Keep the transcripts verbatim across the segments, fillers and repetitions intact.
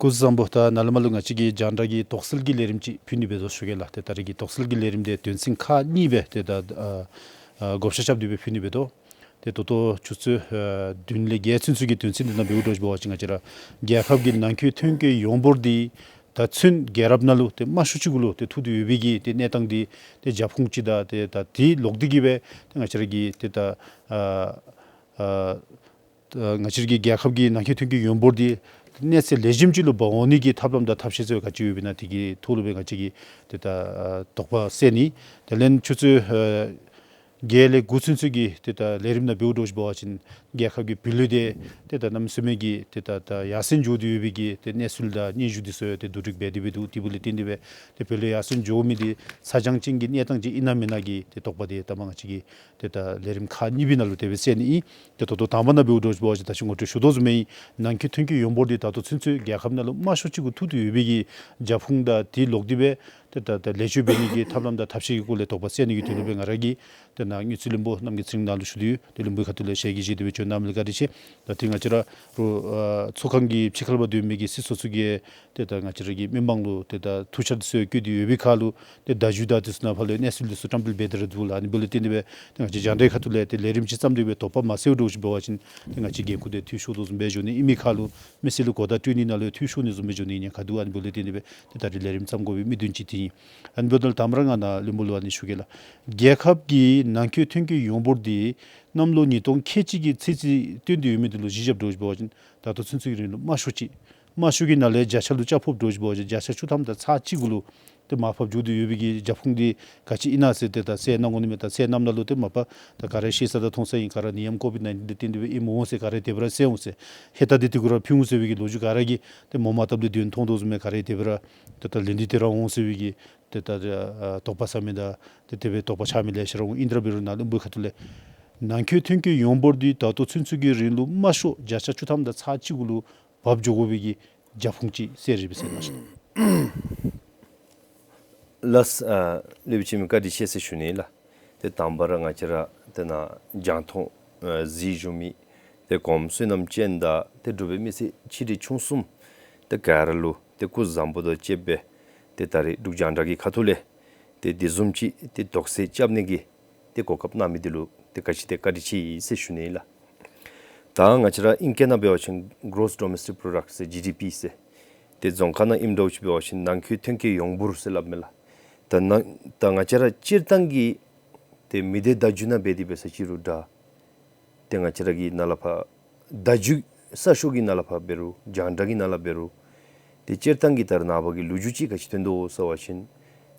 སྐུ་གཟུགས་བཟང་པོ། ད་ནཱ་ལས་མར་ལུ་ང་བཅས་ཀྱིས་རྒྱང་བསྒྲགས་ཀྱི་དོགས་སེལ་གྱི་ལས་རིམ་ཅིག་ཕུལ་ནི་འབད་དོ་ཞུ་གེ་ལགས། ཏེ་ད་རེས་ཀྱི་དོགས་སེལ་གྱི་ལས་རིམ་འདི་དོན་ཚན་ཁག་གཉིས་སྦེ་ཏེ་ད་ཨ་ཨ་བགོ་བཤའ་རྐྱབ་སྟེ་སྦེ་ཕུལ་ནི་འབད་དོ། ཏེ་ད་ལྟོ་ཆུ་ཚོད་ཨ་བདུན་ལས་བརྒྱད་ཚུན་ཚོད་ཀྱི་དོན་ཚན་འདི་ནང་འབདཝ་འདྲཝ་ཅིག་འབད་བ་ཅིན་ང་བཅས་ར་རྒྱལ་ཁབ་ཀྱི་ནང་འཁོད་ཐོན་སྐྱེད་ཡོངས་འབོར་འདི་ད་ཚུན་རྒྱལ་རབས་ནང་ལུ་ཏེ་དམའ་ཤོས་ཅིག་གུ་ལུ་ཏེ་ཐུག་སྟེ་ཡོད་པའི་གི་ཏེ་གནས་སྟངས་འདི་ཏེ་རྒྱབ་ཁུངས་ཅིག་དང་ཏེ་ད་དེ་ལོག་སྟེ་གི་སྦེ་ཏེ་ང་བཅས་ར་གི་ཏེ་ད་ཨ་ཨ་ད་ང་བཅས་ར་གི་རྒྱལ་ཁབ་ཀྱི་ནང་འཁོད་ཐོན་སྐྱེད་ཡོངས་འབོར་འདི་གནས་ཚད་ལེགས་ཤོམ་ཅིག་ལུ་འབག་འོང་ནི་གི་ཐབས་ལམ་དང་ཐབས་ཤེས་ཚུ་ག་ཅི་ཡོདཔ་ཨིན་ན་དེ་གི་ཐོག་ལུ་སྦེ་ང་བཅས་ཀྱིས་ཏེ་ད་ཨ་དོགས་པ་སེལ་ནི། དེ་ལས་ཆུ་ཚོད་ཨ་བརྒྱད་ལས་དགུ་ཚུན་ཚོད་ཀྱི་ཏེ་ད་ལས་རིམ་ནང་འབདཝ་འདྲཝ་ཅིག་འབད་བ་ཅིན་རྒྱལ་ཁབ་ཀྱི་བུ་ལོན་འདི་ཏེ་ད་གནམ་མེད་ས་མེད་ཀྱི་ཏེ་ད་ད་ཡར་སེང་འགྱོ་སྟེ་ཡོད་པའི་གི་ཏེ་གནས་ཚུལ་དང་སྙན་ཞུ་འདི་ཚུ་ཡང་ཏེ་བསྡུ་སྒྲིག་འབད་དེ་སྦེ་འདུག། དེ་འབདཝ་ལས་བརྟེན་ཏེ་སྦེ་ཏེ་བུ་ལོན་ཡར་སེང་འགྱོ་མི་འདི་ཚ་གྱང་ཅན་གྱི་གནས་སྟངས་ཅིག་ཨིན་ན་མེན་ན་གི་ཏེ་དོགས་པ་འདི་ད་མ་ང་བཅས་ཀྱིས་ཏེ་ད་ལས་རིམ་ཁག་གཉིས་པའི་ནང་ལུ་དེ་སྦེ་སེལ་ནི་ཨིན། ཏེ་ད་ལྟོ་དང་པ་ནང་འབདཝ་འདྲཝ་ཅིག་འབད་བ་ཅིན་ད་ཅི་ངོ་སྤྲོད་ཞུ་དོ་བཟུམ་སྦེ་ཨིན། ནང་འཁོད་ཐོན་སྐྱེད་ཡོངས་འབོར་འདི་ད་ལྟོ་ཚུན་ཚོད་རྒྱལ་ཁབ་ནང་ལུ་དམའ་ཤོས་ཅིག་གུ་ཐུག་སྟེ་ཡོད་པའི་གི་རྒྱབ་ཁུངས་དང་དེ་ལོག་སྟེ་སྦེ་ཏེ་ད་ད་ལེགས་བཅོས་འབད་ནི་གི་ཐབས་ལམ་དང་ཐབས་ཤེས་ཀྱི་སྐོར་ལས་དོགས་པ་སེལ་ནི་གི་དོན་ལུ་སྦེ་ང་ར་གིས་ཏེ་ནཱ་དངུལ་རྩིས་བློན་པོ་རྣམ་རྒྱལ་ཚེ་རིང་ནཱ་ལུ་ཞུ་དོ་ཡོད། ཏེ་བློན་པོའི་ཁ་ཐུག་ལས་ཞལ་གྱིས་བཞེས་ཏེ་སྦེ་བྱོན་གནང་མི་ལུ་བཀའ་དྲིན་ཆེ། ད་ཏེ་ང་བཅས་ར་རུ་ཨ་ཚོགས་ཁང་གི་ཕྱི་ཁར་ལུ་སྡོད་མི་གི་སྲིད་ཚོགས་ཚུ་གིས་ཏེ་ད་ང་བཅས་ར་གི་མི་མང་ལུ་ཏེ་ད་ཐུགས་འཆར་འདི་ཚུ་བཀོད་དེ་ཡོད་པའི་ཁར་ལུ་ཏེ་བརྡ་བརྒྱུད་དང་དེ་ཚུ་ནང་ཕར་ལུ་གནས་ཚུལ་འདི་ཚུ་བཀྲམ་སྤེལ་འབད་དེ་ར་འདུག་ལགས། ཨ་ནི་འབདཝ་ལས་བརྟེན་ཏེ་སྦེ་ཏེ་ང་བཅས་རྒྱང་བསྒྲགས་ཁ་ཐུག་ལས་ཏེ་ལས་རིམ་ཅིག་བརྩམས་ཏེ་སྦེ་དོགས་པ་མ་སེལཝ་འདྲཝ་ཅིག་འབད་བ་ཅིན་ཏེ་ང་བཅས་འགན་ཁུར་འདི་འཐུས་ཤོར་དོ་བཟུམ་སྦེ་འགྱོ་ནི་ཨིན་མི་ཁར་ལུ་མི་སེར་ལུ་གོ་བརྡ་སྤྲོད་ནི་ནང་ལུ་འཐུས་ཤོར་ནི་བཟུམ་སྦེ་འགྱོ་ནི་ཉེན་ཁ་འདུག། ཨ་ནི་འབདཝ་ལས་བརྟེན་ཏེ་སྦེ་ཏེ་ད་རེས་ལས་རིམ་བརྩམ་དགོ་པའི་དམིགས་དོན་ཅིག་འདི་ཨིན། ཨ་ནི་འབདཝ་ད་ལུ་དང་པ་ར་ང་ནཱ་བློན་པོ་ལུ་ཨ་ནི་ཞུ་གེ་ལགས། རྒྱལ་ཁབ་ཀྱི་ནང་འཁོད་ཐོན་སྐྱེད་ཡོངས་འབོར་འདི་གནམ་ལོ་ཉིས་སྟོང་ཁལ་གཅིག་གི་ཚད་གཞི་བཏོན་ཏེ་ཡོད་མི་འདི་ལུ་གཞི་བཞག་འདྲཝ་ཅིག་འབད་བ་ཅིན་ད་ལྟོ་ཚུན་ཚོད་ཀྱི་རིང་ལུ་དམའ་ཤོས་ཅིག། དམའ་ཤོས་ཀྱི་ནང་ལས་བརྒྱ་ཆ་ལུ་ཆ་ཕོགཔ་འདྲཝ་ཅིག་འབད་བ་ཅིན་བརྒྱ་ཆ་བཅུ་ཐམ་དང་ཚག་གཅིག་གུ་ལུ་ཏེ་མར་ཕབ་འགྱོ་སྟེ་ཡོད་པའི་གི་རྒྱབ་ཁུངས་འདི་ག་ཅི་ཨིན་ན་ཟེར་ཏེ་ད་གསལ་གནང་དགོ་ནི་མས། ད་གསལ་གནངམ་ད་ལུ་ཏེ་མ་པ་ད་ག་ར་ཤེས་ས་དང་མཐོང་ས་ཨིན། ག་ར་ནད་ཡམས་ཀོ་བིཌ་ནའིན་ཊིན་འདི་བརྟེན་ཏེ་སྦེ་ཨིནམ་འོང་ཟེར། ག་ར་དེ་སྦེ་ར་ཟེར་འོང་ཟེར། ཧེ་ད་འདི་དེ་གུ་ར་ཕུལ་འོང་ཟེར་བའི་གི་ལོ་རྒྱུས་ག་ར་གིས་ཏེ་མོ་མ་བཏབ་ལས་དོན་མཐོང་དོ་བཟུམ་སྦེ་ག་ར་དེ་སྦེ་ར་ཏེ་ད་ལན་འདི་དེ་ར་འོང་ཟེར་བའི་གི་ཏེ་ད་ཨ་དོགས་པ་ཟ་མི་དང་ཏེ་དེ་སྦེ་དོགས་པ་ཆགས་མི་ལེ་ཤ་ར་འོང་། ཨིན་ཏེ་ར་འབད་རུང་ནཱ་བློན་པོའི་ཁ་ཐུག་ལས་ནང་འཁོད་ཐོན་སྐྱེད་ཡོངས་འབོར་འདི་ད་ལྟོ་ཚུན་ཚོད་ཀྱི་རིང་ལུ་དམའ་ཤོས་བརྒྱ་ཆ་བཅུ་ཐམ་དང་ཚག་གཅིག་གུ་ལུ་བབས་འགྱོ་དགོ་པའི་གི་རྒྱབ་ཁུངས་ཅིག་གསལ་རི་སྦེ་གསལ་གནང་ཤིག། ལགས། ཨ་སློབ་དཔོན་ཆེན་མོ་བཀའ་དྲིན་ཆེ་ཟེར་ཞུ་ནི་ལགས། ཏེ་དང་པ་ར་ང་བཅས་ར་ཏེ་ནཱ་རྒྱང་མཐོང་ཨ་གཟིགས་བཞུགས་མི་ཏེ་གོངམ་བསོད་ནམས་ཅན་དང་ཏེ་འབྲུག་པའི་མི་སེར་ཆེ་འབྲིང་ཆུང་གསུམ་ཏེ་ག་ར་ལུ་ཏེ་སྐུ་གཟུགས་བཟང་པོ་དང་བཅས་པའི་ཏེ་ད་རེས་འབྲུག་རྒྱང་བསྒྲགས་ཀྱི་ཁ་ཐུག་ལས་ཏེ་དེ་བཟུམ་ཅིག་ཏེ་དོགས་སེལ་རྐྱབ་ནི་གི་ཏེ་གོ་སྐབས་གནང་མི་འདི་ལུ་ཏེ་ག་ཅི་ཏེ་བཀའ་དྲིན་ཆེ་ཡི་ཟེར་ཞུ་ནི་ལགས། ད་ང་བཅས་ར་ཨིང་སྐད་ནང་འབད་བ་ཅིན་གྲོསི་ཌོ་མེསི་ཊིཀ་པོ་རོ་ཌཀཊ་ཟེར་ཇི་ཌི་པི་ཟེར། ཏེ་རྫོང་ཁ་ནང་ཨིནམ་འདྲཝ་ཅིག་འབད་བ་ཅིན་ནང་འཁོད་ཐོན་སྐྱེད་ཡོངས་འབོར་ཟེར་སླབ་མས་ལགས། ད་ནང་ད་ང་བཅས་ར་སྤྱིར་བཏང་གི་ཏེ་མི་སྡེ་བརྡ་བརྒྱུད་ནང་འབད་དེ་འབད་ས་ཅིག་རུང་འདྲ། ཏེ་ང་བཅས་ར་གི་ནང་ལས་ཕར་བརྡ་བརྒྱུད་གསར་ཤོག་གི་ནང་ལས་ཕར་འབད་རུང་རྒྱང་བསྒྲགས་ཀྱི་ནང་ལས་འབད་རུང་ཏེ་སྤྱིར་བཏང་གི་ད་རེས་ནངས་པ་གི་ལོ་རྒྱུས་ཅིག་ག་ཅི་ཐོན་དོ་ཟེར་བ་ཅིན་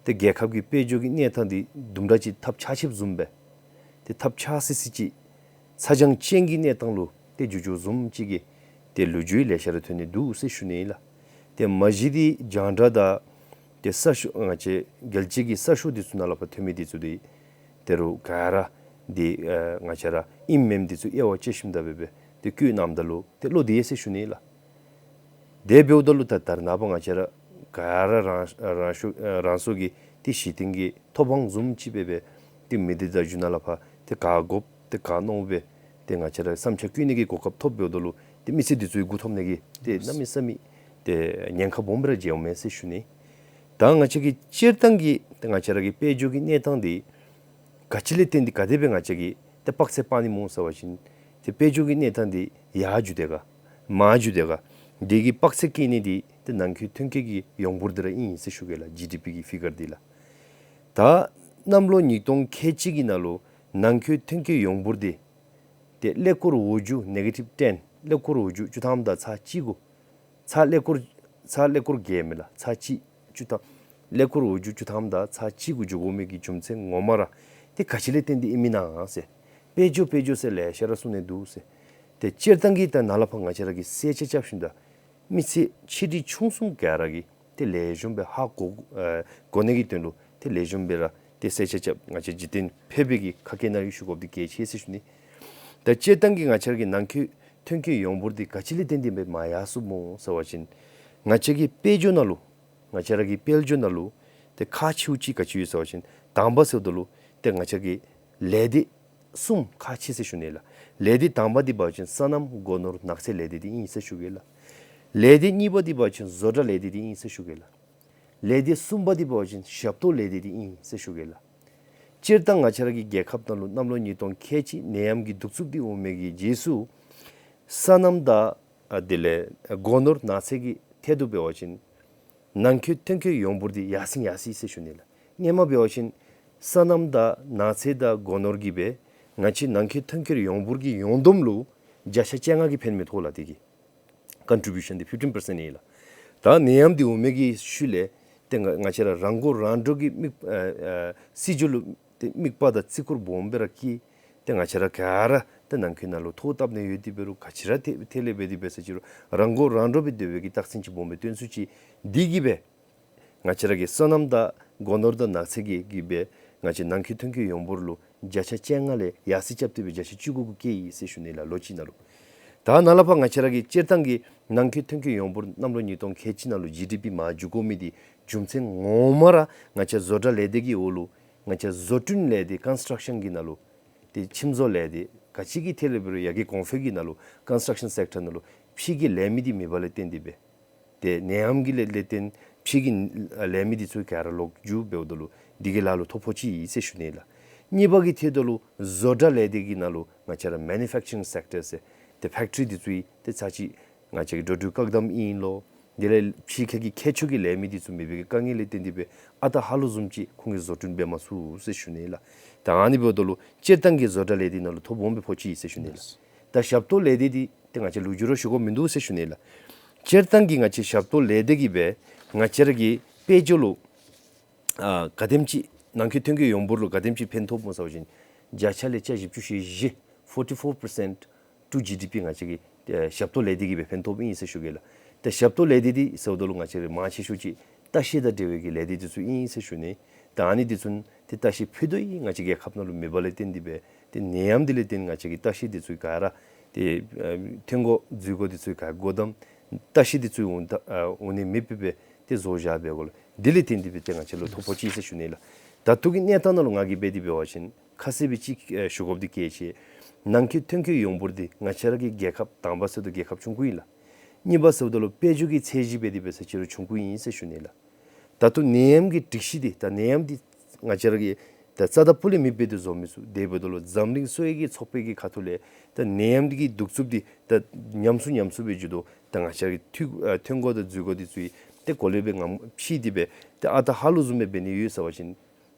ཏེ་རྒྱལ་ཁབ་ཀྱི་དཔལ་འབྱོར་གྱི་གནས་སྟངས་འདི་དུམ་གྲ་ཅིག་ཐབས་ཆག་ཆེཝ་བཟུམ་སྦེ་ཏེ་ཐབས་ཆག་སི་སི་ཅིག་ཚ་གྱང་ཅན་གྱི་གནས་སྟངས་ལུ་ཏེ་འགྱུར་འགྱོཝ་བཟུམ་ཅིག་གི་ཏེ་ལོ་རྒྱུས་ལེ་ཤ་ར་ཐོན་ནི་འདུག་ཟེར་ཞུ་ནི་ལགས། ཏེ་མ་གཞི་འདི་རྒྱང་བསྒྲགས་དང་ཏེ་གསར་ཤོག་ང་བཅས་རྒྱལ་སྤྱི་གི་གསར་ཤོག་འདི་ཚུ་ནང་ལས་ཕར་ཐོན་མི་འདི་ཚུ་འདི་ད་རུང་ག་ར་འདི་ཨ་ང་བཅས་ར་ཨིནམ་མེནམ་འདི་ཚུ་དབྱེ་བ་དཔྱད་ཞིནམ་ད་འབད་སྦེ་ཏེ་བཀོད་གནངམ་ད་ལུ་ཏེ་བློ་བདེ་ཡི་ཟེར་ཞུ་ནི་ལགས། དེ་འབདཝ་ད་ལུ་ད་ད་རེས་ནངས་པ་ང་བཅས་ར་ག་ར་རང་རང་ཤུགས་ཨ་རང་སོ་གི་ཏེ་གཞི་རྟེན་གྱི་ཐོབ་དབང་བཟུམ་ཅིག་འབད་སྦེ་ཏེ་མི་སྡེ་བརྡ་བརྒྱུད་ནང་ལས་ཕར་ཏེ་ག་དགོཔ་ཏེ་ག་མནོཝ་སྦེ་ཏེ་ང་བཅས་ར་བསམ་འཆར་བཀོད་ནི་གི་གོ་སྐབས་ཐོབ་འབདཝ་ད་ལུ་ཏེ་མི་སེར་འདི་ཚུ་གིས་མགུ་འཐོམ་ནི་གི་ཏེ་གནམ་མེད་ས་མེད་ཏེ་ཉེན་ཁ་སྦོམ་ར་འཇལཝ་མས་ཟེར་ཞུ་ནི། ད་ང་བཅས་ཀྱི་སྤྱིར་བཏང་གི་ཏེ་ང་བཅས་ར་གི་དཔལ་འབྱོར་གྱི་གནས་སྟངས་འདི་ག་ཅི་ལས་བརྟེན་ཏེ་ག་དེ་སྦེ་ང་བཅས་ཀྱིས་ཏེ་དཔག་ཚད་སྤང་ནི་སྨོ་ཟེར་བ་ཅིན་ཏེ་དཔལ་འབྱོར་གྱི་གནས་སྟངས་འདི་ཡར་འགྱོ་དེས་ག་མར་འགྱོ་དེས་ག་འདི་གི་དཔག་ཚད་བཀལ་ནི་འདི་ཏེ་ནང་འཁོད་ཐོན་སྐྱེད་ཀྱི་ཡོངས་འབོར་འདི་ར་ཨིན་ཟེར་ཞུ་གེ་ལགས། ཇི་ཌི་པི་གི་ཕི་གར་འདི་ལགས། ད་གནམ་ལོ་ཉིས་སྟོང་ཁལ་གཅིག་གི་ནང་ལུ་ནང་འཁོད་ཐོན་སྐྱེད་ཡོངས་འབོར་འདི་ཏེ་ཀླད་ཀོར་འོག་འགྱུ་ནེ་གེ་ཊིབ་ཊེན་ཀླད་ཀོར་འོག་འགྱུ་བཅུ་ཐམ་དང་ཚག་གཅིག་གུ་ཚག་ཀླད་ཀོར་ཚག་ཀླད་ཀོར་བརྒྱད་མས་ལགས། ཚག་གཅིག་བཅུ་ཐམ་ཀླད་ཀོར་འོག་འགྱུ་བཅུ་ཐམ་དང་ཚག་གཅིག་གུ་འགྱོ་དགོ་མི་གི་རྒྱུ་མཚན་ངོ་མ་ར་ཏེ་ག་ཅི་ལས་བརྟེན་ཏེ་ཨིནམ་ཨིན་ན་ཟེར་དཔལ་འབྱོར་དཔལ་འབྱོར་ཟེར་ལེ་ཤ་ར་གསུང་ནི་འདུག་ཟེར། ཏེ་སྤྱིར་བཏང་གི་ད་ནཱ་ལས་ཕར་ང་བཅས་ར་གིས་གསལ་ཆ་རྐྱབ་ཞིནམ་ད་མི་སེར་ཆེ་འབྲིང་ཆུང་གསུམ་ག་ར་གིས་ཏེ་ལེགས་ཤོམ་སྦེ་ཧ་གོ་ཨེ་གོ་ནི་གི་དོན་ལུ་ཏེ་ལེགས་ཤོམ་སྦེ་ར་ཏེ་གསལ་ཆ་རྐྱབ་ང་བཅས་འཇིག་རྟེན་ཕལ་པའི་གི་ཁ་སྐད་ནང་ཡང་ཞུ་དགོཔ་འདི་གལ་ཆེ་ཟེར་ཞུ་ནི། ད་སྤྱིར་བཏང་གི་ང་བཅས་ར་གི་ནང་འཁོད་ཐོན་སྐྱེད་ཡོངས་འབོར་འདི་ག་ཅི་ལས་བརྟེན་ཏེ་སྦེ་མར་ཡར་སོངམ་སྨོ་ཟེར་བ་ཅིན་ང་བཅས་ཀྱི་དཔལ་འབྱོར་ནང་ལུ་ང་བཅས་ར་གི་དཔལ་འབྱོར་ནང་ལུ་ཏེ་ཁག་ཆེཝ་ཅིག་ག་ཅི་ཡོད་ཟེར་བ་ཅིན་དང་པ་ཟེརཝ་ད་ལུ་ཏེ་ང་བཅས་ཀྱི་ལས་སྡེ་གསུམ་ཁག་ཆེ་ཟེར་ཞུ་ནི་ལགས། ལས་སྡེ་དང་པ་འདི་འབད་བ་ཅིན་སོ་ནམ་སྒོ་ནོར་ནགས་ཚལ་ལས་སྡེ་འདི་ཨིན་ཟེར་ཞུ་གེ་ལགས། ལས་སྡེ་གཉིས་པ་འདི་འབད་བ་ཅིན་བཟོ་གྲྭ་ལས་སྡེ་འདི་ཨིན་ཟེར་ཞུ་གེ་ལགས། ལས་སྡེ་གསུམ་པ་འདི་འབད་བ་ཅིན་ཞབས་ཏོག་ལས་སྡེ་འདི་ཨིན་ཟེར་ཞུ་གེ་ལགས། སྤྱིར་བཏང་ང་བཅས་ར་གི་རྒྱལ་ཁབ་ནང་ལུ་གནམ་ལོ་ཉིས་སྟོང་ཁལ་གཅིག་ནད་ཡམས་ཀྱི་གདུག་རྩུབ་འདི་འོང་མི་གི་རྗེས་སུ་སོ་ནམ་དང་ཨ་དེ་ལས་སྒོ་ནོར་ནགས་ཚལ་གྱི་ཐད་དུ་འབད་བ་ཅིན་ནང་འཁོད་ཐོན་སྐྱེད་ཡོངས་འབོར་འདི་ཡར་སེང་ཡར་སི་ཟེར་ཞུ་ནི་ལགས། སྔོན་མ་འབད་བ་ཅིན་སོ་ནམ་དང་ནགས་ཚལ་དང་སྒོ་ནོར་གྱིས་སྦེ་ང་བཅས་ནང་འཁོད་ཐོན་སྐྱེད་ཡོངས་འབོར་གྱི་ཡོངས་བསྡོམས་ལུ་བརྒྱ་ཆ་བཅོ་ལྔ་གིས་ཕན་མི་ཐོགས་ལགས། དེ་གི་ཀོན་ཊི་བིའུ་ཤཱན་འདི་ཕིཕ་ཊིན་པར་སེནཊ་ཨིན་ལགས། ད་ནད་ཡམས་འདི་འོང་མི་གི་ཤུལ་ལས་ཏེ་ང་ང་བཅས་ར་རང་མགོ་རང་འདྲོངས་ཀྱི་དམིགས་ཨ་ཨ་སྲིད་བྱུས་ལུ་ཏེ་དམིགས་པ་དང་བརྩི་བཀུར་སྦོམ་སྦེ་ར་བསྐྱེད། ཏེ་ང་བཅས་ར་ག་ར་ཏེ་ནང་འཁོད་ནང་ལུ་ཐོ་བཏབ་ནི་ཡོད་དེ་འབད་རུང་ག་ཅི་ར་ཐད་ཐད་ལས་འབད་དེ་འབད་ས་ཅི་རུང་རང་མགོ་རང་འདྲོངས་སྦེ་སྡོད་པའི་གི་རྟགས་མཚན་ཅིག་སྦོམ་སྦེ་སྟོན་ཚུགས་ཅི། འདི་གིས་སྦེ་ང་བཅས་ར་གི་སོ་ནམ་དང་སྒོ་ནོར་དང་ནགས་ཚལ་གྱི་གིས་སྦེ་ང་བཅས་ནང་འཁོད་ཐོན་སྐྱེད་ཡོངས་འབོར་ལུ་བརྒྱ་ཆ་བཅོ་ལྔ་ལས་ཡར་སེང་རྐྱབ་སྟེ་སྦེ་བརྒྱ་ཆ་བཅུ་དགུ་གུ་བཀལ་ཡི་ཟེར་ཞུ་ནི་ལགས་ལོ་གཅིག་ནང་ལུ། ད་ནཱ་ལས་ཕར་ང་བཅས་ར་གི་སྤྱིར་བཏང་གི་ནང་འཁོད་ཐོན་སྐྱེད་ཡོངས་འབོར་གནམ་ལོ་ཉིས་སྟོང་ཁལ་གཅིག་ནང་ལུ་ཇི་ཌི་པི་མར་འགྱོ་དགོ་མི་འདི་རྒྱུ་མཚན་ངོ་མ་ར་ང་བཅས་བཟོ་གྲྭ་ལས་སྡེ་གི་འོག་ལུ་ང་བཅས་བཟོ་སྐྲུན་ལས་སྡེ་ཀོན་སི་ཊྲག་ཤཱན་གྱི་ནང་ལུ་ཏེ་ཁྱིམ་བཟོ་ལས་སྡེ་ག་ཅི་གི་ཐད་ལས་འབད་རུང་ཡར་རྒྱས་གོང་འཕེལ་གྱི་ནང་ལུ་ཀོན་སི་ཊྲག་ཤཱན་སེཀ་ཊར་ནང་ལུ་ཕྱི་གི་ལས་མི་འདི་མེད་པ་ལས་བརྟེན་ཏེ་སྦེ་ཏེ་ནད་ཡམས་ཀྱི་ལས་ལས་བརྟེན་ཕྱི་གི་ལས་མི་འདི་ཚུ་ག་ར་ལོག་འགྱོ་འབདཝ་ད་ལུ་འདི་གིས་ལཱ་ལུ་ཐོ་ཕོག་ཅི་ཨིན་ཟེར་ཞུ་ནི་ལགས། གཉིས་པ་གི་ཐད་དུ་ལུ་བཟོ་གྲྭ་ལས་སྡེ་གི་ནང་ལུ་ང་བཅས་ར་མེ་ནུ་ཕེཀ་ཅར་རིང་སེཀ་ཊར་ཟེར་ཏེ་ཕེཀ་ཊི་རི་འདི་ཚུ་ཡང་ཏེ་ཚར་གཅིག་ང་བཅས་ཀྱི་འགྲོ་འགྲུལ་བཀག་དམ་ཨིན་ལོ། དེ་ལས་ཕྱི་ཁ་གི་མཁས་མཆོག་གི་ལས་མི་འདི་ཚུ་མེད་པའི་གི་དཀའ་ངལ་ལས་བརྟེན་ཏེ་སྦེ་ཨ་རྟག་ཧ་ལུགས་བཟུམ་ཅིག་ཁོང་གིས་བཟོ་སྐྲུན་འབད་མ་ཚུགས་ཟེར་ཞུ་ནི་ལགས། ད་ཨ་ནི་འབདཝ་ད་ལུ་སྤྱིར་བཏང་གི་བཟོ་གྲྭ་ལས་སྡེ་ནང་ལུ་ཐོ་སྦོམ་སྦེ་ཕོག་ཅི་ཨིན་ཟེར་ཞུ་ནི་ལགས། ད་ཞབས་ཏོག་ལས་སྡེ་འདི་ཏེ་ང་བཅས་ལོ་རྒྱུས་ར་ཞུ་དགོཔ་མིན་འདུག་ཟེར་ཞུ་ནི་ལགས། སྤྱིར་བཏང་གི་ང་བཅས་ཞབས་ཏོག་ལས་སྡེ་གིས་སྦེ་ང་བཅས་ར་གི་དཔལ་འབྱོར་ལུ་ཨ་ག་དེམ་ཅིག་ནང་འཁོད་ཐོན་སྐྱེད་ཡོངས་འབོར་ལུ་ག་དེམ་ཅིག་ཕན་ཐོགས་སྨོ་ཟེར་བ་ཅིན་བརྒྱ་ཆ་ལས་བརྒྱ་བཞི་བཅུ་ཞེ་བཞི་ཕོར་ཊི་ཕོར་པར་སེནཊ་ཊུ་ཇི་ཌི་པི་ང་བཅས་ཀྱི་ཨེ་ཞབས་ཏོག་ལས་སྡེ་གིས་སྦེ་ཕན་ཐོགསཔ་ཨིན་ཟེར་ཞུ་གེ་ལགས། ཏེ་ཞབས་ཏོག་ལས་སྡེ་འདི་ཟེརཝ་ད་ལུ་ང་བཅས་ར་མང་ཆེ་ཤོས་ཅིག་ལྟ་བཤལ་དང་འབྲེལ་བའི་གི་ལས་སྡེ་འདི་ཚུ་ཨིན་ཟེར་ཞུ་ནི། ད་ཨ་ནི་འདི་ཚུ་ཏེ་ལྟ་བཤལ་ཕུད་རྡོག་ཡང་ང་བཅས་རྒྱལ་ཁབ་ནང་ལུ་མེད་པ་ལས་བརྟེན་ཏེ་སྦེ་ཏེ་ནད་ཡམས་འདི་ལས་བརྟེན་ང་བཅས་ཀྱི་ལྟ་བཤལ་འདི་ཚུ་ག་ར་ཏེ་ཨ་ཐོན་སྒོ་འཛུལ་སྒོ་འདི་ཚུ་ག་ར་སྒོ་བསྡམས། ལྟ་བཤལ་འདི་ཚུ་འོང་ད་ཨ་འོང་ནི་མེདཔ་སྦེ་སྦེ་ཏེ་བཟོ་བཞག་པའི་སྒོ་ལས་འདི་ལས་བརྟེན་ཏེ་སྦེ་ཏེ་ང་བཅས་ལུ་ཐོ་ཕོག་ཅི་ཟེར་ཞུ་ནི་ལགས། ད་ལྟོ་གི་གནས་སྟངས་ནང་ལུ་ང་གིས་འབད་དེ་འབད་བ་ཅིན་ཁ་གསལ་སྦེ་ཅིག་ཨེ་ཞུ་དགོཔ་འདི་གལ་ཆེ། ནང་འཁོད་ཐོན་སྐྱེད་ཡོངས་འབོར་འདི་ང་བཅས་ར་གི་རྒྱལ་ཁབ་དང་པ་ཟེརཝ་ད་རྒྱལ་ཁབ་ཆུང་ཀུ་ཨིན་ལགས། གཉིས་པ་ཟེརཝ་ད་ལུ་དཔལ་འབྱོར་གྱི་ཚད་གཞི་འབད་དེ་འབད་ས་ཅི་རུང་ཆུང་ཀུ་ཨིན་ཟེར་ཞུ་ནི་ལགས། ད་ལྟོ་ནད་ཡམས་ཀྱི་སྒྲིག་གཞི་འདི་ད་ནད་ཡམས་འདི་ང་བཅས་ར་གི་ད་རྩ་དང་སྤུ་ལས་མེདཔ་སྦེ་ཏེ་བཟོ་མི་ཚུགས། དེ་འབདཝ་ད་ལུ་འཛམ་གླིང་གསོ་བའི་གི་ཚོགས་པའི་གི་ཁ་ཐུག་ལས་ད་ནད་ཡམས་འདི་གི་གདུག་རྩུབ་འདི་ད་ཉམས་སུ་ཉམས་སུ་སྦེ་འགྱོ་དོ། ད་ང་བཅས་ར་གི་ཐོན་ཨ་ཐོན་སྒོ་དང་འཛུལ་སྒོ་འདི་ཚུ་ཡང་ཏེ་གོ་ལེ་སྦེ་ངམ་ཕྱེ་སྟེ་སྦེ་ཏེ་ཨ་རྟག་ཧ་ལུགས་བཟུམ་སྦེ་འབད་ནི་ཡོད་ཟེར་བ་ཅིན་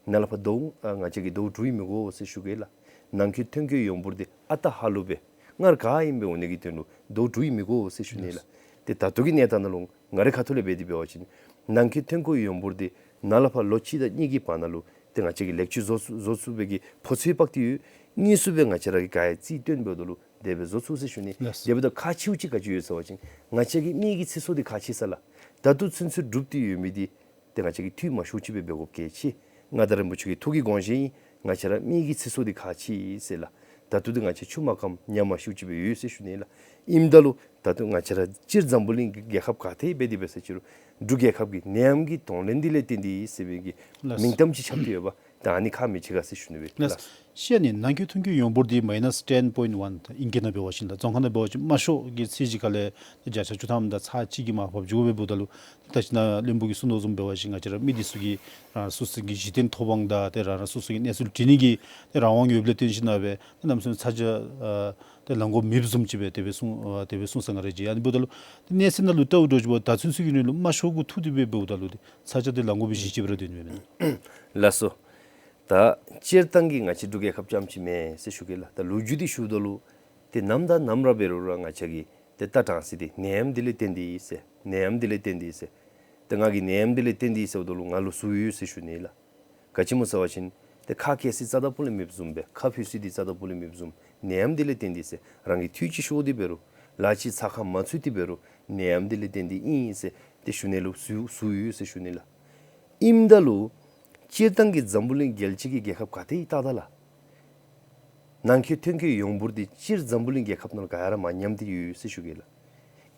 ནཱ་ལས་ཕར་ཟླཝ་ཨ་ང་བཅས་ཀྱིས་ཟླཝ་དྲུག་ཡང་མི་འགོར་ཟེར་ཞུ་གེ་ལགས། ནང་འཁོད་ཐོན་སྐྱེད་ཡོངས་འབོར་འདི་ཨ་རྟག་ཧ་ལུགས་སྦེ་སྔར་ག་ཨིནམ་སྦེ་འོང་ནི་གི་དོན་ལུ་ཟླཝ་དྲུག་ཡང་མི་འགོར་ཟེར་ཞུ་ནི་ལགས། ཏེ་ད་ལྟོ་གི་གནས་སྟངས་ནང་ལུ་ང་རའི་ཁ་ཐུག་ལས་འབད་དེ་འབད་བ་ཅིན་ནང་འཁོད་ཐོན་སྐྱེད་ཡོངས་འབོར་འདི་ནཱ་ལས་ཕར་ལོ་གཅིག་དང་གཉིས་ཀྱི་བར་ན་ལུ་ཏེ་ང་བཅས་ཀྱིས་ལེགས་བཅོས་བཟོ་ཚུགས་བཟོ་ཚུགས་པའི་གི་ཕོ་ཚོད་དཔག་སྟེ་ཡོད། དངོས་སུ་སྦེ་ང་བཅས་ར་གིས་ག་ཡང་རྩིས་སྟོན་འབདཝ་ད་ལུ་དེ་སྦེ་བཟོ་ཚུགས་ཟེར་ཞུ་ནི། ལགས། དེ་འབདཝ་ད་ཁག་ཆེཝ་ཅིག་ག་ཅི་ཡོད་ཟེར་བ་ཅིན་ང་བཅས་ཀྱི་མི་གི་ཚེ་སྲོག་འདི་ཁག་ཆེ་ས་ལགས། ད་ལྟོ་ཚུན་ཚོད་གྲུབ་སྟེ་ཡོད་མི་འདི་ཏེ་ང་བཅས་ཀྱིས་འཐུས་མ་ཤོར་ཅིག་སྦེ་འབད་དགོཔ་གལ་ཆེ། མངའ་བདག་རིན་པོ་ཆེ་གི་ཐུགས་ཀྱི་དགོངས་བཞེད་ཨིན། ང་བཅས་ར་མི་གི་ཚེ་སྲོག་འདི་ཁག་ཆེ་ཟེར་ལགས། ད་ལྟོ་འདི་ང་བཅས་ཆུ་མ་སྐམ་ཉ་མ་ཤུ་ཅིག་སྦེ་ཡོད་ཟེར་ཞུ་ནི་ལགས། ཨིནམ་ད་ལུ་ད་ལྟོ་ང་བཅས་ར་སྤྱིར་འཛམ་བུ་གླིང་གི་རྒྱལ་ཁབ་ག་ཏེ་འབད་དེ་འབད་ས་ཅི་རུང་འབྲུག་རྒྱལ་ཁབ་ཀྱིས་ནད་ཡམས་ཀྱི་གདོང་ལེན་འདི་ལས་བརྟེན་ཏེ་ཟེར་བའི་གི་ལགས། མིང་གཏམ་ཅིག་ཁྱབ་སྟེ་ཡོདཔ། ད་ཨ་ནི་ཁག་མི་ཆེ་ག་ཟེར་ཞུ་ནི་སྦེ་ལགས། ལགས། ཤེས་ནི་ནང་འཁོད་ཐོན་སྐྱེད་ཡོངས་འབོར་འདི་མའི་ནཱས་ཊེན་པོའིནཊ་ཝན་ད་ཨིང་སྐད་ནང་འབད་བ་ཅིན་ད་རྫོང་ཁ་ནང་འབད་བ་ཅིན་དམའ་ཤོས་ཀྱི་ཚད་གཞི་ཁ་ལས་བརྒྱ་ཆ་བཅུ་ཐམ་དང་ཚག་གཅིག་གི་མར་བབས་འགྱོ་སྦེ་འབདཝ་ད་ལུ་ད་ཅི་ནཱ་བློན་པོ་གིས་གསུངས་དོ་བཟུམ་འབད་བ་ཅིན་ང་བཅས་ར་མི་འདི་ཚུ་གིས་རང་སོ་སོ་གི་གཞི་རྟེན་ཐོབ་དབང་དང་ཏེ་རང་རང་སོ་སོ་གི་གནས་ཚུལ་འདྲི་ནི་གི་ཏེ་རང་དབང་ཡོདཔ་ལས་བརྟེན་ཞིན་ན་སྦེ་ཏེ་གནམ་མེད་ས་མེད་ཚ་གྱང་ཨ་ཏེ་ལང་དགོཔ་མེདཔ་བཟུམ་ཅིག་སྦེ་དེ་སྦེ་གསུངས་ཨ་དེ་སྦེ་གསུངས་ས་ང་ར་མཇལ། ཨ་ནི་འབདཝ་ད་ལུ་ཏེ་གནས་ཚད་ནང་ལུ་བལྟཝ་འདྲཝ་ཅིག་འབདཝ་ད་ཚུན་ཚོད་ཀྱི་རིང་ལུ་དམའ་ཤོས་གུ་ཐུག་སྟེ་སྦེ་འབདཝ་ད་ལུ་ཏེ་ཚ་གྱང་འདི་ལང་དགོ་པའི་གཞི་ཅིག་སྦེ་ར་སྡོད་ནི་མས། ལགས་སོ། ད་སྤྱིར་བཏང་གི་ང་བཅས་འབྲུག་རྒྱལ་ཁབ་རྐྱངམ་ཅིག་མེན་ཟེར་ཞུ་གེ་ལགས། ད་ལོ་རྒྱུས་འདི་ཞུཝ་ད་ལུ་ཏེ་ནམ་དང་ནམ་ར་འབད་རུང་ར་ང་བཅས་ཀྱིས་ཏེ་ལྟ་དྲང་ས་འདི་ནད་ཡམས་འདི་ལས་བརྟེན་ཏེ་ཨིན་ཟེར་ནད་ཡམས་འདི་ལས་བརྟེན་ཏེ་ཨིན་ཟེར། ཏེ་ང་གིས་ནད་ཡམས་འདི་ལས་བརྟེན་ཏེ་ཨིན་ཟེརཝ་ད་ལུ་ང་ལུ་ཟུར་ཡོད་ཟེར་ཞུ་ནི་ལགས། ག་ཅི་སྨོ་ཟེར་བ་ཅིན་ཏེ་ཁ་བཀལ་ས་རྩ་དང་སྤུ་ལས་མེདཔ་བཟུམ་སྦེ་ཁ་ཕུད་ས་འདི་རྩ་དང་སྤུ་ལས་མེདཔ་བཟུམ་ནད་ཡམས་འདི་ལས་བརྟེན་ཏེ་ཨིན་ཟེར། རང་གི་འཐུས་ཅིག་ཤོར་ཏེ་འབད་རུང་ལཱ་ཅིག་ཚགས་ཁར་མ་ཚུད་དེ་འབད་རུང་ནད་ཡམས་འདི་ལས་བརྟེན་ཏེ་ཨིན་ཟེར་ཏེ་ཞུ་ནི་ལུ་ཟུར་ཟུར་ཡོད་ཟེར་ཞུ་ནི་ལགས། ཨིནམ་ད་ལུ་སྤྱིར་བཏང་གི་འཛམ་བུ་གླིང་རྒྱལ་སྤྱི་གི་རྒྱལ་ཁབ་ག་ཏེ་ཡང་བལྟ་ད་ལགས། ནང་འཁོད་ཐོན་སྐྱེད་ཡོངས་འབོར་འདི་སྤྱིར་འཛམ་བུ་གླིང་རྒྱལ་ཁབ་ནང་ལུ་ག་ར་མ་ཉམས་ཏེ་ཡོད་ཟེར་ཞུ་གེ་ལགས།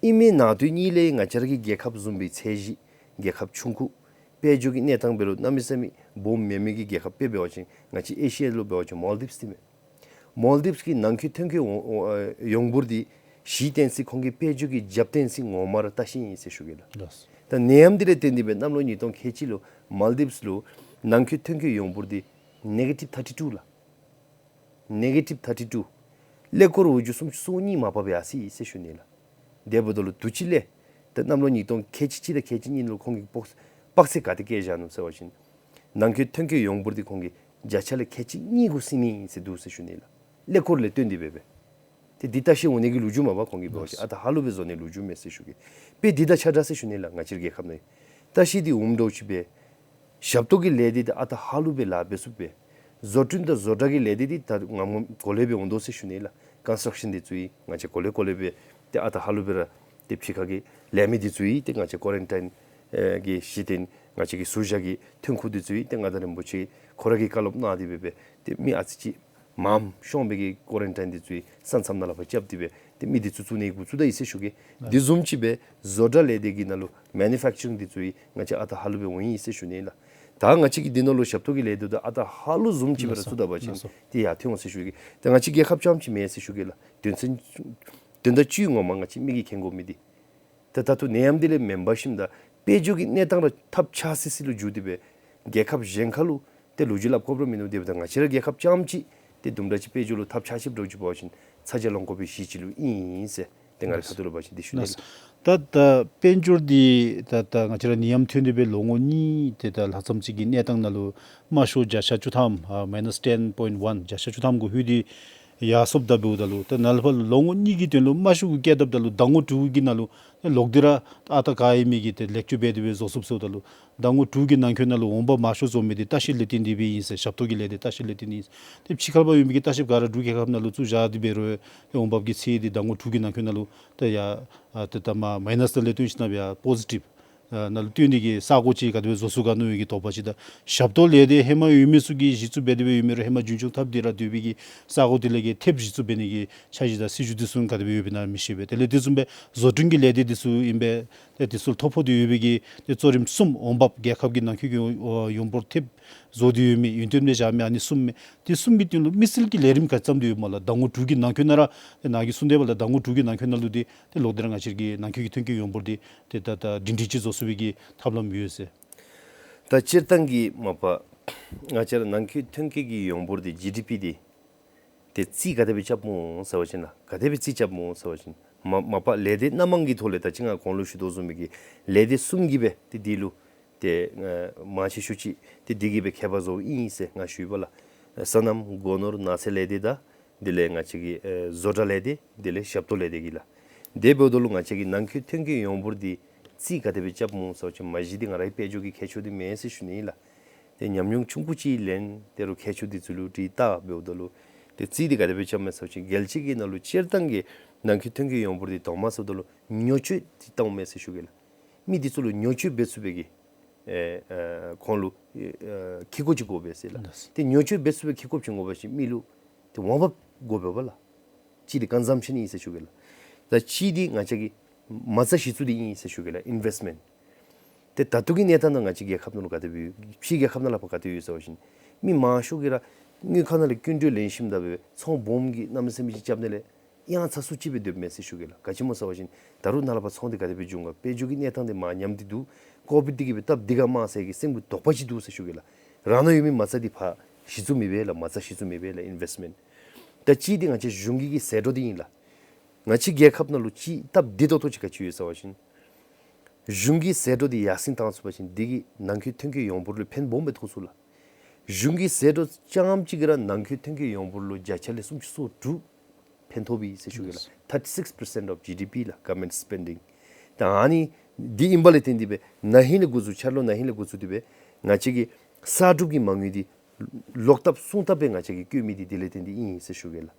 ཨིན་མིན་ནང་དོན་གཉིས་ལས་ང་བཅས་ར་གི་རྒྱལ་ཁབ་བཟུམ་སྦེ་ཚད་གཞི་རྒྱལ་ཁབ་ཆུང་ཀུ་དཔལ་འབྱོར་གྱི་གནས་སྟངས་འབད་རུང་གནམ་མེད་ས་མེད་སྦོམ་མེན་མི་གི་རྒྱལ་ཁབ་དཔེ་འབད་བ་ཅིན་ང་བཅས་ཨེ་ཤི་ཡ་ལུ་འབད་བ་ཅིན་མཱལ་དིབས་འདི་མས། མཱལ་དིབས་ཀྱི་ནང་འཁོད་ཐོན་སྐྱེད་ཡོངས་ཡོངས་འབོར་འདི་ གཞི་བརྟེན་སའི་ཁོང་གི་དཔལ་འབྱོར་གྱི་རྒྱབ་རྟེན་སའི་ངོ་མ་ར་ལྟ་ཤེས་ཨིན་ཟེར་ཞུ་གེ་ལགས། ལགས། ད་ནད་ཡམས་འདི་ལས་བརྟེན་ཏེ་སྦེ་གནམ་ལོ་ཉིས་སྟོང་ཁལ་གཅིག་ལུ་མཱལ་དིབས་ལུ་ནང་འཁོད་ཐོན་སྐྱེད་ཡོངས་འབོར་འདི་ནེ་གེ་ཊིབ་ཐར་ཊི་ཊུ་ལགས། ནེ་གེ་ཊིབ་ཐར་ཊི་ཊུ། ཀླད་ཀོར་འོག་འཇུ་སུམ་ཅུ་སོ་གཉིས་མ་པ་སྦེ་ཡར་སོ་ཡི་ཟེར་ཞུ་ནི་ལགས། དེ་འབདཝ་ད་ལུ་དུས་ཅི་ལས་ད་གནམ་ལོ་ཉིས་སྟོང་ཁལ་གཅིག་གཅིག་དང་ཁལ་གཅིག་གཉིས་ལུ་ཁོང་གིས་དཔག་དཔག་ཚད་ག་དེ་བཀལ་བཞག་ནུག་ཟེར་བ་ཅིན་ནང་འཁོད་ཐོན་སྐྱེད་ཡོངས་འབོར་འདི་ཁོང་གིས་བརྒྱ་ཆ་ལས་ཁལ་གཅིག་གཉིས་གུ་སོ་ནི་ཨིན་ཟེར་འདུག་ཟེར་ཞུ་ནི་ལགས། ཀླད་ཀོར་ལས་བཏོན་ཏེ་སྦེ་སྦེ། ཏེ་འདི་ལྟ་ཤེས་འོང་ནི་གི་ལོ་རྒྱུས་མ་པ་ཁོང་གིས་འབད་བ་ཅིན་ཨ་རྟག་ཧ་ལུགས་སྦེ་བཟོ་ནི་ལོ་རྒྱུས་མེད་ཟེར་ཞུ་གེ། དཔེ་འདི་དང་ཆ་འདྲ་ཟེར་ཞུ་ནི་ལགས། ང་བཅས་རའི་རྒྱལ་ཁབ་ནང་ལྟ་ཤེས་འདི་འོངམ་འདྲཝ་ཅིག་སྦེ་ཞབས་ཏོག་གི་ལས་སྡེ་འདི་ཨ་རྟག་ཧ་ལུགས་སྦེ་ལཱ་འབད་ཚུགསཔ་སྦེ། བཟོ་སྐྲུན་དང་བཟོ་གྲྭ་གི་ལས་སྡེ་འདི་ད་ངམ་ངམ་གོ་ལེ་སྦེ་འོང་དོ་ཟེར་ཞུ་ནི་ལགས། ཀོན་སི་ཊྲག་ཤཱན་འདི་ཚུ་ཡང་ང་བཅས་གོ་ལེ་གོ་ལེ་སྦེ་ཏེ་ཨ་རྟག་ཧ་ལུགས་སྦེ་ར་ཏེ་ཕྱི་ཁ་གི་ལས་མི་འདི་ཚུ་ཡང་ཏེ་ང་བཅས་ཀོ་རན་ཊིན་ཨེ་གི་གཞི་རྟེན་ང་བཅས་ཀྱི་ཟུར་བཞག་གི་ཐོན་ཁུངས་འདི་ཚུ་ཡང་ཏེ་མངའ་བདག་རིན་པོ་ཆེ་ཁོ་ར་གིས་བཀའ་སློབ་གནང་སྟེ་སྦེ་སྦེ་ཏེ་མི་ཨ་ཙི་ཅིག་མངམ་ཤོང་བའི་གི་ཀོ་རན་ཊིན་འདི་ཚུ་ཡང་ས་མཚམས་ནང་ལས་ཕར་རྐྱབ་སྟེ་སྦེ་ཏེ་མི་འདི་ཚུ་བཙུགས་ནི་གུ་བཙུགས་ད་ཡི་ཟེར་ཞུ་གེ། འདི་བཟུམ་ཅིག་སྦེ་བཟོ་གྲྭ་ལས་སྡེ་གི་ནང་ལུ་མེ་ནུ་ཕེཀ་ཅ་རིང་འདི་ཚུ་ཡང་ང་བཅས་ཨ་རྟག་ཧ་ལུགས་སྦེ་འོང་ཡི་ཟེར་ཞུ་ནི་ལགས། ད་ང་བཅས་ཀྱི་འདི་ནང་ལུ་ཞབས་ཏོག་གི་ལས་སྡེ་འདི་ཨ་རྟག་ཧ་ལུགས་བཟུམ་ཅིག་སྦེ་ར་ལགས་སོ། བཙུགས་ད་པ་ཅིན་ལགས་སོ། ཏེ་ཡར་ཐོན་འོང་ཟེར་ཞུ་གེ། ད་ང་བཅས་རྒྱལ་ཁབ་རྐྱངམ་ཅིག་མེན་ཟེར་ཞུ་གེ་ལགས། དོན་ཚན་དོན་དག་བཅུ་ངོ་མ་ང་བཅས་མི་གིས་མཁྱེན་དགོ་མི་འདི། ད་ད་ལྟོ་ནད་ཡམས་འདི་ལས་མེན་པར་ཞིནམ་ད་དཔལ་འབྱོར་གྱི་གནས་སྟངས་ར་ཐབས་ཆག་སི་སི་ལུ་འགྱུར་ཏེ་སྦེ་རྒྱལ་ཁབ་གཞན་ཁ་ལུ་ཏེ་ལོ་རྒྱུས་སླབ་དགོཔ་ར་མིན་འདུག། དེ་འབདཝ་ད་ང་བཅས་ར་རྒྱལ་ཁབ་རྐྱངམ་ཅིག་ཏེ་དུམ་གྲ་ཅིག་དཔལ་འབྱོར་ལུ་ཐབས་ཆག་ཆིབ་འགྱོ་ཅིག་འབད་བ་ཅིན་ཚ་གྱང་ལང་དགོ་པའི་གཞི་ཅིག་ལུ་ཨིན་ཟེར་ཏེ་ང་རའི་ཁ་ཐུག་ལུ་འབད་བ་ཅིན་འདི་ཞུ་ནི་ལགས། ད་ད་དཔལ་འབྱོར་འདི་ད་ད་ང་བཅས་ར་ནད་ཡམས་ཐོན་ཏེ་སྦེ་ལོ་ངོ་གཉིས་ཏེ་ད་ལྷག་ཙམ་ཅིག་གི་གནས་སྟངས་ནང་ལུ་དམའ་ཤོས་བརྒྱ་ཆ་བཅུ་ཐམ་ཨ་མའི་ནཱས་ཊེན་པོའིནཊི་ཝན་བརྒྱ་ཆ་བཅུ་ཐམ་གུ་ལྷོད་དེ་ཡར་སོངམ་ད་འབདཝ་ད་ལུ་ད་ནཱ་ལས་ཕར་ལོ་ངོ་གཉིས་ཀྱི་དོན་ལུ་དམའ་ཤོས་གུ་བཀལ་དཔ་ད་ལུ་ཟླ་ངོ་དྲུག་གི་ནང་ལུ་ལོག་སྟེ་ར་ཨ་རྟག་ག་ཨིན་མི་གི་ཏེ་ལེགས་བཅོས་འབད་དེ་སྦེ་བཟོ་ཚུགསཔ་ཟེརཝ་ད་ལུ་ཟླ་ངོ་དྲུག་གི་ནང་འཁོད་ནང་ལུ་འོང་འབབ་མང་ཤོས་བཟོ་མི་འདི་ལྟ་བཤལ་ལས་བརྟེན་ཏེ་སྦེ་ཨིན་ཟེར། ཞབས་ཏོག་གི་ལས་སྡེ་ལྟ་བཤལ་ལས་བརྟེན་ཏེ་ཨིན་ཟེར། ཏེ་ཕྱི་ཁར་ཕར་ཡོད་མི་གི་ལྟ་བཤལཔ་ག་ར་འབྲུག་རྒྱལ་ཁབ་ནང་ལུ་བཙུགས་བཞག་སྟེ་འབད་རུང་ཏེ་འོང་འབབ་ཀྱི་ཚད་འདི་ཟླ་ངོ་དྲུག་གི་ནང་འཁོད་ནང་ལུ་ད་ཡར་ཨ་ཏེ་ད་མ་མའི་ནཱས་ནང་ལས་བཏོན་ཞིནམ་ཡར་པོ་ཟི་ཊིབ་ཨ་ནང་ལུ་བཏོན་ནི་གི་ས་གོ་ཅིག་ག་དེ་སྦེ་བཟོ་ཚུགས་ག་མནོ་བའི་གི་དོགས་པ་ཅིག་དང་ཞབས་ཏོག་ལས་སྡེ་ཧེ་མ་ཡོད་མི་ཚུ་གིས་གཞི་བཙུགས་འབད་དེ་སྦེ་ཡོད་མི་རུང་ཧེ་མ་རྒྱུན་སྐྱོང་འཐབ་སྟེ་ར་སྡོད་པའི་གི་ས་གོ་དེ་ལས་ཀྱི་ཐེབས་གཞི་བཙུགས་འབད་ནི་གི་འཆར་གཞི་དང་སྲིད་བྱུས་འདི་ཚུ་ག་དེ་སྦེ་ཡོདཔ་ཨིན་ན་མི་ཤེས་པས། དེ་ལས་དེ་བཟུམ་སྦེ་བཟོ་སྐྲུན་གྱི་ལས་སྡེ་འདི་ཚུ་ཨིན་པས། ཏེ་དེ་ཚུ་ལུ་ཐོ་ཕོག་སྟེ་ཡོད་པའི་གི་ཏེ་གཙོ་རིམ་གསུམ་འོང་འབབ་རྒྱལ་ཁབ་ཀྱི་ནང་འཁོད་ཀྱི་ཡོངས་འབོར་ཐེབས་བཟོ་སྟེ་ཡོད་མི་ཡུན་བརྟན་སྦེ་བཞག་མི་ཨ་ནི་གསུམ་མས། དེ་གསུམ་གྱི་དོན་ལུ་དམིགས་བསལ་གྱི་ལས་རིམ་ག་ཅི་བརྩམས་ཏེ་ཡོདཔ་སྨོ་ལགས། ཟླ་ངོ་དྲུག་གི་ནང་འཁོད་ནང་ར་ཏེ་ནཱ་གིས་གསུངས་དེ་འབདཝ་ད་ཟླ་ངོ་དྲུག་གི་ནང་འཁོད་ནང་ལུ་ཏེ་ཏེ་ལོག་སྟེ་ར་ང་བཅས་ཀྱི་ནང་འཁོད་ཀྱི་ཐོན་སྐྱེད་ཡོངས་འབོར་འདི་ཏེ་ད་ད་སྒྲིང་སྒྲིང་ཅིག་བཟོ་ཚུགས་པའི་གི་ཐབས་ལམ་ཡོད་ཟེར། ད་སྤྱིར་བཏང་གི་མ་པ་ང་བཅས་ར་ནང་འཁོད་ཐོན་སྐྱེད་ཀྱི་ཡོངས་འབོར་འདི་ཇི་ཌི་པི་འདི་ཏེ་རྩིས་ག་དེ་སྦེ་རྐྱབ་སྨོ་ཟེར་བ་ཅིན་ལགས། ག་དེ་སྦེ་རྩིས་རྐྱབ་སྨོ་ཟེར་བ་ཅིན་མ་མ་པ་ལས་སྡེ་སྣ་མང་གི་ཐོག་ལས་ད་ཅི་ང་གོང་ལུ་ཞུ་དོ་བཟུམ་མའི་གི་ལས་སྡེ་གསུམ་གྱིས་སྦེ་ཏེ་འདི་ལུ་ཏེ་ཨ་མང་ཆེ་ཤོས་ཅིག་ཏེ་འདི་གིས་སྦེ་ཁྱད་པར་བཟོཝ་ཨིན་ཟེར་ང་ཞུ་ཡི་པ་ལགས། སོ་ནམ་སྒོ་ནོར་ནགས་ཚལ་ལས་སྡེ་དང་དེ་ལས་ང་བཅས་ཀྱི་ཨེ་བཟོ་གྲྭ་ལས་སྡེ་དེ་ལས་ཞབས་ཏོག་ལས་སྡེ་གི་ལགས། དེ་འབདཝ་ད་ལུ་ང་བཅས་ཀྱི་ནང་འཁོད་ཐོན་སྐྱེད་ཡོངས་འབོར་འདི་རྩིས་ག་དེ་སྦེ་རྐྱབ་སྨོ་ཟེར་བ་ཅིན་མ་གཞི་འདི་ང་རའི་དཔལ་འབྱོར་གྱི་མཁས་མཆོག་འདི་མེན་ཟེར་ཞུ་ནི་ཨིན་ལགས། ཏེ་ཉམས་མྱོང་ཆུང་ཀུ་ཅིག་ལེན་ཏེ་རུང་མཁས་མཆོག་འདི་ཚུ་ལུ་དྲི་བལྟ་འབདཝ་ད་ལུ་ཏེ་རྩིས་འདི་ག་དེ་སྦེ་རྐྱབ་མས་ཟེར་བ་ཅིན་རྒྱལ་སྤྱི་གི་ནང་ལུ་སྤྱིར་བཏང་གི་ནང་འཁོད་ཐོན་སྐྱེད་ཡོངས་འབོར་འདི་དོ་མ་ཟེརཝ་ད་ལུ་ཉོ་སྤྱོད་འདི་བཏངམ་མས་ཟེར་ཞུ་གེ་ལགས། མི་འདི་ཚུ་ལུ་ཉོ་སྤྱོད་འབད་ཚུགས་པའི་གི་ཨེ་ཨེ་ཁོང་ལུ་ཨེ་ཨེ་ཁེ་ཀོ་ཅིག་དགོ་པས་ཟེར་ལགས། ལགས། ཏེ་ཉོ་སྤྱོད་འབད་ཚུགས་པའི་ཁེ་ཀོ་ཅིག་དགོ་པ་ཅིན་མི་ལུ་ཏེ་འོང་འབབ་དགོ་པས་པ་ལགས། གཅིག་འདི་ཀོན་སམ་ཤཱན་ཨིན་ཟེར་ཞུ་གེ་ལགས། ད་གཅིག་འདི་ང་བཅས་ཀྱི་མ་རྩ་གཞི་བཙུགས་འདི་ཨིན་ཟེར་ཞུ་གེ་ལགས། ཨིན་ཝེསཊ་མེནཊ། ཏེ་ད་ལྟོ་གི་གནས་སྟངས་ནང་ང་བཅས་རྒྱལ་ཁབ་ནང་ལུ་ག་དེ་སྦེ་ཕྱི་རྒྱལ་ཁབ་ནང་ལས་ཕར་ག་དེ་ཡོད་ཟེར་བ་ཅིན་མི་མང་ཤོས་ཀྱིས་ར་དངུལ་ཁང་ནང་ལས་སྐྱིན་འགྲུལ་ལེན་ཞིནམ་ད་སྦེ་ཚོང་སྦོམ་གྱི་གནམ་མེད་ས་མེད་ཅིག་རྐྱབ་ནི་ལས་ཡང་ཚ་སུ་ཅིག་སྦེ་སྡོདཔ་མས་ཟེར་ཞུ་གེ་ལགས། ག་ཅི་སྨོ་ཟེར་བ་ཅིན་ད་རུང་ནཱ་ལས་ཕར་ཚོང་འདི་ག་དེ་སྦེ་འབྱུང་ག། དཔལ་འབྱོར་གྱི་གནས་སྟངས་འདི་མར་ཉམས་ཏེ་འདུག། ཀོ་བིཌ་འདི་གིས་སྦེ་སྟབས་བདེ་ག་མས་ཟེར་གྱི་སེམས་ཀྱི་དོགས་པ་ཅིག་འདུག་ཟེར་ཞུ་གེ་ལགས། རང་ནང་ཡོད་མི་མ་རྩ་འདི་ཕར་གཞི་བཙུགས་མི་འབད་ལགས། མ་རྩ་གཞི་བཙུགས་མི་འབད་ལགས། ཨིན་ཝེསཊ་མེནཊ། ད་གཅིག་འདི་ང་བཅས་གཞུང་གི་གི་ཟད་འགྲོ་འདི་ཨིན་ལགས། ང་བཅས་རྒྱལ་ཁབ་ནང་ལུ་གཅིག་སྟབས་བདེ་ཏོག་ཏོ་ཅིག་ག་ཅི་ཡོད་ཟེར་བ་ཅིན་གཞུང་གི་ཟད་འགྲོ་འདི་ཡར་སེང་བཏང་ཚུགས་པ་ཅིན་འདི་གིས་ནང་འཁོད་ཐོན་སྐྱེད་ཡོངས་འབོར་ལུ་ཕན་སྦོམ་སྦེ་ཐོགས་ཚུགས་ལགས། གཞུང་གི་ཟད་འགྲོ་རྐྱངམ་གཅིག་གིས་ར་ནང་འཁོད་ཐོན་སྐྱེད་ཡོངས་འབོར་ལུ་བརྒྱ་ཆ་ལས་སུམ་ཅུ་སོ་དྲུག་ཕན་ཐོགས་པས་ཟེར་ཞུ་གེ་ལགས། ལགས། Thirty six percent of G D P ལགས། Government spending། ད་ཨ་ནི་འདི་ཨིན་པ་ལས་བརྟེན་ཏེ་སྦེ་ན་ཧིང་ལས་འགོ་བཙུགས་འཆར་ལོ་ན་ཧིང་ལས་འགོ་བཙུགས་ཏེ་སྦེ་ང་བཅས་ཀྱི་གསར་སྒྲུབ་ཀྱི་མ་དངུལ་འདི་ལོག་བཏབ་སོང་བཏབ་སྦེ་ང་བཅས་ཀྱིས་བཀོལ་མི་འདི་དེ་ལས་བརྟེན་ཏེ་ཨིན་ཟེར་ཞུ་གེ་ལགས།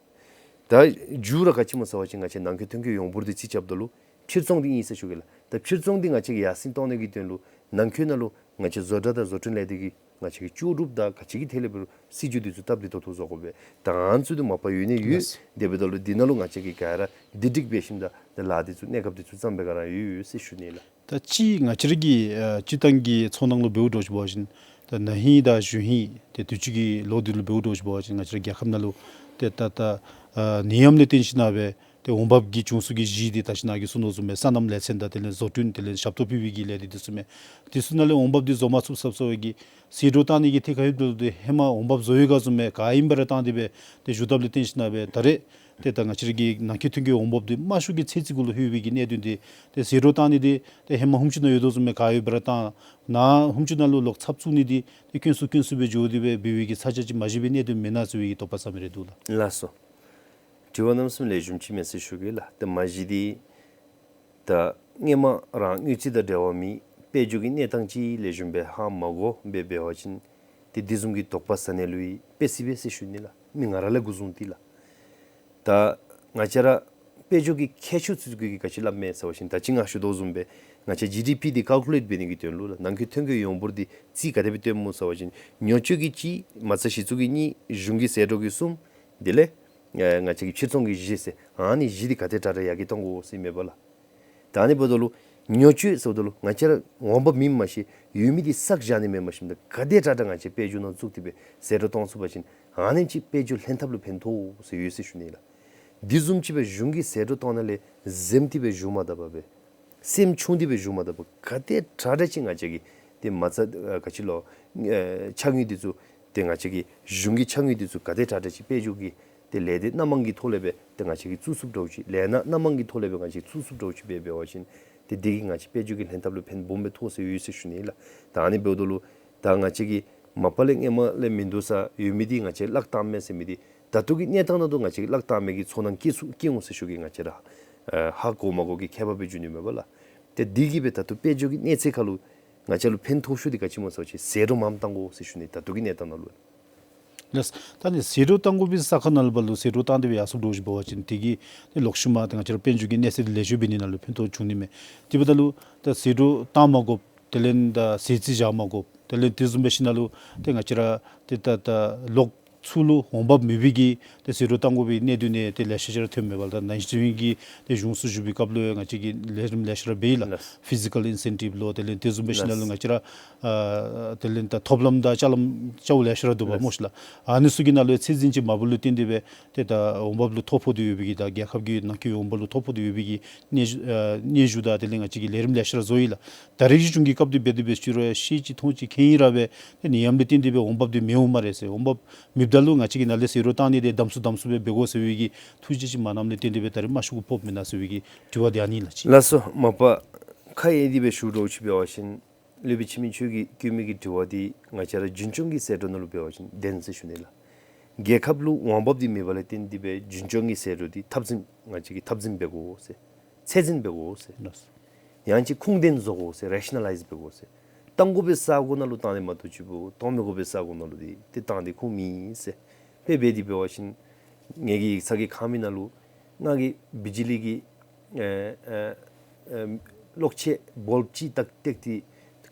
ད་མཇུག་ར་ག་ཅི་སྨོ་ཟེར་བ་ཅིན་ང་བཅས་ནང་འཁོད་ཐོན་སྐྱེད་ཡོངས་འབོར་འདི་རྩིས་རྐྱབ་ད་ལུ་ཕྱིར་ཚོང་འདི་ཨིན་ཟེར་ཞུ་གེ་ལགས། ད་ཕྱིར་ཚོང་འདི་ང་བཅས་ཀྱིས་ཡར་སེང་གཏང་ནི་གི་དོན་ལུ་ནང་འཁོད་ནང་ལུ་ང་བཅས་བཟོ་གྲྭ་དང་བཟོ་སྐྲུན་ལས་སྡེ་གིས་ང་བཅས་ཀྱི་ལྕོགས་གྲུབ་དང་ག་ཅི་གི་ཐད་ལས་འབད་རུང་སྲིད་བྱུས་འདི་ཚུ་སྟབས་བདེ་ཏོག་ཏོ་བཟོ་དགོ་པས། ད་ཨ་ནི་ཚུ་འདི་མ་པ་ཡོད་ནི་ཡོད། ལགས། དེ་འབདཝ་ད་ལུ་འདི་ནང་ལུ་ང་བཅས་ཀྱིས་ག་ར་བདེ་སྒྲིག་འབད་ཞིནམ་ད་ད་ལཱ་འདི་ཚུ་གནས་སྐབས་འདི་ཚུ་བརྩམ་སྦེ་ག་ར་ཡོད་ཡོད་ཟེར་ཞུ་ནི་ལགས། ད་གཅིག་ང་བཅས་ར་གི་ཨ་སྤྱིར་བཏང་གི་ཚོར་སྣང་ལུ་འབདཝ་འདྲཝ་ཅིག་འབད་བ་ཅིན་ད་ན་ཧིང་དང་གཞེས་ཧིང་ཏེ་དུས་ཅི་གི་ལོ་འདི་ལུ་འབདཝ་འདྲཝ་ཅིག་འབད་བ་ཅིན་ང་བཅས་ར་རྒྱལ་ཁབ་ནང་ལུ་ཏེ་ད་ད་ཨ་ནད་ཡམས་ལས་བརྟེན་ཞིནམ་ན་སྦེ་ ཏེ་འོང་འབབ་ཀྱི་བྱུང་ས་གི་གཞི་འདི་ད་ཅི་ནཱ་གིས་གསུངས་དོ་བཟུམ་སྦེ་སོ་ནམ་ལས་ཚན་དང་དེ་ལས་བཟོ་སྐྲུན་དེ་ལས་ཞབས་ཏོག་ཕུལ་བའི་གི་ལས་སྡེ་འདི་ཚུ་མས། དེ་ཚུ་ནང་ལས་འོང་འབབ་འདི་བཟོ་མ་ཚུགས་ཟེར་བ་ཅིན་ཟད་འགྲོ་བཏང་ནི་གི་ཐད་ཁར་ཡོདཔ་ད་ལུ་ཏེ་ཧེ་མ་འོང་འབབ་བཟོ་བའི་སྐབས་བཟུམ་སྦེ་ག་ཨིནམ་སྦེ་ར་བཏང་སྟེ་སྦེ་ཏེ་བཞུགས་ཐབས་ལུ་བརྟེན་ཞིན་ན་སྦེ་ད་རེས་ཏེ་ད་ང་བཅས་ར་གི་ནང་འཁོད་ཐོན་སྐྱེད་འོང་འབབ་འདི་དམའ་ཤོས་ཀྱི་ཚད་ཅིག་གུ་ལུ་ལྷོད་པའི་གི་གནད་དོན་འདི་ཏེ་ཟད་འགྲོ་བཏང་ནི་འདི་ཏེ་ཧེ་མ་ཧུམ་ཅུ་ནང་ཡོད་དོ་བཟུམ་སྦེ་ག་ཡོད་པ་ར་བཏང་ནཱ་ཧུམ་ཅུ་ནང་ལུ་ལོག་ཚབ་བཙུགས་ནི་འདི་ཏེ་དཀོན་སུ་དཀོན་སུ་སྦེ་འགྱོ་སྟེ་སྦེ་འབད་བའི་གི་ཚ་གྱང་ཅིག་མ་བཞེས་པའི་གནད་དོན་མེན་ན་ཟེར་བའི་གི་དོགས་པ་ཟ་མི་རེ་འདུག་ལགས། ལགས་སོ། དྲི་བ་གནམ་མེད་ས་མེད་ལེགས་ཤོམ་ཅིག་མས་ཟེར་ཞུ་གེ་ལགས། ཏེ་མ་གཞི་འདི་ད་སྔོན་མ་རང་དངུལ་རྩིས་དང་འབྲེལ་བ་མེད་དཔལ་འབྱོར་གྱི་གནས་སྟངས་ཅིག་ལེགས་ཤོམ་སྦེ་ཧ་མ་གོ་སྦེ་འབད་བ་ཅིན་ཏེ་འདི་བཟུམ་གྱི་དོགས་པ་ཟ་ནི་ལུ་ཡང་དཔེ་སྲིད་པས་ཟེར་ཞུ་ནི་ལགས། མི་ང་ར་ལས་འགོ་བཟུང་སྟེ་ལགས། ད་ང་བཅས་ར་དཔལ་འབྱོར་གྱི་མཁས་མཆོག་ཚུ་གིས་ག་ཅི་སླབ་མས་ཟེར་བ་ཅིན་ད་ཅི་ང་ཞུ་དོ་བཟུམ་སྦེ་ང་བཅས་ཇི་ཌི་པི་འདི་ཀཱལ་ཀུ་ལེཊ་འབད་ནི་གི་དོན་ལུ་ལགས་ནང་འཁོད་ཐོན་སྐྱེད་ཡོངས་འབོར་འདི་རྩིས་ག་དེ་སྦེ་སྟོནམ་སྨོ་ཟེར་བ་ཅིན་ཉོ་སྤྱོད་ཀྱི་གཅིག་མ་རྩ་གཞི་བཙུགས་ཀྱི་གཉིས་གཞུང་གི་ཟད་འགྲོ་གི་གསུམ་དེ་ལས་ཨེ་ང་བཅས་ཀྱི་ཕྱིར་ཚོང་གི་བཞི་ཟེར་ཨ་ནི་བཞི་འདི་ག་དེ་དྲག་དྲག་ཡར་རྒྱས་གཏང་དགོ་ཟེར་མས་པ་ལགས། ད་ཨ་ནི་འབདཝ་ད་ལུ་ཉོ་སྤྱོད་ཟེརཝ་ད་ལུ་ང་བཅས་ར་འོང་འབབ་མེད་མ་ཤེས་ཡོད་མི་འདི་བསགས་བཞག་ནི་མེན་མ་ཤེས་ད་ག་དེ་དྲག་དྲག་ང་བཅས་དཔལ་འབྱོར་ནང་བཙུགས་ཏེ་སྦེ་ཟད་འགྲོ་གཏང་ཚུགས་པ་ཅིན་ཨ་ནེམ་ཅིག་དཔལ་འབྱོར་ལྷན་ཐབས་ལུ་ཕན་ཐོགས་ཟེར་ཡོད་ཟེར་ཞུ་ནི་ལགས། འདི་བཟུམ་ཅིག་སྦེ་གཞུང་གིས་ཟད་འགྲོ་གཏང་ནི་ལས་འཛེམ་སྟེ་སྦེ་བཞུགས་མ་ད་པར་སྦེ་སེམས་ཆུང་སྟེ་སྦེ་བཞུགས་མ་ད་པར་ག་དེ་དྲག་དྲག་ཅིག་ང་བཅས་ཀྱི་ཏེ་མ་རྩ་ཨ་ག་ཅི་ལོ་ཨེ་ཕྱག་དངུལ་འདི་ཚུ་ཏེ་ང་བཅས་ཀྱི་གཞུང་གི་ཕྱག་དངུལ་འདི་ཚུ་ག་དེ་དྲག་དྲག་ཅིག་དཔལ་འབྱོར་གྱི་ཏེ་ལས་སྡེ་སྣ་མང་གི་ཐོག་ལས་སྦེ་ཏེ་ང་བཅས་ཀྱིས་བཙུགས་ཚུགསཔ་འདྲཝ་ཅིག་ལས་སྣ་སྣ་མང་གི་ཐོག་ལས་སྦེ་ང་བཅས་ཀྱིས་བཙུགས་ཚུགསཔ་འདྲཝ་ཅིག་སྦེ་འབད་བ་ཅིན་ཏེ་འདི་གིས་ང་བཅས་དཔལ་འབྱོར་གྱི་ལྷན་ཐབས་ལུ་ཕན་སྦོམ་སྦེ་ཐོགས་ཟེར་ཡོད་ཟེར་ཞུ་ནི་ལགས། ད་ཨ་ནི་འབདཝ་ད་ལུ་ད་ང་བཅས་ཀྱིས་མ་པ་ལས་སྔོན་མ་ལས་མིན་འདུག་ས་ཡོད་མི་འདི་ང་བཅས་བརླག་བཏང་མས་ཟེར་མི་འདི་ད་ལྟོ་གི་གནས་སྟངས་ནང་དུ་ང་བཅས་ཀྱིས་བརླག་བཏང་མི་གི་ཚོར་སྣང་སྐྱེ་ཚུགས་སྐྱེ་འོང་ཟེར་ཞུ་གེ། ང་བཅས་ར་ཨ་ཧ་གོ་མ་གོ་གི་ཁྱད་པར་སྦེ་འགྱོ་ནི་མས་པ་ལགས། ཏེ་འདི་གིས་སྦེ་ད་ལྟོ་དཔལ་འབྱོར་གྱི་གནས་ཚད་ཁར་ལུ་ང་བཅས་ལུ་ཕན་ཐོགས་ཤོས་འདི་ག་ཅི་སྨོ་ཟེར་བ་ཅིན་ཟད་འགྲོ་མངམ་བཏང་དགོ་ཟེར་ཞུ་ནི། ད་ལྟོ་གི་གནས་སྟངས་ནང་ལུ་ལགས། ད་ནི་ཟད་འགྲོ་བཏང་དགོ་པའི་ས་ཁར་ནང་ལུ་འབད་རུང་ཟད་འགྲོ་བཏང་སྟེ་སྦེ་ཡར་སོངམ་འདྲཝ་ཅིག་འབད་བ་ཅིན་དེ་གིས་ཏེ་ལོག་ཤུལ་མ་ཏེ་ང་བཅས་ར་དཔལ་འབྱོར་གྱི་གནས་ཚད་འདི་ལེགས་ཤོམ་འབད་ནི་ནང་ལུ་ཕན་ཐོགས་འབྱུང་ནི་མས། དེ་འབདཝ་ད་ལུ་ད་ཟད་འགྲོ་བཏང་མ་དགོཔ་དེ་ལས་ད་ཟད་རྩིས་བཞག་མ་དགོཔ་དེ་ལས་དེ་བཟུམ་སྦེ་ཞིནམ་ལས་ཏེ་ང་བཅས་ར་ཏེ་ད་ད་ལོག་ཚུར་ལུ་འོང་འབབ་མེད་པའི་གི་ཏེ་ཟད་འགྲོ་བཏང་དགོ་པའི་གནད་དོན་ནི་ཏེ་ལེ་ཤ་ཅིག་ར་ཐོནམ་མས་པ་ལགས། ད་ནང་ཆེན་གྱི་ཏེ་གཞུང་སྲུང་ཞུ་བའི་སྐབས་ལུ་ཡང་ང་བཅས་ཀྱིས་ལས་རིམ་ལེ་ཤ་ར་འབད་ཡི་ལགས། ལགས། ཕི་ཟི་ཀཱལ་ཨིན་སེན་ཊིབ་ལོ་དེ་ལས་དེ་བཟུམ་སྦེ་ཞིནམ་ལས་ལགས། ང་བཅས་ར་ཨ་དེ་ལས་ད་ཐོབ་ལམ་དང་ལྕགས་ལམ་ལྕགས་ལེ་ཤ་ར་འདུག་པ་ལགས། སྨོ་ཤིག་ལགས། ཨ་ནི་ཚུ་གི་ནང་ལུ་ཚད་འཛིན་ཅིག་མ་འབད་ལུ་བརྟེན་ཏེ་སྦེ་ཏེ་ད་འོང་འབབ་ལུ་ཐོ་ཕོག་སྟེ་ཡོད་པའི་གི་ད་རྒྱལ་ཁབ་ཀྱི་ནང་འཁོད་འོང་འབབ་ལུ་ཐོ་ཕོག་སྟེ་ཡོད་པའི་གི་སྙན་ཞུ་ཨ་སྙན་ཞུ་དང་དེ་ལས་ང་བཅས་ཀྱིས་ལས་རིམ་ལེ་ཤ་ར་བཟོ་ཡི་ལགས། ད་རེས་ཀྱི་གཞུང་གི་སྐབས་འདི་འབད་དེ་འབད་ཞུ་རུང་ཤེས་ཅིག་མཐོང་ཅིག་མཁྱེན་ཡི་ར་སྦེ་ཏེ་ནད་ཡམས་ལུ་བརྟེན་ཏེ་སྦེ་འོང་འབབ་འདི་མེདཔ་སྨ་རེ་ཟེར། འོང་འབབ་མེདཔ་ད་ལུ་ང་བཅས་ཀྱི་ནང་ལས་ཟད་འགྲོ་བཏང་ནི་འདི་དམ་སུ་དམ་སུ་སྦེ་འབད་དགོ་ཟེར་བའི་གི་ཐུགས་བཞེད་ཅིག་མ་གནངམ་ལུ་བརྟེན་ཏེ་སྦེ་ད་རེས་དམའ་ཤོས་གུ་ཕོགཔ་མེན་ན་ཟེར་བའི་གི་དྲི་བ་འདི་ཨ་ནི་ལགས་ཅིག། ལགས་སོ། མ་པ་ཁ་ཡེ་སྟེ་སྦེ་ཞུ་འདྲཝ་ཅིག་འབད་བ་ཅིན་སློབ་དཔོན་འཆི་མེད་ཁྱོད་ཀྱིས་བཀོད་མི་གི་དྲི་བ་འདི་ང་བཅས་ར་རྒྱུན་སྐྱོང་གི་ཟད་འགྲོ་ནང་ལུ་འབད་བ་ཅིན་བདེན་ཟེར་ཞུ་ནི་ལགས། རྒྱལ་ཁབ་ལུ་འོང་འབབ་འདི་མེད་པ་ལས་བརྟེན་ཏེ་སྦེ་རྒྱུན་སྐྱོང་གི་ཟད་འགྲོ་འདི་འཐབ་འཛིང་ང་བཅས་ཀྱིས་འཐབ་འཛིང་འབད་དགོ་ཟེར། ཚད་འཛིན་འབད་དགོ་ཟེར། ལགས། ཡང་ཅིན་ཁུངས་ལྡན་བཟོ་དགོ་ཟེར། རེ་ཤ་ན་ལའིཛ་འབད་དགོ་ཟེར། གཏང་དགོ་པའི་ས་གོ་ནང་ལུ་གཏང་ནི་མ་གཏོགས་ཅིག་འབད་གཏང་མི་དགོ་པའི་ས་གོ་ནང་ལུ་འདི་ཏེ་གཏང་སྟེ་ཁུངས་མེད་ཟེར། དཔེ་འབད་དེ་འབད་བ་ཅིན་ངེ་གི་ཡིག་ཚང་གི་ཁང་མིག་ནང་ལུ་ང་གིས་བི་ཇི་ལི་གི་ཨེ་ཨེ་ཨེ་གློག་ཆས་བོལབ་ཅིག་བཏགས་བཏེག་སྟེ་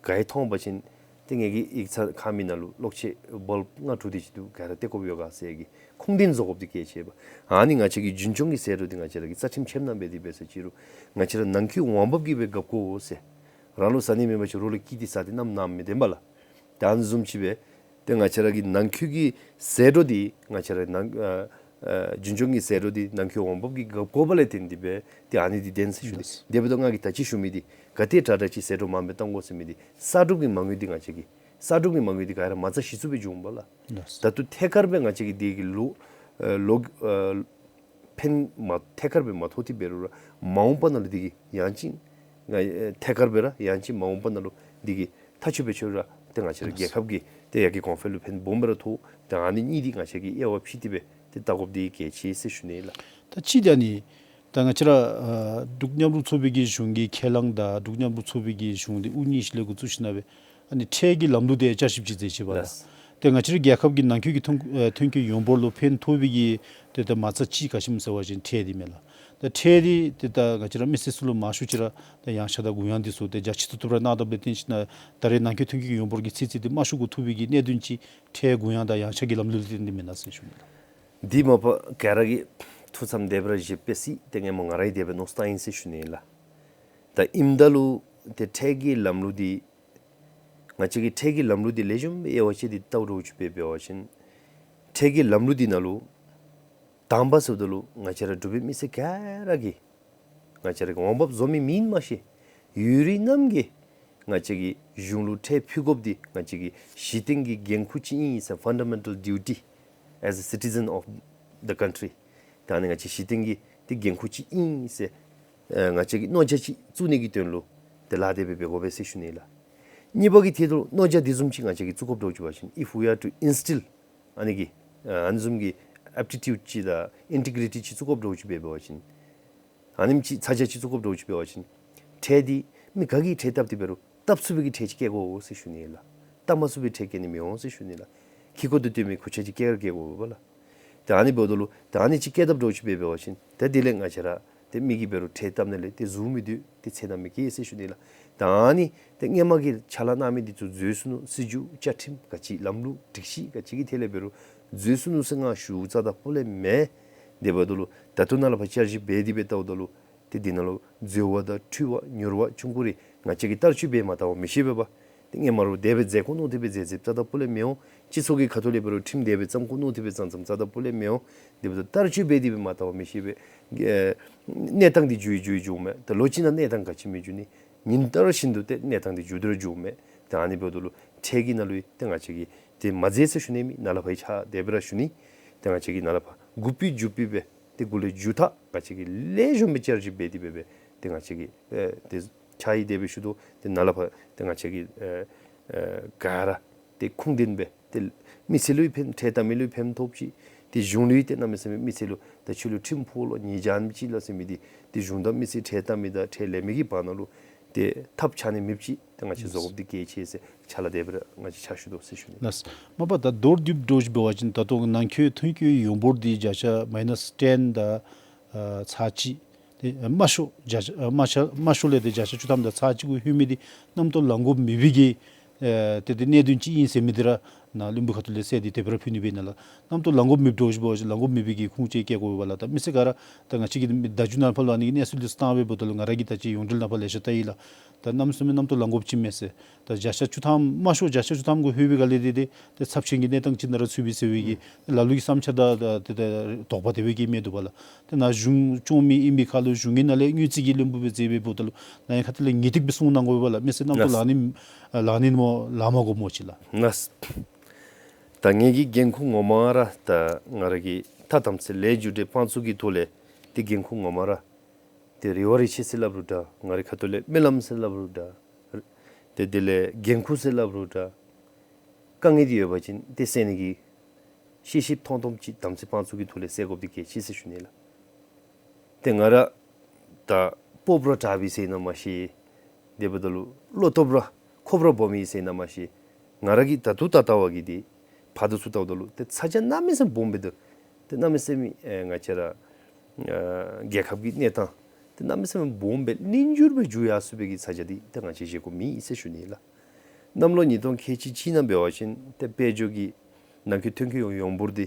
ག་ཡང་མཐོང་པ་ཅིན་ཏེ་ངེ་གི་ཡིག་ཚང་ཁང་མིག་ནང་ལུ་གློག་ཆས་བོལབ་ལྔ་དྲུག་དེ་ཅིག་འདུག། ག་ར་བཏེག་དགོཔ་ཡོད་ག་ཟེར་གི་ཁུངས་ལྡན་བཟོ་དགོཔ་འདི་གལ་ཆེ་བས། ཨ་ནི་ང་བཅས་ཀྱི་རྒྱུན་སྐྱོང་གི་ཟད་འགྲོ་འདི་ང་བཅས་ར་གིས་རྩ་ཁྲིམས་ཁྱབ་གནང་འབད་དེ་འབད་ས་ཅིག་རུང་ང་བཅས་ར་ནང་འཁོད་འོང་འབབ་ཀྱིས་སྦེ་རྒཔོ་དགོ་ཟེར། རང་ལུ་ཟ་ནི་མེད་པ་ཅིན་རོགས་ལུ་བསྐྱིས་ཏེ་ཟ་སྟེ་ནམ་ནམ་མི་བདེན་པ་ལགས། ཏེ་ཨ་ནི་བཟུམ་ཅིག་སྦེ་ཏེ་ང་བཅས་ར་གི་ནང་འཁོད་ཀྱི་ཟད་འགྲོ་འདི་ང་བཅས་ར་ནང་ཨ་ཨ་རྒྱུན་སྐྱོང་གི་ཟད་འགྲོ་འདི་ནང་འཁོད་འོང་འབབ་ཀྱིས་རྒཔོ་དགོཔ་ལས་བརྟེན་ཏེ་སྦེ་ཏེ་ཨ་ནི་འདི་བདེན་ཟེར་ཞུ་ནི། ལགས། དེ་འབདཝ་ད་ང་གིས་ད་ཅི་ཞུ་མི་འདི་ག་དེ་དྲག་དྲག་ཅིག་ཟད་འགྲོ་མངམ་སྦེ་གཏང་དགོ་ཟེར་མི་འདི་གསར་སྒྲུབ་ཀྱི་མ་དངུལ་འདི་ང་བཅས་ཀྱི་གསར་སྒྲུབ་ཀྱི་མ་དངུལ་འདི་ག་ར་མ་རྩ་གཞི་བཙུགས་སྦེ་འབྱུངམ་ལགས། ལགས། ད་ལྟོ་ཐད་ཀར་སྦེ་ང་བཅས་ཀྱིས་འདི་གི་ལོ་ཨ་ལོ་ཨ་ཕན་མ་ཐད་ཀར་སྦེ་མ་ཐོགས་ཏེ་འབད་རུང་ར་མ་འོངས་པ་ནང་ལུ་འདི་གིས་ཡང་ཅིན་ང་ཨེ་ཐད་ཀར་སྦེ་ར་ཡང་ཅིན་མ་འོངས་པ་ནང་ལུ་འདི་གིས་ཐག་ཆོད་སྦེ་ཆོད་ར་ཏེ་ང་བཅས་ར་རྒྱལ་ཁབ་ཀྱི་ཏེ་ཡར་རྒྱས་གོང་འཕེལ་ལུ་ཕན་སྦོམ་སྦེ་ར་ཐོགས། ཏེ་ཨ་ནི་གཉིས་འདི་ང་བཅས་ཀྱིས་དབྱེ་བ་ཕྱེ་སྟེ་སྦེ་ཏེ་བལྟ་དགོཔ་འདི་གལ་ཆེ་ཟེར་ཞུ་ནི་ལགས། ད་ཅི་ད་ནི་ད་ང་བཅས་ར་ཨ་འབྲུག་མཉམ་རུབ་ཚོགས་པའི་གི་གཞུང་གི་ཁས་བླངས་དང་འབྲུག་མཉམ་རུབ་ཚོགས་པའི་གི་གཞུང་འདི་དབུ་བརྙེས་ཞིནམ་ལས་འགོ་བཙུགས་ཞིནམ་ལས་སྦེ་ཨ་ནི་ཁྲལ་གྱི་ལམ་ལུགས་འདི་བསྐྱར་ཞིབ་ཅིག་མཛད་ཅི་པ་ལགས། ལགས། ཏེ་ང་བཅས་ར་རྒྱལ་ཁབ་ཀྱི་ནང་འཁོད་ཀྱི་ཐོན་ཨེ་ཐོན་སྐྱེད་ཡོངས་འབོར་ལུ་ཕན་ཐོགས་པའི་གི་ཏེ་ད་མ་རྩ་གཅིག་ག་ཅི་སྨོ་ཟེར་བ་ཅིན་ཁྲལ་འདི་མས་ལགས། ད་ཁྲལ་འདི་ཏེ་ད་ང་བཅས་ར་མི་སེར་ཚུ་ལུ་མང་ཤོས་ཅིག་ར་ད་ཡངས་ཆག་དང་གུ་ཡངས་འདི་ཚུ་ཏེ་རྒྱ་ཆེ་ཏོག་ཏོ་ར་གནང་དཔ་ལས་བརྟེན་ཞིནམ་ལས་ད་རེས་ནང་འཁོད་ཐོན་སྐྱེད་ཡོངས་འབོར་གྱི་ཚད་ཅིག་འདི་དམའ་ཤོས་གུ་ཐུག་པའི་གི་གནད་དོན་ཅིག་ཁྲལ་གུ་ཡངས་དང་ཡངས་ཆག་གི་ལམ་ལུགས་ལུ་བརྟེན་ཏེ་མེན་ན་ཟེར་ཞུ་ནི་ལགས། འདི་མ་པ་ག་ར་གིས་ཐུགས་བསམ་དེ་སྦེ་ར་བཞེས་པས་ཟེར་ཏེ་ངོ་མ་ང་ར་གིས་དེ་སྦེ་མནོ་བསམ་བཏང་ཡི་ཟེར་ཞུ་ནི་ལགས། ད་ཨིནམ་ད་ལུ་ཏེ་ཁྲལ་གྱི་ལམ་ལུགས་འདི་ང་བཅས་ཀྱིས་ཁྲལ་གྱི་ལམ་ལུགས་འདི་ལེགས་ཤོམ་སྦེ་དབྱེ་བ་ཕྱེ་སྟེ་བལྟཝ་འདྲཝ་ཅིག་སྦེ་འབད་བ་ཅིན་ཁྲལ་གྱི་ལམ་ལུགས་འདི་ནང་ལུ་ དང་པ་ཟེརཝ་ད་ལུ་ང་བཅས་ར་འབྲུག་པའི་མི་སེར་ག་ར་གིས་ང་བཅས་ར་གི་འོང་འབབ་བཟོ་མི་མེན་མ་ཤེས། ཡུལ་རིས་རྣམས་ཀྱིས་ང་བཅས་ཀྱི་གཞུང་ལུ་ཁྲལ་ཕུལ་དགོཔ་འདི་ང་བཅས་ཀྱི་གཞི་རྟེན་གྱི་འགན་ཁུར་ཅིག་ཨིན་ཟེར། Fundamental duty as a citizen of the country. ད་ཨ་ནི་ང་བཅས་གཞི་རྟེན་གྱི་འདི་འགན་ཁུར་ཅིག་ཨིན་ཟེར། ཨེ་ང་བཅས་ཀྱིས་མནོ་རྒྱ་ཅིག་བཙུགས་ནི་གི་དོན་ལུ་ཏེ་ལཱ་དེ་སྦེ་འབད་དགོ་པས་ཟེར་ཞུ་ནི་ལགས། གཉིས་པ་གི་ཐད་དུ་མནོ་རྒྱ་དེ་བཟུམ་ཅིག་ང་བཅས་ཀྱིས་བཙུགས་དགོཔ་འདྲཝ་ཅིག་འབད་བ་ཅིན། If we are to instill ཨ་ནི་གི་ཨ་ཨ་ནི་བཟུམ་གྱི་aptitude ཅིག་དང་ཨིན་ཊི་གི་རི་ཊི་ཅིག་བཙུགས་དགོཔ་འདྲཝ་ཅིག་འབད་བ་ཅིན། ཨ་ནེམ་ཅིག་ཚ་གྱང་ཅིག་བཙུགས་དགོཔ་འདྲཝ་ཅིག་འབད་བ་ཅིན། ཁྲལ་འདི་མི་ག་གིས་ཁྲལ་བཏབ་སྟེ་འབད་རུང་བཏབ་ཚུགས་པའི་གི་ཁྲལ་ཅིག་བཀལ་དགོ་ཟེར་ཞུ་ནི་ལགས། བཏབ་མ་ཚུགས་པའི་ཁྲལ་ཅིག་བཀལ་ནི་མི་འོང་ཟེར་ཞུ་ནི་ལགས། ཁེ་ཀོ་དང་བསྟུན་མི་གུ་ཆ་ཅིག་བཀལ་བཀལ་དགོ་པས་ལགས། ད་ཨ་ནི་འབདཝ་ད་ལུ་ད་ཨ་ནི་ཅིག་བཀལ་བཏབ་འདྲཝ་ཅིག་འབད་བ་ཅིན་ཏེ་དེ་ལས་ང་བཅས་ར་ཏེ་མི་གིས་འབད་རུང་ཁྲལ་བཏབ་ནི་ལས་ཏེ་ཟུར་མི་སྡོད། ཏེ་ཚེར་སྣང་མི་སྐྱེ་ཟེར་ཞུ་ནི་ལགས། ད་ཨ་ནི་ཏེ་སྔོན་མ་གི་ཕྱག་ལཱ་གནང་མི་འདི་ཚུ་འཛོལ་སོ་ནུག། སྲིད་བྱུས་བཅའ་ཁྲིམས་ག་ཅི་ལམ་ལུགས་སྒྲིག་གཞི་ག་ཅི་གི་ཐད་ལས་འབད་རུང་འཛོལ་སོ་ནུག་ཟེར་ང་ཞུ་རྩ་དང་པོ་ལས་མེད། དེ་འབདཝ་ད་ལུ་ད་ལྟོ་ནཱ་ལས་ཕར་བསྐྱར་ཞིབ་འབད་དེ་སྦེ་བལྟཝ་ད་ལུ་ཏེ་འདི་ནང་ལུ་འཛོལ་བ་དང་འཁྲུལ་བ་ཉུང་བ་ཆུང་ཀུ་རེ་ང་བཅས་ཀྱིས་བསྟར་སྤྱོད་འབད་མ་བལྟ་བར་མི་ཤེས་པས་པ། ཏེ་སྔོན་མ་ར་དེ་སྦེ་མཛད་དགོ་མནོ་དེ་སྦེ་མཛད་མཛདཔ་རྩ་དང་པོ་ལས་མི་འོང་། སྤྱི་ཚོགས་ཀྱི་ཁ་ཐུག་ལས་འབད་རུང་ཁྲིམས་དེ་སྦེ་བརྩམ་དགོ་མནོ་དེ་སྦེ་བརྩམ་བརྩམ་རྩ་དང་པོ་ལས་མི་འོང་། དེ་འབདཝ་ད་བསྟར་སྤྱོད་འབད་དེ་སྦེ་མ་བལྟ་བར་མི་ཤེས་པས། ཨེ་གནས་སྟངས་འདི་འགྱུར་འགྱུར་འགྱོཝ་མས། ད་ལོག་ཅིག་ནང་གནས་སྟངས་ག་ཅི་མི་འགྱུར་ནི། ཉིན་ལྟར་བཞིན་དུ་ཏེ་གནས་སྟངས་འདི་འགྱུར་དོ་ར་འགྱོཝ་མས། ད་ཨ་ནི་འབདཝ་ད་ལུ་ཁྲལ་གྱི་ནང་ལུ་ཏེ་ང་བཅས་ཀྱིས་ཏེ་མ་མཛད་ཟེར་ཞུ་ནི་མེད། ནཱ་ལས་ཕར་ཡང་ཆ་དེ་སྦེ་ར་ཞུ་ནི། ཏེ་ང་བཅས་ཀྱིས་ནཱ་ལས་ཕར་འགོ་པའི་མཇུག་པའི་སྦེ་ཏེ་འགོ་ལས་མཇུག་ཐག་ང་བཅས་ཀྱིས་ལེགས་ཤོམ་སྦེ་བསྐྱར་ཞིབ་འབད་དེ་སྦེ་སྦེ་ཏེ་ང་བཅས་ཀྱིས་ཨེ་ཏེ་ཕྱག་ཡིག་དེ་སྦེ་ཞུ་དོ། ཏེ་ནཱ་ལས་ཕར་ཏེ་ང་བཅས་ཀྱིས་ཨེ་ཨེ་ག་ར་ཏེ་ཁུངས་ལྡན་སྦེ་ཏེ་མི་སེར་ལུ་ཕན་ཁྲལ་བཏབ་མི་ལུ་ཕན་ཐོགས་ཅིག། ཏེ་གཞུང་ལུ་ཏེ་གནམ་མེད་ས་མེད་མི་སེར་ལུ་ད་ཁྱོད་ལུ་ཁྲིམས་ཕོག་ལོ་ཉེས་བྱ་ཨ་ནེམ་ཅིག་ལགས་ཟེར་མི་འདི་ཏེ་གཞུང་དང་མི་སེར་ཁྲལ་བཏབ་མི་དང་ཁྲལ་ལེན་མི་གི་བར་ན་ལུ་ཏེ་ཐབས་ཆག་ནི་མེདཔ་ཅིག་ཏེ་ང་བཅས་བཟོ་དགོཔ་འདི་གལ་ཆེ་ཟེར་ཕྱག་ལཱ་དེ་སྦེ་ར་ང་བཅས་ཕྱག་ཞུ་དོ་ཟེར་ཞུ་ནི། ལགས། མ་པ་ད་མདོར་བསྡུས་འདྲཝ་ཅིག་འབད་བ་ཅིན་ད་ལྟོ་ནང་འཁོད་ཐོན་སྐྱེད་ཡོངས་འབོར་འདི་བརྒྱ་ཆ་མའི་ནཱས་ཊེན་དང་ཨ་ཚག་གཅིག། ཏེ་དམའ་ཤོས་བརྒྱ་ཆ་ཨ་དམའ་ཤོས་དམའ་ཤོས་ལས་ཏེ་བརྒྱ་ཆ་བཅུ་ཐམ་དང་ཚག་གཅིག་གུ་ལྷོད་མི་འདི་གནམ་ཐོག་ལང་དགོཔ་མེད་པའི་གི་ཨེ་ཏེ་ཏེ་གནད་དོན་ཅིག་ཨིན་ཟེར་མི་འདི་ར་ནཱ་བློན་པོའི་ཁ་ཐུག་ལས་གསལ་ཏེ་དེ་སྦེ་ར་ཕུལ་ནི་སྦེ་ཨིན་ན་ལགས། གནམ་ཐོག་ལང་དགོཔ་མེདཔ་འདྲཝ་ཅིག་འབད་བ་ཅིན་ལང་དགོཔ་མེད་པའི་གི་ཁུངས་ཅིག་བཀལ་དགོ་པས་ལགས། ད་མི་སེར་ག་ར་ད་ང་བཅས་ཀྱིས་བརྡ་བརྒྱུད་ནང་ཕར་ལུ་ཨ་ནི་གི་གནས་ཚུལ་འདི་ཚུ་བཏང་སྦེ་འབདཝ་ད་ལུ་ང་ར་གིས་ད་ཅི་ཡོངས་འབྲེལ་ནང་ཕར་ལེ་ཤ་བལྟ་ཡི་ལགས། ད་གནམ་མེད་ས་མེད་གནམ་ཐོག་ལང་དགོཔ་ཅིག་མས་ཟེར། ད་བརྒྱ་ཆ་བཅུ་ཐམ་དམའ་ཤོས་བརྒྱ་ཆ་བཅུ་ཐམ་གུ་ལྷོད་པའི་སྒང་ལས་ཏེ་ཏེ་ཏེ་ཚབས་ཆེན་གྱི་གནས་སྟངས་ཅིག་ནང་ར་ཚུད་པས་ཟེར་བའི་གི་ལ་ལུ་གི་བསམ་འཆར་དང་ད་ཏེ་ད་དོགས་པ་དེ་སྦེ་གི་མེད་འདུག་པ་ལགས། ཏེ་ནཱ་གཞུང་སྐྱོང་མི་ཨིན་པའི་ཁར་ལུ་གཞུང་གི་ནང་ལས་དངུལ་རྩིས་ཀྱི་བློན་པོ་སྦེ་མཛད་སྦེ་འབདཝ་ད་ལུ་ནཱ་ཡང་ཁ་ཐུག་ལས་ངེས་ཏིག་སྦེ་གསུང་གནང་དགོ་པས་ལགས། མེད་ཟེར་གནམ་ཐོག་ལང་ནི་ལང་མ་དགོ་སྨོ་ཅིག་ལགས། ལགས། ད་ངེ་གི་འགན་ཁུར་ངོ་མ་ར་ད་ང་ར་གིས་ད་དམ་ཚིག་ལས་རྒྱུ་འབྲས་དཔང་བཙུགས་ཀྱི་ཐོག་ལས་ཏེ་འགན་ཁུར་ངོ་མ་ར་ཏེ་རེ་བ་རེ་ཆེ་ཟེར་སླབ་རུང་འདྲ། ང་རའི་ཁ་ཐུག་ལས་སྨོན་ལམ་ཟེར་སླབ་རུང་འདྲ། ཏེ་དེ་ལས་འགན་ཁུར་ཟེར་སླབ་རུང་འདྲ། དཀའ་ངལ་འདི་ཡོད་པ་ཅིན་ཏེ་སེལ་ནི་གི་ཤེས་ཤེསཔ་མཐོང་མཐོངམ་ཅིག་དམ་ཚིག་དཔང་བཙུགས་ཀྱི་ཐོག་ལས་སེལ་དགོཔ་འདི་གལ་ཆེ་ཟེར་ཞུ་ནི་ལགས། ཏེ་ང་ར་ད་སྤོབས་ར་དྲག་པས་ཟེར་ན་མ་ཤེས། དེ་འབདཝ་ད་ལུ་བློ་སྟོབས་ར་ཁོགཔ་ར་སྦོམ་ཡི་ཟེར་ན་མ་ཤེས། ང་ར་གིས་ད་ལྟོ་ད་ལྟ་བ་གི་འདི་ཕར་དང་ཚུར་བལྟཝ་ད་ལུ་ཏེ་ཚ་གྱང་གནམ་མེད་ས་མེད་སྦོམ་སྦེ་འདུག། ཏེ་གནམ་མེད་ས་མེད་ཨེ་ང་བཅས་ར་ཨ་རྒྱལ་ཁབ་ཀྱི་གནས་སྟངས་ཏེ་གནམ་མེད་ས་མེད་སྦོམ་སྦེ་གླེང་འགྱུར་སྦེ་འགྱུར་ཡར་སོང་བའི་གི་ཚ་གྱང་འདི་ཏེ་ང་བཅས་བཞེས་དགོཔ་མེད་ཟེར་ཞུ་ནི་ལགས། གནམ་ལོ་ཉིས་སྟོང་ཁལ་གཅིག་གཅིག་ནང་འབད་བ་ཅིན་ཏེ་དཔལ་འབྱོར་གྱི་ནང་འཁོད་ཐོན་སྐྱེད་ཡོངས་འབོར་འདི་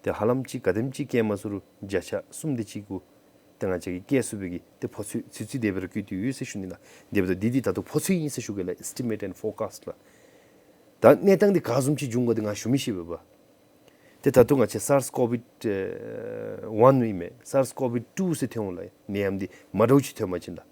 ཏེ་ཧ་ལམ་ཅིག་ག་དེམ་ཅིག་བཀལ་མ་ཚུགས་རུང་བརྒྱ་ཆ་གསུམ་དེ་ཅིག་གུ་ཏེ་ང་བཅས་ཀྱིས་བཀལ་ཚུགས་པའི་གི་ཏེ་ཕོ་ཚོད་ཚུད་ཚུད་དེ་སྦེ་ར་བཀོད་དེ་ཡོད་ཟེར་ཞུ་ནི་ལགས། དེ་འབདཝ་ད་འདི་འདི་ད་ལྟོ་ཕོ་ཚོད་ཨིན་ཟེར་ཞུ་གེ་ལགས། Estimate and forecast ལགས། ད་གནས་སྟངས་འདི་ག་བཟུམ་ཅིག་འབྱུང་ག་འདི་ང་ཞུ་མི་ཤེས་པས་པ། ཏེ་ད་ལྟོ་ང་བཅས་སཱརསི་ཀོ་ཝིཌ་ཨེ་ཝན་ཨིན་མས། སཱརསི་ཀོ་ཝིཌ་ཊུ་ཟེར་ཐོན་འོང་ལགས། ནད་ཡམས་འདི་མ་འདྲཝ་ཅིག་ཐོན་པ་ཅིན་ལགས།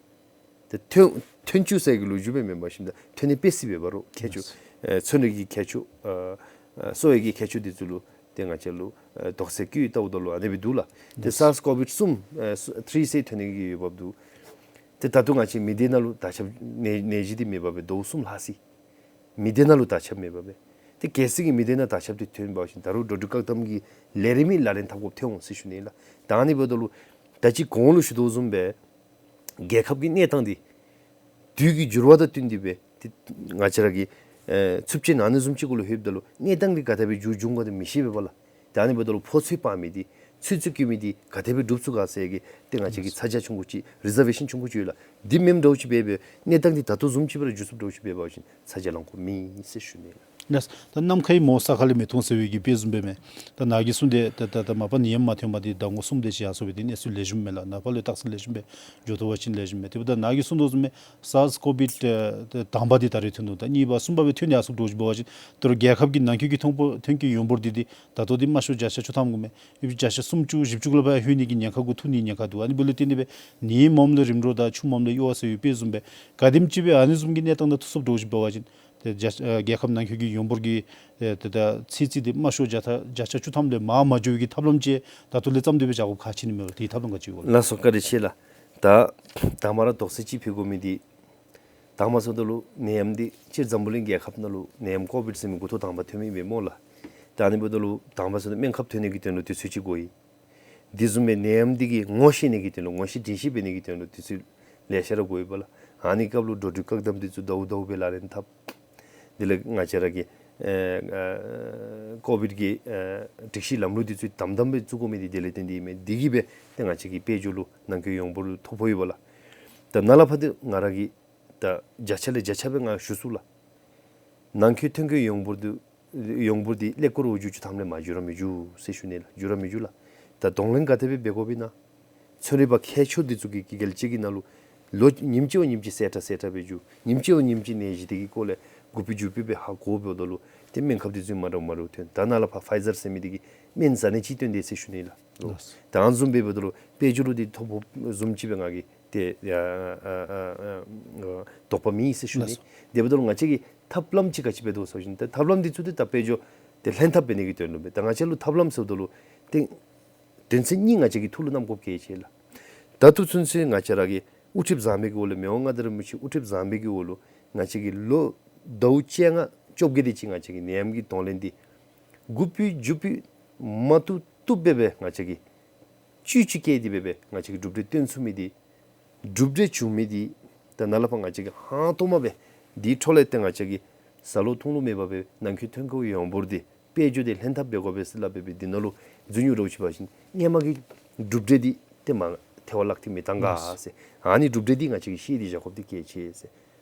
ཏེ་ཐོན་ཐོན་བཅུག་ཟེར་གྱི་ལོ་རྒྱུས་སྦེ་མེན་པར་ཞིནམ་ད་ཐོན་ནི་དཔེ་སྲིད་སྦེ་འབད་རུང་ཁྱད་ཆོས་ཨེ་ཚུ་ནི་གི་ཁྱད་ཆོས་ཨེ་ཨེ་གསོ་བའི་གི་ཁྱད་ཆོས་འདི་ཚུ་ལུ་ཏེ་ང་བཅས་ལུ་ཨེ་དོགས་སེལ་བཀོད་བལྟཝ་ད་ལུ་ཨ་ནི་སྦེ་འདུག་ལགས། ཏེ་སཱརསི་ཀོ་ཝིཌ་གསུམ་ཨེ་ཐྲི་ཟེར་ཐོན་ནི་གི་ཡོདཔ་འདུག། ཏེ་ད་ལྟོ་ང་བཅས་མི་སྡེ་ནང་ལུ་དར་ཁྱབ་ནད་ནད་གཞི་འདི་མེད་པར་སྦེ་ཟླཝ་གསུམ་ལྷག་ཅི། མི་སྡེ་ནང་ལུ་དར་ཁྱབ་མེད་པར་སྦེ། ཏེ་གལ་སྲིད་ཀྱི་མི་སྡེ་ནང་དར་ཁྱབ་འདི་ཐོན་པ་ཅིན་ད་རུང་འགྲོ་འགྲུལ་བཀག་དམ་གྱི་ལས་རིམ་མི་ལག་ལེན་འཐབ་དགོཔ་ཐོན་འོང་ཟེར་ཞུ་ནི་ལགས། ད་ཨ་ནི་འབདཝ་ད་ལུ་ད་ཅི་གོང་ལུ་ཞུ་དོ་བཟུམ་སྦེ་རྒྱལ་ཁབ་ཀྱི་གནས་སྟངས་འདི་དུས་ཀྱི་འགྱུར་བ་དང་བསྟུན་ཏེ་སྦེ་ཏེ་ང་བཅས་ར་གི་ཨེ་ཚབས་ཆེན་ཨ་ནི་བཟུམ་ཅིག་གུ་ལུ་ལྷོདཔ་ད་ལུ་གནས་སྟངས་འདི་ག་དེ་སྦེ་འགྱུར་འགྱུར་ག་འདི་མི་ཤེས་པས་པ་ལགས། ད་ཨ་ནི་འབདཝ་ད་ལུ་ཕོ་ཚོད་སྤར་མི་འདི་ཚུད་ཚུད་བཀོད་མི་འདི་ག་དེ་སྦེ་འགྲུབ་ཚུགས་ག་ཟེར་གྱི་ཏེ་ང་བཅས་ཀྱི་ཚ་གྱང་ཆུང་ཀུ་ཅིག་རི་ཛར་ཝེ་ཤཱན་ཆུང་ཀུ་ཅིག་ཡོད་ལགས། འདི་མེནམ་འདྲཝ་ཅིག་སྦེ་སྦེ་གནས་སྟངས་འདི་ད་ལྟོ་བཟུམ་ཅིག་སྦེ་ར་འགྱུར་སོངམ་འདྲཝ་ཅིག་འབད་བ་ཅིན་ཚ་གྱང་ལང་དགོཔ་མེད་ཟེར་ཞུ་ནི་ལགས། ལགས། ད་ནམ་མཁའི་མོ་ས་ཁ་ལས་མི་ཐོན་ཟེར་བའི་གི་དཔེ་བཟུམ་སྦེ་མས། ད་ནཱ་གིས་གསུངས་ཏེ་ད་ད་ད་མ་པ་ནད་ཡམས་མ་ཐོན་པ་འདི་ཟླ་ངོ་གསུམ་དེ་ཅིག་ཡར་སོང་སྦེ་འདི་གནས་ཚུལ་ལེགས་ཤོམ་མས་ལགས། ནཱ་ཕར་ལུ་རྟགས་མཚན་ལེགས་ཤོམ་སྦེ་འགྱོ་དོ་བ་ཅིན་ལེགས་ཤོམ་མས། དེ་འབདཝ་ད་ནཱ་གིས་གསུངས་དོ་བཟུམ་སྦེ་སཱརསི་ཀོ་བིཌ་ཨེ་དང་པ་འདི་ད་རེས་ཐོན་ནུག། ད་གཉིས་པ་གསུམ་པ་སྦེ་ཐོན་ཡར་སོངམ་འདྲཝ་ཅིག་འབད་བ་ཅིན་ད་རུང་རྒྱལ་ཁབ་ཀྱི་ནང་འཁོད་ཀྱི་ཐོན་ཕོག་ཐོན་སྐྱེད་ཡོངས་འབོར་འདི་འདི་ད་ལྟོ་འདི་དམའ་ཤོས་བརྒྱ་ཆ་བཅུ་ཐམ་གུ་མས། ཡོད་པའི་བརྒྱ་ཆ་སུམ་ཅུ་བཞི་བཅུ་ལུ་ཕར་ལྷོད་ནི་གི་ཉེན་ཁ་གུ་ཐུག་ནི་ཉེན་ཁ་འདུག། ཨ་ནི་འབདཝ་ལས་བརྟེན་ཏེ་སྦེ་ནི་མོམ་ལས་རིམ་གྲོ་དང་ཆུ་མོམ་ལས་གཡོ་བ་ཟེར་བའི་དཔེ་བཟུམ་སྦེ་ག་དེམ་ཅིག་སྦེ་ཨ་ནི་བཟུམ་གྱི་གནས་སྟངས་ནང་ཐུག་སོངམ་འདྲཝ་ཅིག་འབད་བ་ཅིན་ཏེ་རྒྱ་ཨ་རྒྱལ་ཁབ་ནང་འཁོད་ཀྱི་ཡོངས་འབོར་གྱི་ཨེ་ཏེ་ད་ཚད་རྩིས་འདི་དམའ་ཤོས་བརྒྱ་ཆ་བརྒྱ་ཆ་བཅུ་ཐམ་ལས་མར་མ་འགྱོ་བའི་གི་ཐབས་ལམ་ཅིག་ད་ལྟོ་ལས་བརྩམས་ཏེ་སྦེ་བཞག་དགོཔ་ཁག་ཆེ་ནི་མས་ལགས། དེའི་ཐབས་ལམ་ག་ཅི་ཡོད་ལགས། ལགས་སོ། བཀའ་དྲིན་ཆེ་ལགས། ད་དང་པ་ར་དོགས་སེལ་ཅིག་ཕུལ་དགོ་མི་འདི་དང་པ་ཟེརཝ་ད་ལུ་ནད་ཡམས་འདི་སྤྱིར་འཛམ་བུ་གླིང་རྒྱལ་ཁབ་ནང་ལུ་ནད་ཡམས་ཀོ་བིཌ་ཟེར་མི་འགོ་ཐོག་དང་པ་ཐོན་མི་ཨིན་པས་སྨོ་ལགས། ད་ཨ་ནི་འབདཝ་ད་ལུ་དང་པ་ཟེརཝ་ད་སྨན་ཁབ་ཐོན་ནི་གི་དོན་ལུ་དུས་ཚོད་ཅིག་དགོ་ཡི། དེ་བཟུམ་སྦེ་ནད་ཡམས་འདི་གི་ངོ་ཤེས་ནི་གི་དོན་ལུ་ངོ་ཤེས་འདྲེན་ཤེས་འབད་ནི་གི་དོན་ལུ་དུས་ཚོད་ལེ་ཤ་ར་དགོ་ཡི་པ་ལགས། ཨ་ནི་སྐབས་ལུ་འགྲོ་འགྲུལ་བཀག་དམ་འདི་ཚུ་ཟླཝ་ཟླཝ་སྦེ་ལག་ལེན་འཐབ། དེ་ལས་ང་བཅས་ར་གི་ཨེ་ཨེ་ཀོ་བིཌ་གི་ཨེ་སྒྲིག་གཞི་ལམ་ལུགས་འདི་ཚུ་དམ་དམ་སྦེ་བཙུགས་དགོ་མི་འདི་དེ་ལས་བརྟེན་ཏེ་ཨིན་མས། དེ་གིས་སྦེ་ཏེ་ང་བཅས་ཀྱི་དཔལ་འབྱོར་ལུ་ནང་འཁོད་ཡོངས་འབོར་ལུ་ཐོ་ཕོག་ཡོད་པ་ལགས། ད་ནཱ་ལས་ཕར་ཏེ་ང་ར་གིས་ད་བརྒྱ་ཆ་ལས་བརྒྱ་ཆ་སྦེ་ང་ཞུ་ཚུགས་ལགས། ནང་འཁོད་ཐོན་སྐྱེད་ཡོངས་འབོར་འདི་ཡོངས་འབོར་འདི་ཀླད་ཀོར་འོག་འགྱོ་བཅུག་ཐངས་ལས་མར་འགྱོ་ར་མི་འགྱོ་ཟེར་ཞུ་ནི་ལགས། འགྱོ་ར་མི་འགྱོ་ལགས། ད་གདོང་ལེན་ག་དེ་སྦེ་འབད་དགོཔ་ཨིན་ན། ཚན་རིག་པ་མཁས་མཆོག་འདི་ཚུ་གིས་གི་རྒྱལ་སྤྱི་གི་ནང་ལུ་ལོ་ཉིནམ་གཅིག་བ་ཉིནམ་གཅིག་གསལ་དྲགས་གསལ་དྲགས་སྦེ་འགྱོ། ཉིནམ་གཅིག་བ་ཉིནམ་གཅིག་ནད་གཞི་འདི་གི་སྐོར་ལས་འགོ་དཔེ་མཇུག་དཔེ་སྦེ་ཧ་གོ་འབདཝ་ད་ལུ་ཏེ་སྨན་ཁབ་འདི་ཚུ་མ་འདྲཝ་མ་འདྲཝ་ཐོན། ད་ནཱ་ལས་ཕར་ཕའི་ཛར་ཟེར་མི་འདི་གིས་སྨན་ཟ་ནི་ཅིག་བཏོན་དེས་ཟེར་ཞུ་ནི་ལགས། ལགས། ད་ཨ་ནི་བཟུམ་སྦེ་འབདཝ་ད་ལུ་དཔལ་འབྱོར་ལུ་འདི་ཐོ་ཕོགཔ་བཟུམ་ཅིག་སྦེ་ང་གིས་ཏེ་ཡ་ཨ་ཨ་ཨ་ཨ་དོགས་པ་མེད་ཟེར་ཞུ་ནི། ལགས་སོ། དེ་འབདཝ་ད་ལུ་ང་བཅས་ཀྱིས་ཐབས་ལམ་ཅིག་ག་ཅི་འབད་དོ་ཟེར་བ་ཅིན་ཏེ་ཐབས་ལམ་འདི་ཚུ་ཏེ་ད་དཔལ་འབྱོར་ཏེ་ལྷན་ཐབས་འབད་ནི་གི་དོན་ལུ་སྦེ། ད་ང་བཅས་ལུ་ཐབས་ལམ་ཟེརཝ་ད་ལུ་ཏེ་དོན་ཚན་གཉིས་ང་བཅས་ཀྱི་ཐུགས་ལུ་བསྣམ་དགོཔ་གལ་ཆེ་ལགས། ད་ལྟོ་ཚུན་ཚོད་ང་བཅས་ར་གིས་དབུ་ཁྲིདཔ་བཟང་པོའི་གི་འོག་ལུ་མི་དབང་མངའ་བདག་རིན་པོ་ཆེ་དབུ་ཁྲིདཔ་བཟང་པོའི་གི་འོག་ལུ་ང་བཅས་ཀྱིས་ལོ་ཟླཝ་བཅོ་ལྔ་བཅོ་བརྒྱད་དེ་ཅིག་ང་བཅས་ཀྱིས་ནད་ཡམས་ཀྱི་གདོང་ལེན་འདི་འགོ་དཔེ་མཇུག་དཔེ་མ་བཏུབ་བཏུབ་སྦེ་སྦེ་ང་བཅས་ཀྱིས་བཅུད་ཅིག་བསྐྱེད་དེ་སྦེ་སྦེ་ང་བཅས་ཀྱིས་གྲུབ་འབྲས་བཏོན་ཚུགས་མི་འདི་གྲུབ་འབྲས་བྱུང་མི་འདི་ད་ནཱ་ལས་ཕར་ང་བཅས་ཀྱིས་ཧང་སྟོང་མ་སྦེ་འདི་འཕྲོ་ལས་ཏེ་ང་བཅས་ཀྱིས་ཟ་ལོག་འཐུང་ལོག་མེད་པར་སྦེ་ནང་འཁོད་ཐོན་སྐྱེད་ཡོངས་འབོར་འདི་དཔལ་འབྱོར་འདི་ལྷན་ཐབས་འབད་དགོ་པས་ཟེར་སླབ་སྦེ་སྦེ་འདི་ནང་ལུ་རྫུན་ཡོད་རོགས་ཅིག་འབད་བ་ཅིན་སྔོན་མ་གི་གྲུབ་འབྲས་འདི་ཏེ་མར་ཐལ་བར་བརླག་སྟེ་མི་བཏང་ག་ཟེར། ཨ་ནི་གྲུབ་འབྲས་འདི་ང་བཅས་ཀྱིས་ཤེས་ཏེ་བཞག་དགོཔ་འདི་གལ་ཆེ་ཟེར།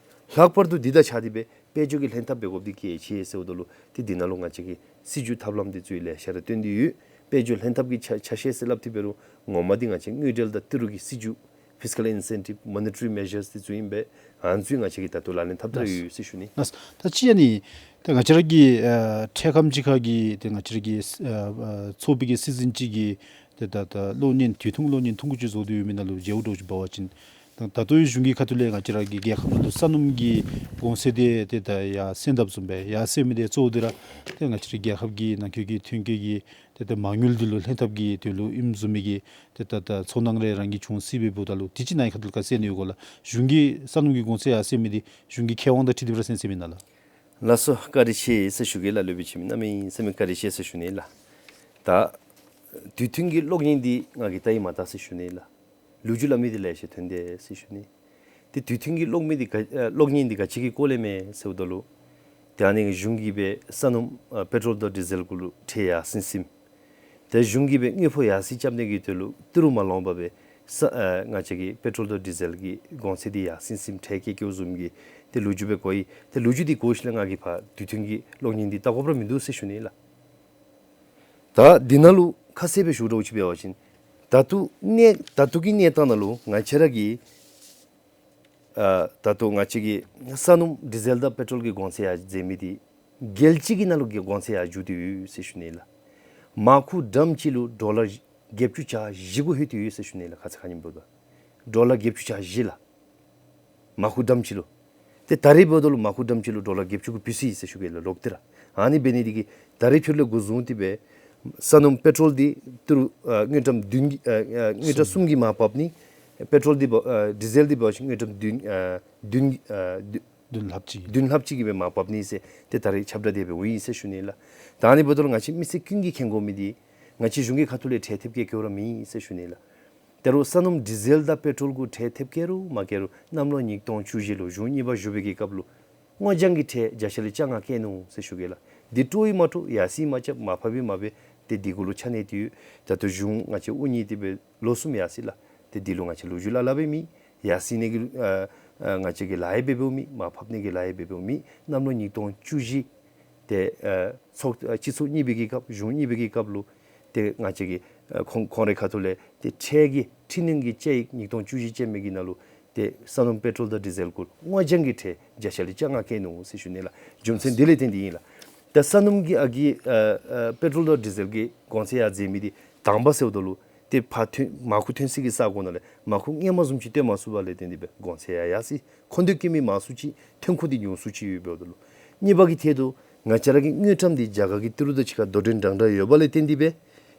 ལྷག་པར་དུ་འདི་དང་ཆ་སྟེ་སྦེ་དཔལ་འབྱོར་གྱི་ལྷན་ཐབས་འབད་དགོཔ་འདི་གལ་ཆེ་ཟེརཝ་ད་ལུ་ཏེ་འདི་ནང་ལུ་ང་བཅས་ཀྱིས་སྲིད་བྱུས་ཐབས་ལམ་འདི་ཚུ་ལེ་ཤ་ར་བཏོན་ཏེ་ཡོད། དཔལ་འབྱོར་ལྷན་ཐབས་ཀྱི་ཆ་ཆ་ཤས་ཟེར་སླབ་སྟེ་འབད་རུང་ངོ་མ་འདི་ང་བཅས་དངུལ་འབྲེལ་དང་ཏི་རུ་གི་སྲིད་བྱུས་ཕིས་ཀཱལ་ཨིན་སེན་ཊིབ་མོ་ནི་ཊ་རི་མེ་ཞརསི་འདི་ཚུ་ཨིན་པས། ཨ་ནི་ཚུ་ང་བཅས་ཀྱིས་ད་ལྟོ་ལག་ལེན་འཐབ་སྟེ་ར་ཡོད་ཟེར་ཞུ་ནི། ལགས། ད་ཅི་ཨ་ནི་ད་ང་བཅས་ར་གི་ཨ་འཕྲལ་ཁམས་ཅིག་ཁར་གྱི་ད་ང་བཅས་ར་གི་ཨ་ཨ་ཚོགས་པའི་གི་སྲིད་འཛིན་ཅིག་གིས་ད་ད་ད་གློག་བརྙན་དུས་ཐུང་གློག་བརྙན་ཐུང་ཀུ་ཅིག་བཟོ་སྟེ་ཡོད་མི་ནང་ལུ་མཇལཝ་འདྲཝ་ཅིག་འབད་བ་ཅིན་ད་ད་ལྟོའི་གཞུང་གི་ཁ་ཐུག་ལས་ང་བཅས་ར་གི་རྒྱལ་ཁབ་ནང་ལུ་ས་སྣུམ་གྱི་གོང་ཚད་འདི་ཏེ་ད་ཡར་སེང་དཔ་བཟུམ་སྦེ་ཡར་སེང་མི་འདི་གཙོ་བོ་འདི་ར་ཏེ་ང་བཅས་ར་རྒྱལ་ཁབ་ཀྱི་ནང་འཁོད་ཀྱི་ཐོན་སྐྱེད་ཀྱི་ཏེ་ད་མ་དངུལ་འདི་ལུ་ལྷན་ཐབས་ཀྱི་དོན་ལུ་ཨིནམ་བཟུམ་མའི་གི་ཏེ་ད་ད་ཚོར་སྣང་རེ་རང་གིས་བྱུང་སྲིད་པས། འབདཝ་ད་ལུ་དེ་ཅིག་ནཱ་གི་ཁ་ཐུག་ལས་ག་ཟེར་ནི་ཡོད་ག་ལགས། གཞུང་གིས་ས་སྣུམ་གྱི་གོང་ཚད་ཡར་སེང་མི་འདི་གཞུང་གི་ཁེ་དབང་དང་འཁྲིལ་ཏེ་སྦེ་ར་སེང་སེང་མེན་ན་ལགས། ལགས་སོ། བཀའ་དྲིན་ཆེ་ཟེར་ཞུ་གེ་ལགས། སློབ་དཔོན་ཆེན་མོ་གནམ་མེད་ས་མེད་བཀའ་དྲིན་ཆེ་ཟེར་ཞུ་ནི་ལགས། ད་དུས་ཐུང་གི་གློག་བརྙན་འདི་ང་གིས་བལྟ་ཡི་མ་བལྟ་ཟེར་ཞུ་ནི་ལགས། ལོ་རྒྱུས་སླབ་མི་འདི་ལེ་ཤ་ཐོན་དེས་ཟེར་ཞུ་ནི། ཏེ་དུས་ཐུང་གི་གློག་མི་འདི་ག་ཨ་གློག་བརྙན་འདི་ག་ཅི་གི་སྐོར་ལས་མས་ཟེརཝ་ད་ལུ་ཏེ་ཨ་ནི་གཞུང་གིས་སྦེ་ས་སྣུམ་ཨ་པེ་ཊོལ་དང་ཌི་ཟེལ་གུ་ལུ་ཁྲལ་ཡར་སེང་སེང་། ཏེ་གཞུང་གིས་སྦེ་དངུལ་ཕོགས་ཡར་སེང་རྐྱབ་ནི་གི་དོན་ལུ་ཏི་རུ་མ་ལོངས་པར་སྦེ་ས་ཨ་ང་བཅས་ཀྱི་པེ་ཊོལ་དང་ཌི་ཟེལ་གྱི་གོང་ཚད་འདི་ཡར་སེང་སེང་ཁྲལ་བཀལ་བཀལཝ་བཟུམ་གྱི་ཏེ་ལོ་རྒྱུས་སྦེ་གོ་ཡི། ཏེ་ལོ་རྒྱུས་འདི་གོ་ཞིནམ་ལས་ང་གིས་ཕར་དུས་ཐུང་གི་གློག་བརྙན་འདི་བལྟ་དགོཔ་ར་མིན་འདུག་ཟེར་ཞུ་ནི་ལགས། ད་འདི་ནང་ལུ་ཁ་གསལ་སྦེ་ཞུ་འདྲཝ་ཅིག་འབད་བ་ཅིན་ད་ལྟོ་གནས་ད་ལྟོ་གི་གནས་སྟངས་ནང་ལུ་ང་བཅས་ར་གི་ཨ་ད་ལྟོ་ང་བཅས་ཀྱི་ས་སྣུམ་ཌི་ཟེལ་དང་པེ་ཊོལ་གྱི་གོང་ཚད་ཡར་འཛེགས་མི་འདི་རྒྱལ་སྤྱི་གི་ནང་ལུ་གི་གོང་ཚད་ཡར་འགྱོ་སྟེ་ཡོད་ཟེར་ཞུ་ནི་ལགས། མར་ཁུ་ཌམ་ཅིག་ལུ་ཌོ་ལར་བརྒྱད་ཅུ་གྱ་བཞི་གུ་ལྷོད་དེ་ཡོད་ཟེར་ཞུ་ནི་ལགས། ཁ་ཙ་ཁ་ཉིནམ་བུ་ད་ཌོ་ལར་བརྒྱད་ཅུ་གྱ་བཞི་ལགས། མར་ཁུ་ཌམ་ཅིག་ལུ། ཏེ་ད་རེས་འབདཝ་ད་ལུ་མར་ཁུ་ཌམ་ཅིག་ལུ་ཌོ་ལར་བརྒྱད་ཅུ་གུ་བུད་སོ་ཡི་ཟེར་ཞུ་གེ་ལགས། ལོག་སྟེ་ར། ཨ་ནི་འབད་ནི་འདི་གིས་ད་རེས་ཕྱི་རུ་ལས་འགོ་བཟུང་སྟེ་སྦེ་ས་སྣུམ་པེ་ཊོལ་འདི་ཏི་རུ་ཨ་དངུལ་ཀྲམ་བདུན་གྱི་ཨ་ཨ་དངུལ་ཀྲམ་གསུམ་གྱིས་མར་འབབ་ནི། པེ་ཊོལ་འདི་འབད་ཨ་ཌི་ཟེལ་འདི་འབད་བ་ཅིན་དངུལ་ཀྲམ་བདུན་ཨ་བདུན་ཨ་བདུན་བདུན་ལྷགཔ་ཅིག་བདུན་ལྷགཔ་ཅིག་གིས་སྦེ་མར་འབབ་ནི་ཟེར་ཏེ་ད་རེས་ཁྱབ་བསྒྲགས་འདི་སྦེ་འོང་ཡི་ཟེར་ཞུ་ནི་ལགས། ད་ཨ་ནི་འབདཝ་ད་ལུ་ང་བཅས་མི་སེར་ཀུན་གྱིས་མཁྱེན་དགོ་མི་འདི་ང་བཅས་གཞུང་གི་ཁ་ཐུག་ལས་ཁྲལ་ཐེབས་བཀལ་བཀལཝ་ར་མེད་ཟེར་ཞུ་ནི་ལགས། ད་རུང་ས་སྣུམ་ཌི་ཟེལ་དང་པེ་ཊོལ་གུ་ཁྲལ་ཐེབས་བཀལ་རུང་མ་བཀལ་རུང་གནམ་ལོ་ཉིས་སྟོང་བཅུ་བཞི་ལུ་གཞུང་གཉིས་པ་བཞུགས་པའི་གི་སྐབས་ལུ་སྔོ་ལྗང་གི་ཁྲལ་བརྒྱ་ཆ་ལས་བཅོ་ལྔ་བཀལ་ནུག་ཟེར་ཞུ་གེ་ལགས། འདི་སྤྲོ་ཡི་མ་སྤྲོ་ཡར་སེང་མ་རྐྱབ་མར་ཕབ་ཡི་མ་ཕབ་ཏེ་འདི་གུ་ལུ་ཆ་གནས་ཏེ་ཡོད། ད་ལྟོ་གཞུང་ང་བཅས་དབུ་བརྙེས་ཏེ་སྦེ་ལོ་གསུམ་ཡར་སོ་ཡི་ལགས། ཏེ་འདི་ལུ་ང་བཅས་ལོ་རྒྱུས་ལཱ་ལཱ་འབད་མེད། ཡར་སེང་ནི་གི་ཨ་ཨ་ང་བཅས་ཀྱིས་ལཱ་ཡང་འབད་འབདཝ་མེད། མར་ཕབ་ནི་གི་ལཱ་ཡང་འབད་འབདཝ་མེད། གནམ་ལོ་ཉིས་སྟོང་བཅུ་བཞི་ ཏེ་ཨ་ཚོགས་ཨ་སྤྱི་ཚོགས་གཉིས་པའི་གི་སྐབས་གཞུང་གཉིས་པའི་གི་སྐབས་ལུ་ཏེ་ང་བཅས་ཀྱི་ཨ་ཁོང་ཁོང་རའི་ཁ་ཐུག་ལས་ཏེ་ཁྲལ་གྱི་ཁྲིམས་ནང་གི་བཅའ་ཡིག་ཉིས་སྟོང་བཅུ་བཞི་ཅན་མའི་གི་ནང་ལུ་ཏེ་ས་སྣུམ་པེ་ཊོལ་དང་ཌི་ཟེལ་གུ་སྔོ་ལྗང་གི་ཁྲལ་བརྒྱ་ཆ་ལས་བཅོ་ལྔ་བཀལ་ནུག་ཟེར་ཞུ་ནི་ལགས། རྒྱུ་མཚན་འདི་ལས་བརྟེན་ཏེ་ཨིན་ལགས། ད་ས་སྣུམ་གྱི་ཨ་གི་ཨ་ཨ་པེ་ཊོལ་དང་ཌི་ཟེལ་གྱི་གོང་ཚད་ཡར་འཛེགས་མི་འདི་དང་པ་ཟེརཝ་ད་ལུ་ཏེ་ཕར་ཐོན་མར་ཁུ་ཐོན་སའི་གི་ས་གོ་ནང་ལས་མར་ཁུ་སྔོན་མ་བཟུམ་ཅིག་ཐོན་མ་ཚུགས་པ་ལས་བརྟེན་ཏེ་སྦེ་གོང་ཚད་ཡར་ཡར་སོ་ཡི། མཁོ་འདོད་བསྐྱེད་མི་མང་སུ་ཅིག་ཐོན་ཁུངས་འདི་ཉུང་སུ་ཅིག་ཡོདཔ་འབདཝ་ད་ལུ། གཉིས་པ་གི་ཐད་དུ་ང་བཅས་ར་གི་དངུལ་ཀྲམ་འདི་རྒྱ་གར་གྱི་ཏི་རུ་དང་གཅིག་ཁར་དོ་འགྲན་འདྲན་འདྲ་ཡོད་པ་ལས་བརྟེན་ཏེ་སྦེ་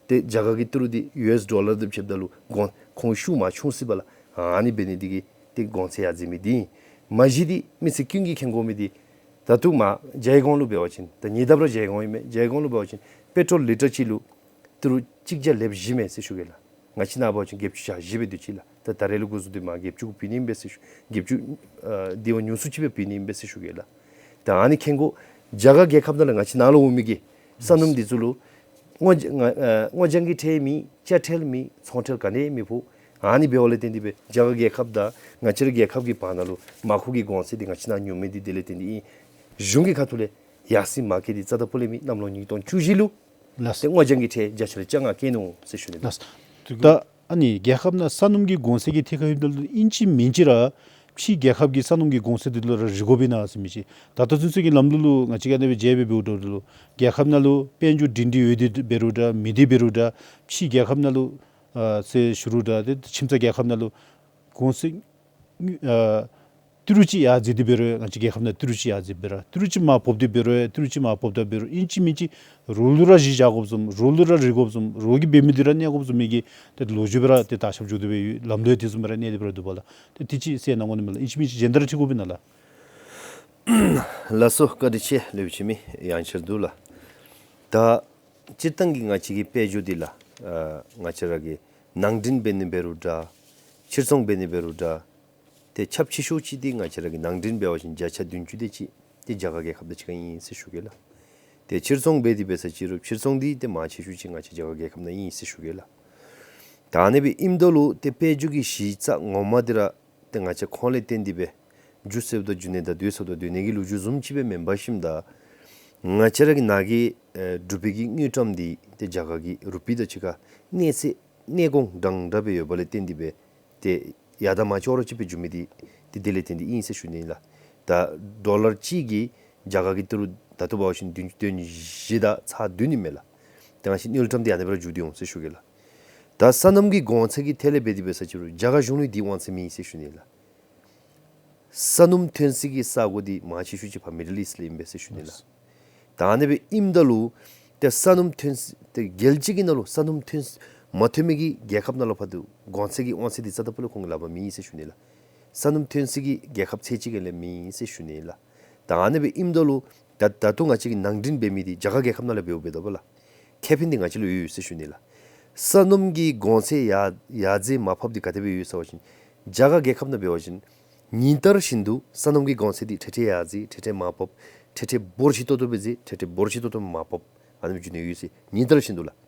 ཏེ་རྒྱ་གར་གྱི་ཏི་རུ་འདི་ཡུ་ཨེསི་ཌོ་ལར་དང་ཕྱདཔ་ད་ལུ་གོང་ཁོང་ཤུགས་མར་ཆུང་སོ་ཡི་པ་ལགས། ཨ་ནི་འབད་ནི་འདི་གིས་ཏེ་གོང་ཚད་ཡར་འཛེགས་མི་འདི་ཨིན། མ་གཞི་འདི་མི་སེར་ཀུན་གྱིས་མཁྱེན་དགོ་མི་འདི་ད་ལྟོ་མར་ཇའི་གོང་ལུ་འབད་བ་ཅིན་ད་ཉེ་འདབས་ར་ཇའི་གོང་ཨིན་མས། ཇའི་གོང་ལུ་འབད་བ་ཅིན་པེ་ཊོལ་ལི་ཊར་གཅིག་ལུ་ཏི་རུ་གཅིག་བརྒྱ་ལེབ་བཞི་མས་ཟེར་ཞུ་གེ་ལགས། ང་བཅས་ནཱ་འབད་བ་ཅིན་བརྒྱད་ཅུ་གྱ་བཞི་སྦེ་སྡོད་ཅི་ལགས། ད་ད་རེས་ལས་འགོ་བཟུང་སྟེ་མར་བརྒྱད་ཅུ་གུ་བུད་ནི་ཨིན་པས་ཟེར་ཞུ། བརྒྱད་ཅུ་ཨ་དེ་བ་ཉུང་སུ་ཅིག་སྦེ་བུད་ནི་ཨིན་པས་ཟེར་ཞུ་གེ་ལགས། ད་ཨ་ནི་མཁྱེན་དགོ། རྒྱ་གར་རྒྱལ་ཁབ་ནང་ལས་ང་བཅས་ནཱ་ལུ་འོང་མི་གི་ས་སྣུམ་འདི་ཚུ་ལུ་སྔོ་ལྗ་ང་ཨ་སྔོ་ལྗང་གི་ཁྲལ་མེད། ཅ་ཁྲལ་མེད། ཚོང་ཁྲལ་ག་ནི་མི་ཕོག། ཨ་ནི་འབདཝ་ལས་བརྟེན་ཏེ་སྦེ་རྒྱ་གར་རྒྱལ་ཁབ་དང་ང་བཅས་ར་རྒྱལ་ཁབ་ཀྱི་བར་ན་ལུ་མར་ཁུ་གི་གོང་ཚད་འདི་ང་བཅས་ནཱ་ཉུང་མི་འདི་དེ་ལས་བརྟེན་ཏེ་ཨིན། གཞུང་གི་ཁ་ཐུག་ལས་ཡར་སེང་མར་བཀལ་འདི་རྩ་དང་སྤུ་ལས་མེད། གནམ་ལོ་ཉིས་སྟོང་བཅུ་བཞི་ལུ་ལགས། ཏེ་སྔོ་ལྗང་གི་ཁྲལ་བརྒྱ་ཆ་ལས་བཅོ་ལྔ་བཀལ་ནུག་ཟེར་ཞུ་ནི་ལགས། ད་ཨ་ནི་རྒྱལ་ཁབ་ནང་ས་སྣུམ་གྱི་གོང་ཚད་ཀྱི་ཐད་ཁར་ཡོདཔ་ད་ལུ་ཨིན་ཅི་མིན་ཅི་ར་ཕྱི་རྒྱལ་ཁབ་ཀྱི་ས་སྣུམ་གྱི་གོང་ཚད་འདི་ལུ་ར་རེ་དགོཔ་ཨིན་ན་ཟེར་མི་ཅིག། ད་ལྟོ་ཚུན་ཚོད་ཀྱི་ལམ་ལུགས་ལུ་ང་བཅས་ཀྱིས་ཨ་ནི་སྦེ་མཇལ་སྦེ་འབདཝ་ད་ལུ་རྒྱལ་ཁབ་ནང་ལུ་དཔལ་འབྱོར་སྒྲིང་སྒྲི་ཡོད་དེ་འབད་རུང་འདྲ་མེད་དེ་འབད་རུང་འདྲ་ཕྱི་རྒྱལ་ཁབ་ནང་ལུ་ཨ་ཟེར་ཞུ་རུང་འདྲ་ཏེ་ཁྱིམ་ཚང་རྒྱལ་ཁབ་ནང་ལུ་གོང་ཚད་ཨ་ཏི་རུ་ཅིག་ཡར་འཛེགས་ཏེ་འབད་རུང་ང་བཅས་རྒྱལ་ཁབ་ནང་ཏི་རུ་ཅིག་ཡར་འཛེགས་འབད་རུང་ཏི་རུ་ཅིག་མར་བབས་ཏེ་འབད་རུང་ཏི་རུ་ཅིག་མར་བབས་ད་འབད་རུང་ཨིན་ཅི་མིན་ཅི་རོགས་ལུ་ར་གཞི་བཞག་དགོཔ་བཟུམ་རོགས་ལུ་ར་རེ་དགོཔ་བཟུམ་རོགས་ཀྱིས་འབད་མི་འདི་ར་གནས་དགོཔ་བཟུམ་མའི་གི་ཏེ་ལོ་རྒྱུས་སྦེ་ར་ཏེ་དར་ཁྱབ་འགྱོ་སྟེ་སྦེ་ཡོད། ལམ་ལུགས་དེ་བཟུམ་སྦེ་ར་གནས་ཏེ་སྦེ་ར་འདུག་པ་ལགས། ཏེ་དེ་ཅིག་གསལ་གནང་དགོ་ནི་མས་ལགས། ཨིན་ཅི་མིན་ཅི་གཞན་དང་ར་འཁྲིལ་དགོཔ་ཨིན་ན་ལགས། ལགས་སོ། བཀའ་དྲིན་ཆེ་ལེགས་པའི་ཆེ་མི་ཡང་ཆེར་འདུག་ལགས། ད་སྤྱིར་བཏང་གི་ང་བཅས་ཀྱི་དཔལ་འབྱོར་འདི་ལགས་ཨ་ང་བཅས་ར་གི་ནང་འདྲེན་འབད་ནི་འབད་རུང་འདྲ་ཕྱིར་ཚོང་འབད་ནི་འབད་རུང་འདྲ་ཏེ་ཁྱབ་ཆེ་ཤོས་ཅིག་འདི་ང་བཅས་ར་གི་ནང་འདྲེན་འབད་བ་ཅིན་བརྒྱ་ཆ་བདུན་ཅུ་དེ་ཅིག་འདི་རྒྱ་གར་རྒྱལ་ཁབ་དང་གཅིག་ཁར་ཨིན་ཟེར་ཞུ་གེ་ལགས། ཏེ་ཕྱིར་ཚོང་འབད་དེ་འབད་ས་ཅིག་རུང་ཕྱིར་ཚོང་འདི་ཏེ་མང་ཆེ་ཤོས་ཅིག་ང་བཅས་རྒྱ་གར་རྒྱལ་ཁབ་ནང་ཨིན་ཟེར་ཞུ་གེ་ལགས། ད་ཨ་ནི་སྦེ་ཨིནམ་ད་ལུ་ཏེ་དཔལ་འབྱོར་གྱི་གཞི་རྩ་ངོ་མ་འདི་ར་ཏེ་ང་བཅས་ཁོང་ལས་བརྟེན་ཏེ་སྦེ་འགྱོ་ཚུགསཔ་དང་འགྱོ་ནི་དང་སྡོད་ཚུགསཔ་དང་སྡོད་ནི་གི་ལོ་རྒྱུས་བཟུམ་ཅིག་སྦེ་མེན་པར་ཞིནམ་ད་ང་བཅས་ར་གི་ནཱ་གི་ཨེ་འབྲུག་པའི་གི་དངུལ་ཀྲམ་འདི་ཏེ་རྒྱ་གར་གྱི་རུ་པི་དང་གཅིག་ཁར་གནས་ཚད་གནས་གོང་འདྲན་འདྲ་སྦེ་ཡོད་པ་ལས་བརྟེན་ཏེ་སྦེ་ཏེ་ཡར་དང་མར་ཅོག་ར་གཅིག་སྦེ་འགྱོ་མི་འདི་ཏེ་དེ་ལས་བརྟེན་ཏེ་ཨིན་ཟེར་ཞུ་ནི་ལགས། ད་ཌོ་ལར་གཅིག་གིས་རྒྱ་གར་གྱི་ཏི་རུ་ད་ལྟོ་འབད་བ་ཅིན་བདུན་ཅུ་དོན་བཞི་དང་ཚག་བདུན་ཨིན་མས་ལགས། ཏེ་ང་བཅས་དངུལ་ཀྲམ་འདི་ཨ་ནི་སྦེ་ར་འགྱོ་སྟེ་འོང་ཟེར་ཞུ་གེ་ལགས། ད་ས་སྣུམ་གྱི་གོང་ཚད་ཀྱི་ཐད་ལས་འབད་དེ་འབད་ས་ཅིག་རུང་རྒྱ་གར་གཞུང་ལུ་འདི་དབང་ཚད་མེད་ཟེར་ཞུ་ནི་ལགས། ས་སྣུམ་ཐོན་སའི་གི་ས་གོ་འདི་མང་ཆེ་ཤོས་ཅིག་ཕར་མི་ཌལ་ཨིསཊ་ལས་ཨིན་པས་ཟེར་ཞུ་ནི་ལགས། ད་ཨ་ནི་སྦེ་ཨིནམ་ད་ལུ་ཏེ་ས་སྣུམ་ཐོན་ཏེ་རྒྱལ་སྤྱི་གི་ནང་ལུ་ས་སྣུམ་ཐོན་མ་ཐོན་མི་གི་རྒྱལ་ཁབ་ནང་ལུ་ཕར་འདི་གོང་ཚད་ཀྱི་དབང་ཚད་འདི་རྩ་དང་སྤུ་ལས་ཁོང་གི་ལག་པར་མེད་ཟེར་ཞུ་ནི་ལགས། ས་སྣུམ་ཐོན་སའི་གི་རྒྱལ་ཁབ་ཚད་ཅིག་གི་ལས་མེད་ཟེར་ཞུ་ནི་ལགས། ད་ཨ་ནི་སྦེ་ཨིནམ་ད་ལུ་ད་ད་ལྟོ་ང་བཅས་ཀྱིས་ནང་འདྲེན་འབད་མི་འདི་རྒྱ་གར་རྒྱལ་ཁབ་ནང་ལས་འབདཝ་འབདཝ་ད་པ་ལགས། ཁེ་ཕན་འདི་ང་བཅས་ལུ་ཡོད་ཡོད་ཟེར་ཞུ་ནི་ལགས། ས་སྣུམ་གྱི་གོང་ཚད་ཡར་ཡར་འཛེགས་མར་ཕབ་འདི་ག་དེ་སྦེ་ཡོད་ཟེར་བ་ཅིན་རྒྱ་གར་རྒྱལ་ཁབ་ནང་འབད་བ་ཅིན་ཉིན་ལྟར་བཞིན་དུ་ས་སྣུམ་གྱི་གོང་ཚད་འདི་ཁྲལ་ཁྲལ་ཡར་འཛེགས་ཁྲལ་ཁྲལ་མར་ཕབ་ཁྲལ་ཁྲལ་འབོར་ཆེ་ཏོག་ཏོ་སྦེ་འཛེགས་ཁྲལ་ཁྲལ་འབོར་ཆེ་ཏོག་ཏོ་མར་ཕབ་ཨ་ནི་སྦེ་འགྱོ་ནི་ཡོད་ཟེར་ཉིན་ལྟར་བཞིན་དུ་ལགས།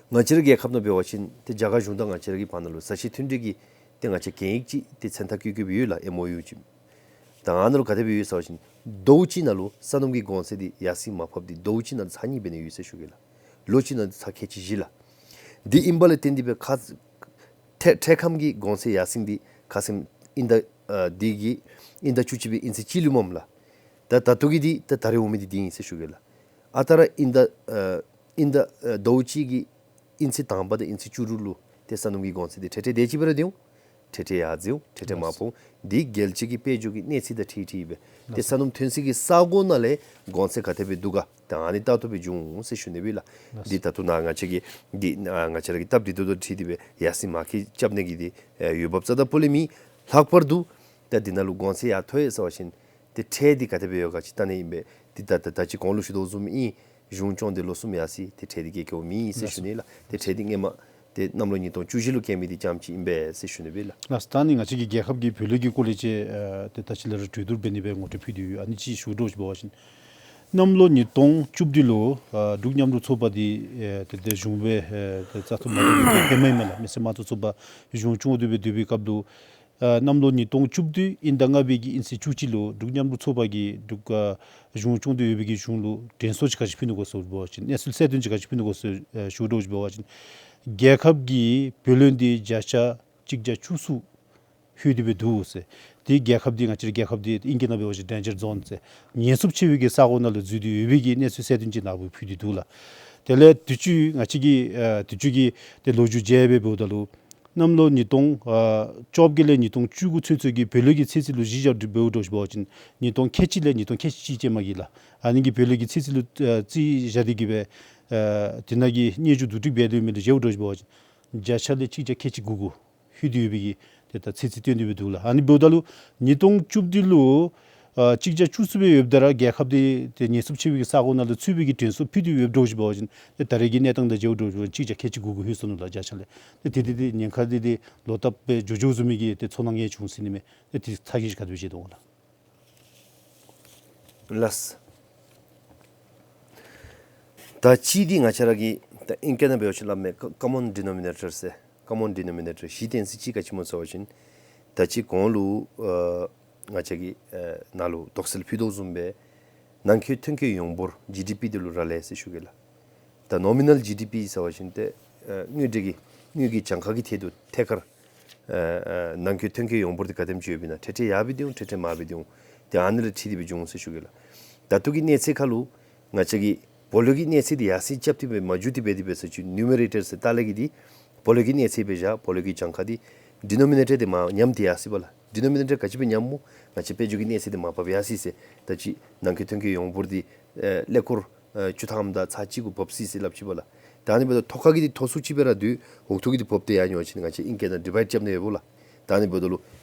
ང་བཅས་རའི་རྒྱལ་ཁབ་ནང་འབད་བ་ཅིན་ཏེ་རྒྱ་གར་གཞུང་དང་ང་བཅས་ར་གི་བར་ན་ལུ་ས་ཞིང་མཐུན་འབྲེལ་གྱི་ཏེ་ང་བཅས་གན་ཡིག་ཅིག་ཏེ་མཚན་རྟགས་བཀོད་བཀོདཔ་ཡོད་ལགས། ཨེམ་ཨོ་ཡུ་ཅིག། ད་ཨ་ནཱ་ལུ་ག་དེ་སྦེ་ཡོད་ཟེར་བ་ཅིན་ཟླཝ་གཅིག་ནང་ལུ་ས་སྣུམ་གྱི་གོང་ཚད་འདི་ཡར་སེང་མར་ཕབ་འདི་ཟླཝ་གཅིག་ནང་ཚར་གཉིས་འབད་ནི་ཡོད་ཟེར་ཞུ་གེ་ལགས། ལོ་གཅིག་ནང་ཚར་ཁལ་གཅིག་བཞི་ལགས། འདི་ཨིན་པ་ལས་བརྟེན་ཏེ་སྦེ་ཁ་ཐེ་ཐེ་ཁམ་གྱི་གོང་ཚད་ཡར་སེང་འདི་ཁ་ཙ་ཨིན་ཟླ་ཨ་འདི་གི་ཨིན་ཟླ་བཅུ་གཅིག་པའི་ཨིན་ཚེས་གཅིག་ལུ་མས་ལགས། ད་ད་ལྟོ་གི་འདི་ད་ད་རེས་འོང་མི་འདི་འདི་ཨིན་ཟེར་ཞུ་གེ་ལགས། ཨ་རྟག་ར་ཨིན་ཟླ་ཨ་ཨིན་ཟླ་ཨ་ཟླཝ་གཅིག་གི་ཨིན་ཚེས་དང་པ་དང་ཨིན་ཚེས་བཅུ་དྲུག་ལུ་ཏེ་ས་སྣུམ་གྱི་གོང་ཚད་འདི་ཁྲལ་ཁྲལ་དེ་ཅིག་སྦེ་ར་སྡོད་འོང་། ཁྲལ་ཁྲལ་ཡར་འཛེགས་འོང་། ཁྲལ་ཁྲལ་མར་ཕབ་འོང་། འདི་རྒྱལ་སྤྱི་གི་དཔལ་འབྱོར་གྱི་གནས་ཚད་དང་འཁྲིལ་འཁྲིལ་སྦེ་ཏེ་ས་སྣུམ་ཐོན་སའི་གི་ས་གོ་ནང་ལས་གོང་ཚད་ག་དེ་སྦེ་འདུག་ག་ད་ཨ་ནི་ལྟ་རྟོག་འབད་འགྱོ་འོང་ཟེར་ཞུ་ནི་སྦེ་ལགས། འདི་ད་ལྟོ་ནཱ་ང་བཅས་ཀྱི་འདི་ཨ་ང་བཅས་ར་གི་སྟབས་བདེ་ཏོག་ཏོ་འཁྲིལ་ཏེ་སྦེ་ཡར་སེང་མར་ཁེ་རྐྱབ་ནི་གི་འདི་ཨེ་འོས་འབབ་རྩ་དང་སྤུ་ལས་མེད། ལྷག་པར་དུ་ད་འདི་ནང་ལུ་གོང་ཚད་ཡར་མཐོ་ཡི་ཟེར་བ་ཅིན་ཏེ་ཁྲལ་འདི་ག་དེ་སྦེ་ཡོད་ག་ཅིག་བལྟ་ནི་ཨིན་པས། འདི་ད་ད་ད་ཅི་གོང་ལུ་ཞུ་དོ་བཟུམ་ཨིན། གཞུང་སྐྱོང་སྟེ་ལོ་གསུམ་ཡར་སོ་ཡི། ཏེ་ཁྲལ་འདི་བཀལ་བཀལཝ་མེད་ཟེར་ཞུ་ནི་ལགས། ཏེ་ཁྲལ་འདི་སྔོན་མ་ཏེ་གནམ་ལོ་ཉིས་སྟོང་བཅུ་བཞི་ལུ་བཀལ་མི་འདི་རྐྱངམ་ཅིག་ཨིན་པས་ཟེར་ཞུ་ནི་སྦེ་ལགས། ལགས། ད་ནི་ང་བཅས་ཀྱི་རྒྱལ་ཁབ་ཀྱི་བུ་ལོན་གྱི་སྐོར་ལས་ཅིག་ཨ་ཏེ་ད་ཅི་ལས་ར་གྲོས་བསྡུར་འབད་ནི་སྦེ་ངོ་སྤྲོད་ཕུལ་ཏེ་ཡོད། ཨ་ནི་ཅིག་ཞུ་དོ་ཅིག་འབད་བ་ཅིན་གནམ་ལོ་ཉིས་སྟོང་བཅུ་བདུན་ལུ་ཨ་འབྲུག་མཉམ་རུབ་ཚོགས་པ་འདི་ཨེ་ཏེ་ཏེ་གཞུང་སྦེ་ཨེ་ཏེ་བཙག་འཐུ་མ་ཐོབ་པའི་ཧེ་མ་ཨིན་མས་ལགས། མི་སེར་དམངས་གཙོའི་ཚོགས་པ་གཞུང་སྐྱོང་སྟེ་སྦེ་སྡོད་པའི་སྐབས་ལུ་ ཨ་གནམ་ལོ་ཉིས་སྟོང་བཅུ་བདུན་དབྱིན་ཟླ་ལྔ་པའི་གི་དབྱིན་ཚེས་བཅུ་གཅིག་ལུ་འབྲུག་མཉམ་རུབ་ཚོགས་པ་གིས་འབྲུག་ཨ་གཞུང་སྐྱོང་དོ་ཡོད་པའི་གི་གཞུང་ལུ་དྲན་གསོ་ཅིག་ག་ཅི་ཕུལ་ནུག་གོ་ཟེར་བ་ཅིན་གནས་ཚུལ་གསལ་སྟོན་ཅིག་ག་ཅི་ཕུལ་ནུག་གོ་ཟེར་ཨ་ཞུ་དོ་ཅིག་འབད་བ་ཅིན་རྒྱལ་ཁབ་ཀྱིས་བུ་ལོན་འདི་བརྒྱ་ཆ་གཅིག་བརྒྱ་བཅུ་གསུམ་ལྷོད་དེ་སྦེ་འདུག་ཟེར། དེ་རྒྱལ་ཁབ་འདི་ང་བཅས་རའི་རྒྱལ་ཁབ་འདི་དབྱིན་སྐད་ནང་འབད་བ་ཅིན་ཌེན་ཇར་ཛོན་ཟེར་ཉེན་ཚབས་ཆེ་བའི་གི་ས་གོ་ནང་ལུ་འཛུལ་ཏེ་ཡོད་པའི་གི་གནས་ཚུལ་གསལ་སྟོན་ཅིག་ནཱ་བུ་ཕུལ་ཏེ་འདུག་ལགས། དེ་ལས་དུས་ཅི་ང་བཅས་ཀྱིས་ཨ་དུས་ཅི་གི་ཏེ་ལོ་རྒྱུས་མཇལ་སྦེ་འབདཝ་ད་ལུ་གནམ་ལོ་ཉིས་སྟོང་ཨ་བཅོ་བརྒྱད་ལས་ཉིས་སྟོང་བཅུ་དགུ་ཚུན་ཚོད་ཀྱི་བུ་ལོན་གྱི་ཚེས་ཚད་ལུ་གཞི་བཞག་སྟེ་འབདཝ་འདྲཝ་ཅིག་འབད་བ་ཅིན་ཉིས་སྟོང་ཁལ་གཅིག་ལས་ཉིས་སྟོང་ཁལ་གཅིག་ཅན་མ་གི་ལགས། ཨ་ནི་གི་བུ་ལོན་གྱི་ཚེས་ཚད་ལུ་ཨ་རྩིས་བཞག་སྟེ་གི་སྦེ་ཨ་དེ་ནང་གི་སྙན་ཞུ་བསྡུ་སྒྲིག་འབད་དོ་མེད་ལུ་མཇལཝ་འདྲཝ་ཅིག་འབད་བ་ཅིན་བརྒྱ་ཆ་ལས་གཅིག་བརྒྱ་ཁལ་གཅིག་དགུ་དགུ་ལྷོད་དེ་ཡོད་པའི་གི་ཏེ་ད་ཚེས་ཚད་སྟོན་ཏེ་སྦེ་འདུག་ལགས། ཨ་ནི་འབདཝ་ད་ལུ་ཉིས་སྟོང་བཅུ་བདུན་ལུ་ཨ་གཅིག་བརྒྱ་བཅུ་གསུམ་སྦེ་ཡོདཔ་ད་ར་རྒྱལ་ཁབ་འདི་ཏེ་ཉེན་ཚབས་ཆེ་བའི་གི་ས་གོ་ནང་ལུ་ཚུད་པའི་གི་དྲན་གསོ་ཕུལ་ཏེ་ཡོདཔ་འདྲཝ་ཅིག་འབད་བ་ཅིན་ཏེ་ད་རེས་ཀྱི་གནས་སྟངས་དང་མཇལཝ་འདྲཝ་ཅིག་འབད་བ་ཅིན་གཅིག་བརྒྱ་ཁལ་གཅིག་དགུ་དགུ་ལྷོད་སོ་ནུག་ལགས། བརྒྱ་ཆ་ལས་ཏེ་དེ་དེ་དེ་ཉེན་ཁ་འདི་ཏེ་ལོག་བཏབ་སྦེ་འགྱོ་འགྱོ་བཟུམ་མའི་གི་ཏེ་ཚོར་སྣང་ཡང་བྱུང་ཟེར་ནི་མས། ཏེ་དེ་ཚ་གྱང་ཅིག་ག་དེ་སྦེ་བཞེས་དོ་ལགས། ལགས། ད་ཅི་འདི་ང་བཅས་ར་གི་ད་དབྱིན་སྐད་ནང་འབད་བ་ཅིན་སླབ་མས་ཀ་ཀོ་མཱོན་ཌི་ནོ་མི་ནེ་ཊར་ཟེར། ཀོ་མཱོན་ཌི་ནོ་མི་ནེ་ཊར་གཞི་རྟེན་ས་ཅིག་ག་ཅི་སྨོ་ཟེར་བ་ཅིན་ད་ཅི་གོང་ལུ་ཨ་ང་བཅས་ཀྱིས་ཨ་ནཱ་ལུ་དོགས་སེལ་ཕུལ་དོ་བཟུམ་སྦེ་ནང་འཁོད་ཐོན་སྐྱེད་ཡོངས་འབོར་ཇི་ཌི་པི་འདི་ལུ་རག་ལས་ཟེར་ཞུ་གེ་ལགས། ད་ནོ་མི་ནཱལ་ཇི་ཌི་པི་ཟེར་བ་ཅིན་ཏེ་ཨ་དངུལ་འབྲེལ་གྱི་དངུལ་གྱི་གྱངས་ཁ་གི་ཐད་དུ་ཐད་ཀར་ཨ་ཨ་ནང་འཁོད་ཐོན་སྐྱེད་ཡོངས་འབོར་འདི་ག་དེམ་ཅིག་ཡོདཔ་ཨིན་ན་ཁྲེ་ཁྲེ་ཡར་སྦེ་འདི་འོང་ཁྲེ་ཁྲེ་མར་སྦེ་འདི་འོང་། ཏེ་ཨ་ནི་ལུ་འཁྲིལ་ཏེ་སྦེ་འབྱུང་ཟེར་ཞུ་གེ་ལགས། ད་ལྟོ་གི་གནས་ཚད་ཁར་ལུ་ང་བཅས་ཀྱིས་བོ་ལོ་གི་གནས་ཚད་འདི་ཡར་སེང་རྐྱབ་སྟེ་སྦེ་མ་འགྱོ་སྟེ་སྦེ་དེ་སྦེ་ཟེར་ཅིག་ནིའུ་མེ་རེ་ཊར་ཟེར་ལྟག་ལས་ཀྱི་འདི་བོ་ལོ་གི་གནས་ཚད་སྦེ་བཞག། བོ་ལོ་གི་གྱངས་ཁ་འདི་ཌི་ནོ་མི་ནེ་ཊར་འདི་མར་ཉམས་ཏེ་ཡར་སོ་ཡི་པ་ལགས། ཌི་ནོ་མི་ནེ་ཊར་ག་ཅི་སྦེ་ཉམས་སྨོ། ང་བཅས་དཔལ་འབྱོར་གྱི་གནས་ཚད་འདི་མར་བབས་ཡར་སོ་ཡི་ཟེར། ད་ཅི་ནང་འཁོད་ཐོན་སྐྱེད་ཡོངས་འབོར་འདི་ཨེ་ཀླད་ཀོར་ཨེ་བཅུ་ཐམ་དང་ཚག་གཅིག་གུ་བབས་སོ་ཡི་ཟེར་སླབ་ཅི་པ་ལགས། ད་ཨ་ནི་འབདཝ་ད་ཐོག་ཁ་གི་འདི་མཐོ་སུ་ཅིག་སྦེ་ར་སྡོད། འོག་ཐུག་གི་འདི་བབས་ཏེ་ཡར་འགྱོ་བ་ཅིན་ང་བཅས་དབྱིན་སྐད་ནང་ཌི་བའིཌ་རྐྱབ་ནི་ཡོདཔ་ལགས། ད་ཨ་ནི་འབདཝ་ད་ལུ་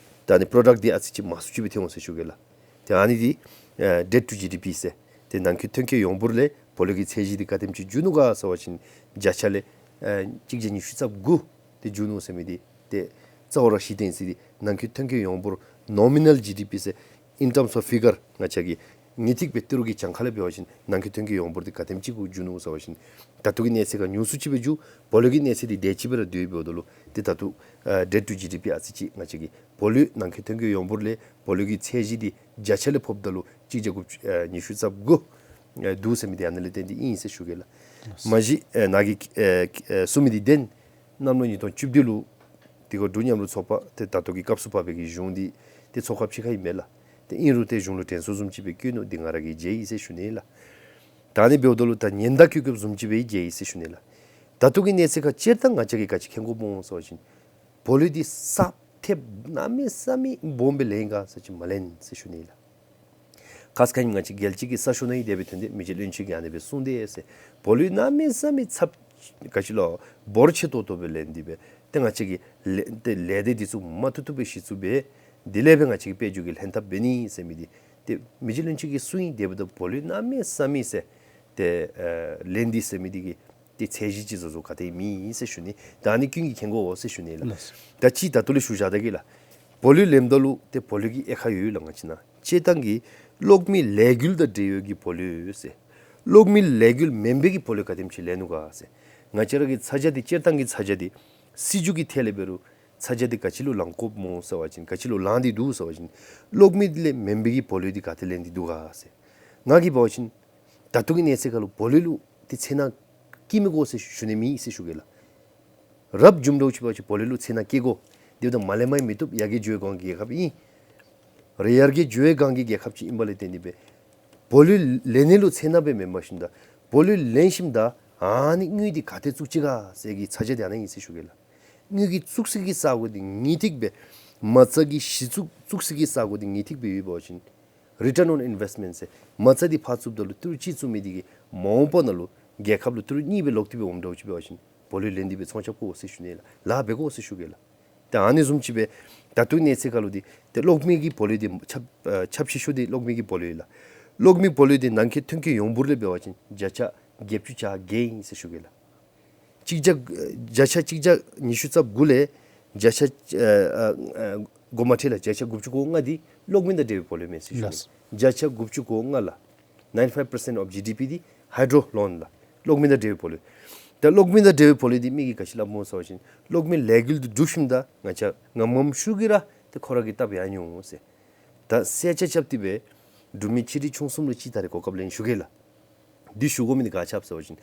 ད་ཨ་ནི་པོརོ་ཌཀཊ་འདི་ཨ་ཙི་ཅིག་མང་སུ་ཅིག་སྦེ་ཐོན་འོང་ཟེར་ཞུ་གེ་ལགས། ཏེ་ཨ་ནི་འདི་ཨེ་ཌེཊ་ཊུ་ཇི་ཌི་པི་ཟེར། ཏེ་ནང་འཁོད་ཐོན་སྐྱེད་ཡོངས་འབོར་ལས་བོ་ལོ་གི་ཚད་གཞི་འདི་ག་དེམ་ཅིག་འགྱོ་ནུག་ག་ཟེར་བ་ཅིན་བརྒྱ་ཆ་ལས་ཨེ་གཅིག་བརྒྱ་ཉི་ཤུ་རྩ་དགུ་འདི་འགྱོ་ནུག་ཟེར་མི་འདི་ཏེ་གཙོ་བོ་ར་གཞི་རྟེན་ས་འདི་ནང་འཁོད་ཐོན་སྐྱེད་ཡོངས་འབོར་ནོ་མི་ནཱལ་ཇི་ཌི་པི་ཟེར་in terms of figure ང་བཅས་ཀྱིས་དངུལ་ཐིག་སྦེ་ཏི་རུ་གི་གྱངས་ཁ་ལས་འབད་བ་ཅིན་ནང་འཁོད་ཐོན་སྐྱེད་ཡོངས་འབོར་འདི་ག་དེམ་ཅིག་གུ་འགྱོ་ནུག་ཟེར་བ་ཅིན་ད་ལྟོ་གི་གནས་ཚད་ཁར་ཉུང་སུ་ཅིག་སྦེ་འགྱོ། བོ་ལོ་གི་གནས་ཚད་འདི་དེ་ཅིག་སྦེ་ར་སྡོད་འབདཝ་ད་ལུ་ཏེ་ད་ལྟོ་ཨེ་ཌེཊ་ཊུ་ཇི་ཌི་པི་ཨ་ཙི་ཅིག་ང་བཅས་ཀྱིས་བོ་ལོ་ནང་འཁོད་ཐོན་སྐྱེད་ཡོངས་འབོར་ལས་བོ་ལོ་གི་ཚད་གཞི་འདི་བརྒྱ་ཆ་ལས་ཕབ་ད་ལུ་གཅིག་བརྒྱ་དགུ་བཅུ་ཨེ་ཉི་ཤུ་རྩ་དགུ་ཨེ་འདུག་ཟེར་མི་འདི་ཨ་ནི་ལས་བརྟེན་ཏེ་ཨིན་ཟེར་ཞུ་གེ་ལགས། མ་གཞི་ཨེ་ནཱ་གི་ཨེ་ཨེ་གསུང་མི་འདི་བདེན། གནམ་ལོ་ཉིས་སྟོང་བཅུ་བདུན་ལུ་འདི་གུ་འབྲུག་མཉམ་རུབ་ཚོགས་པ་ཏེ་ད་ལྟོ་གི་སྐབས་སུ་བབས་པའི་གི་གཞུང་འདི་ཏེ་ཚོགས་སྐབས་ཕྱི་ཁར་ཨིན་མས་ལགས། ཏེ་ཨིན་རུང་ཏེ་གཞུང་ལུ་དྲན་གསོ་བཟུམ་ཅིག་སྦེ་བཀོད་ནུག། འདི་ང་ར་གིས་མཇལ་ཡི་ཟེར་ཞུ་ནི་ལགས། ད་ཨ་ནི་འབདཝ་ད་ལུ་ད་ཉེན་བརྡ་བཀོད་བཀོདཔ་བཟུམ་ཅིག་སྦེ་མཇལ་ཡི་ཟེར་ཞུ་ནི་ལགས། ད་ལྟོ་གི་གནས་ཚད་ཁར་སྤྱིར་བཏང་ང་བཅས་ཀྱིས་ག་ཅི་མཁྱེན་དགོཔ་སྨོ་ཟེར་བ་ཅིན་བོ་ལོ་འདི་གསརཔ་ཐེབས་གནམ་མེད་ས་མེད་སྦོམ་སྦེ་ལེན་ག་ཟེར་བ་ཅིན་མ་ལེན་ཟེར་ཞུ་ནི་ལགས། ཁ་ཙ་ཁ་ཉིནམ་ང་བཅས་རྒྱལ་སྤྱི་གི་གསར་ཤོག་ནང་ཡང་དེ་སྦེ་ཐོན་ཏེ་མི་རྗེ་བློན་ཆེན་གྱིས་ཨ་ནི་སྦེ་གསུངས་ཏེ་ཟེར། བོ་ལོ་གནམ་མེད་ས་མེད་ཚབ་ག་ཅི་ལོ་འབོར་ཆེ་ཏོག་ཏོ་སྦེ་ལེན་ཏེ་སྦེ་ཏེ་ང་བཅས་ཀྱི་ལས་ཏེ་ལས་སྡེ་འདི་ཚུ་མ་ཐུབ་ཐུབ་སྦེ་གཞི་བཙུགས་སྦེ་དེ་ལས་སྦེ་ང་བཅས་ཀྱི་དཔལ་འབྱོར་གྱི་ལྷན་ཐབས་འབད་ནི་ཟེར་མི་འདི་ཏེ་མི་རྗེ་བློན་ཆེན་གྱིས་གསུངས་ཡི། དེ་འབདཝ་ད་བོ་ལོ་གནམ་མེད་ས་མེད་ཟེར་ཏེ་ཨེ་ལེན་ཏེ་ཟེར་མི་འདི་གི་ཏེ་ཚད་གཞི་ཅིག་བཟོ་བཟོཝ་ག་ཏེ་མེད་ཟེར་ཞུ་ནི། ད་ཨ་ནི་ཀུན་གྱིས་མཁྱེན་དགོ་ཟེར་ཞུ་ནི་ལགས། ལགས། ད་ཅི་ད་ལྟོ་ལས་ཞུ་བཞག་ད་གེ་ལགས། བོ་ལོ་ལེནམ་ད་ལུ་ཏེ་བོ་ལོ་གི་དབྱེ་ཁག་ཡོད་ལགས། ང་བཅས་ནང་སྤྱིར་བཏང་གི་གློག་མེ་ལས་འགུལ་དང་འབྲེལ་ཡོད་ཀྱི་བོ་ལོ་ཟེར། གློག་མེ་ལས་འགུལ་མེན་པའི་གི་བོ་ལོ་ག་དེམ་ཅིག་ལེན་ནུག་ག་ཟེར། ང་བཅས་ར་གི་ཚ་གྱང་འདི་སྤྱིར་བཏང་གི་ཚ་གྱང་འདི་སྲིད་བྱུས་ཀྱི་ཐད་ལས་འབད་རུང་ཚ་གྱང་འདི་ག་ཅི་ལུ་ལང་དགོཔ་སྨོ་ཟེར་བ་ཅིན་ག་ཅི་ལུ་ལང་སྟེ་འདུག་ཟེར་བ་ཅིན་གློག་མེ་ལས་མེན་པའི་གི་བོ་ལོ་འདི་ག་ཏེ་ལེན་ཏེ་འདུག་ག་ཟེར། ང་གིས་འབད་བ་ཅིན་ད་ལྟོ་གི་གནས་ཚད་ཁར་ལུ་བོ་ལོ་ལུ་ཏེ་ཚེར་སྣང་སྐྱེ་མི་དགོ་ཟེར་ཞུ་ནི་མེད་ཟེར་ཞུ་གེ་ལགས། རབ་བྱུང་འདྲཝ་ཅིག་འབད་བ་ཅིན་བོ་ལོ་ལུ་ཚེར་སྣང་སྐྱེ་དགོ། དེ་འབདཝ་ད་མ་ལེན་པར་མི་བཏུབ། ཡར་རྒྱས་འགྱོ་བའི་སྒང་གི་རྒྱལ་ཁབ་ཨིན། རེ་ཡར་རྒྱས་འགྱོ་བའི་སྒང་གི་རྒྱལ་ཁབ་ཅིག་ཨིན་པ་ལས་བརྟེན་ཏེ་སྦེ་བོ་ལོ་ལེན་ནི་ལུ་ཚེར་སྣང་སྦེ་མེན་པར་ཞིནམ་ད་བོ་ལོ་ལེན་ཞིནམ་ད་ཨ་ནི་དངུལ་འདི་ག་ཏེ་བཙུགས་ཅི་ག་ཟེར་གྱི་ཚ་གྱང་འདི་ཨ་ནཱ་ཨིན་ཟེར་ཞུ་གེ་ལགས། དངུལ་གྱི་བཙུགས་སའི་གི་ས་གོ་འདི་ངེས་ཏིག་སྦེ་མ་རྩ་གི་གཞི་བཙུགས་བཙུགས་སའི་གི་ས་གོ་འདི་ངེས་ཏིག་སྦེ་ཡོད་པ་ཅིན་Return on investment ཟེར་མ་རྩ་འདི་ཕར་བཙུགསཔ་ད་ལུ་ཏི་རུ་གཅིག་བཙུགས་མི་འདི་གིས་མ་འོངས་པ་ནང་ལུ་རྒྱལ་ཁབ་ལུ་ཏི་རུ་གཉིས་སྦེ་ལོག་སྟེ་སྦེ་འོངམ་འདྲཝ་ཅིག་འབད་བ་ཅིན་བོ་ལོ་ལེན་ཏེ་སྦེ་ཚོང་རྐྱབ་དགོ་ཟེར་ཞུ་ནི་ལགས། ལཱ་འབད་དགོ་ཟེར་ཞུ་གེ་ལགས། ད་ཨ་ནི་བཟུམ་ཅིག་སྦེ་ད་ལྟོ་གནས་ཚད་ཁར་ལུ་འདི་ཏེ་གློག་མེ་གི་བོ་ལོ་འདི་ཁྱབ་ཨ་ཁྱབ་ཆེ་ཤོས་འདི་གློག་མེ་གི་བོ་ལོ་ཨིན་ལགས། གློག་མེ་བོ་ལོ་འདི་ནང་འཁོད་ཐོན་སྐྱེད་ཡོངས་འབོར་ལས་འབད་བ་ཅིན་བརྒྱ་ཆ་བརྒྱད་ཅུ་གྱ་བརྒྱད་ཨིན་ཟེར་ཞུ་གེ་ལགས། གཅིག་བརྒྱ་བརྒྱ་ཆ་གཅིག་བརྒྱ་ཉི་ཤུ་རྩ་དགུ་ལས་བརྒྱ་ཆ་ཨ་ཨ་ཨ་གོ་མ་ཁྲེལ་ལགས། བརྒྱ་ཆ་དགུ་བཅུ་གོ་ལྔ་འདི་གློག་མེ་དང་འབྲེལ་བའི་བོ་ལོ་མས་ཟེར་ཞུ་ནི། ལགས། བརྒྱ་ཆ་དགུ་བཅུ་གོ་ལྔ་ལགས། Ninety five percent of G D P འདི་ཧའི་ཌྲོ་ལོན་ལགས། གློག་མེ་དང་འབྲེལ་བའི་བོ་ལོ། ད་གློག་མེ་དང་འབྲེལ་བའི་བོ་ལོ་འདི་མི་གིས་ག་ཅི་སླབ་སྨོ་ཟེར་བ་ཅིན་གློག་མེ་ལས་འགུལ་འདི་གྲུབ་ཞིནམ་ད་ང་བཅས་ངམ་ངམ་ཤུགས་ཀྱིས་ར་ ཏེ་ཁོ་ར་གིས་བཏབ་ཡར་འོང་ཟེར། ད་གསལ་ཆ་རྐྱབ་སྟེ་སྦེ་འབྲུག་མི་ཆིག་ཁྲི་བཅུ་གསུམ་ལུ་ཅིག་ད་རེས་གོ་སྐབས་ལེན་ཞུ་གེ་ལགས། འདི་ཞུ་དགོ་མི་འདི་ག་ཅི་སྦེ་ཟེར་བ་ཅིན་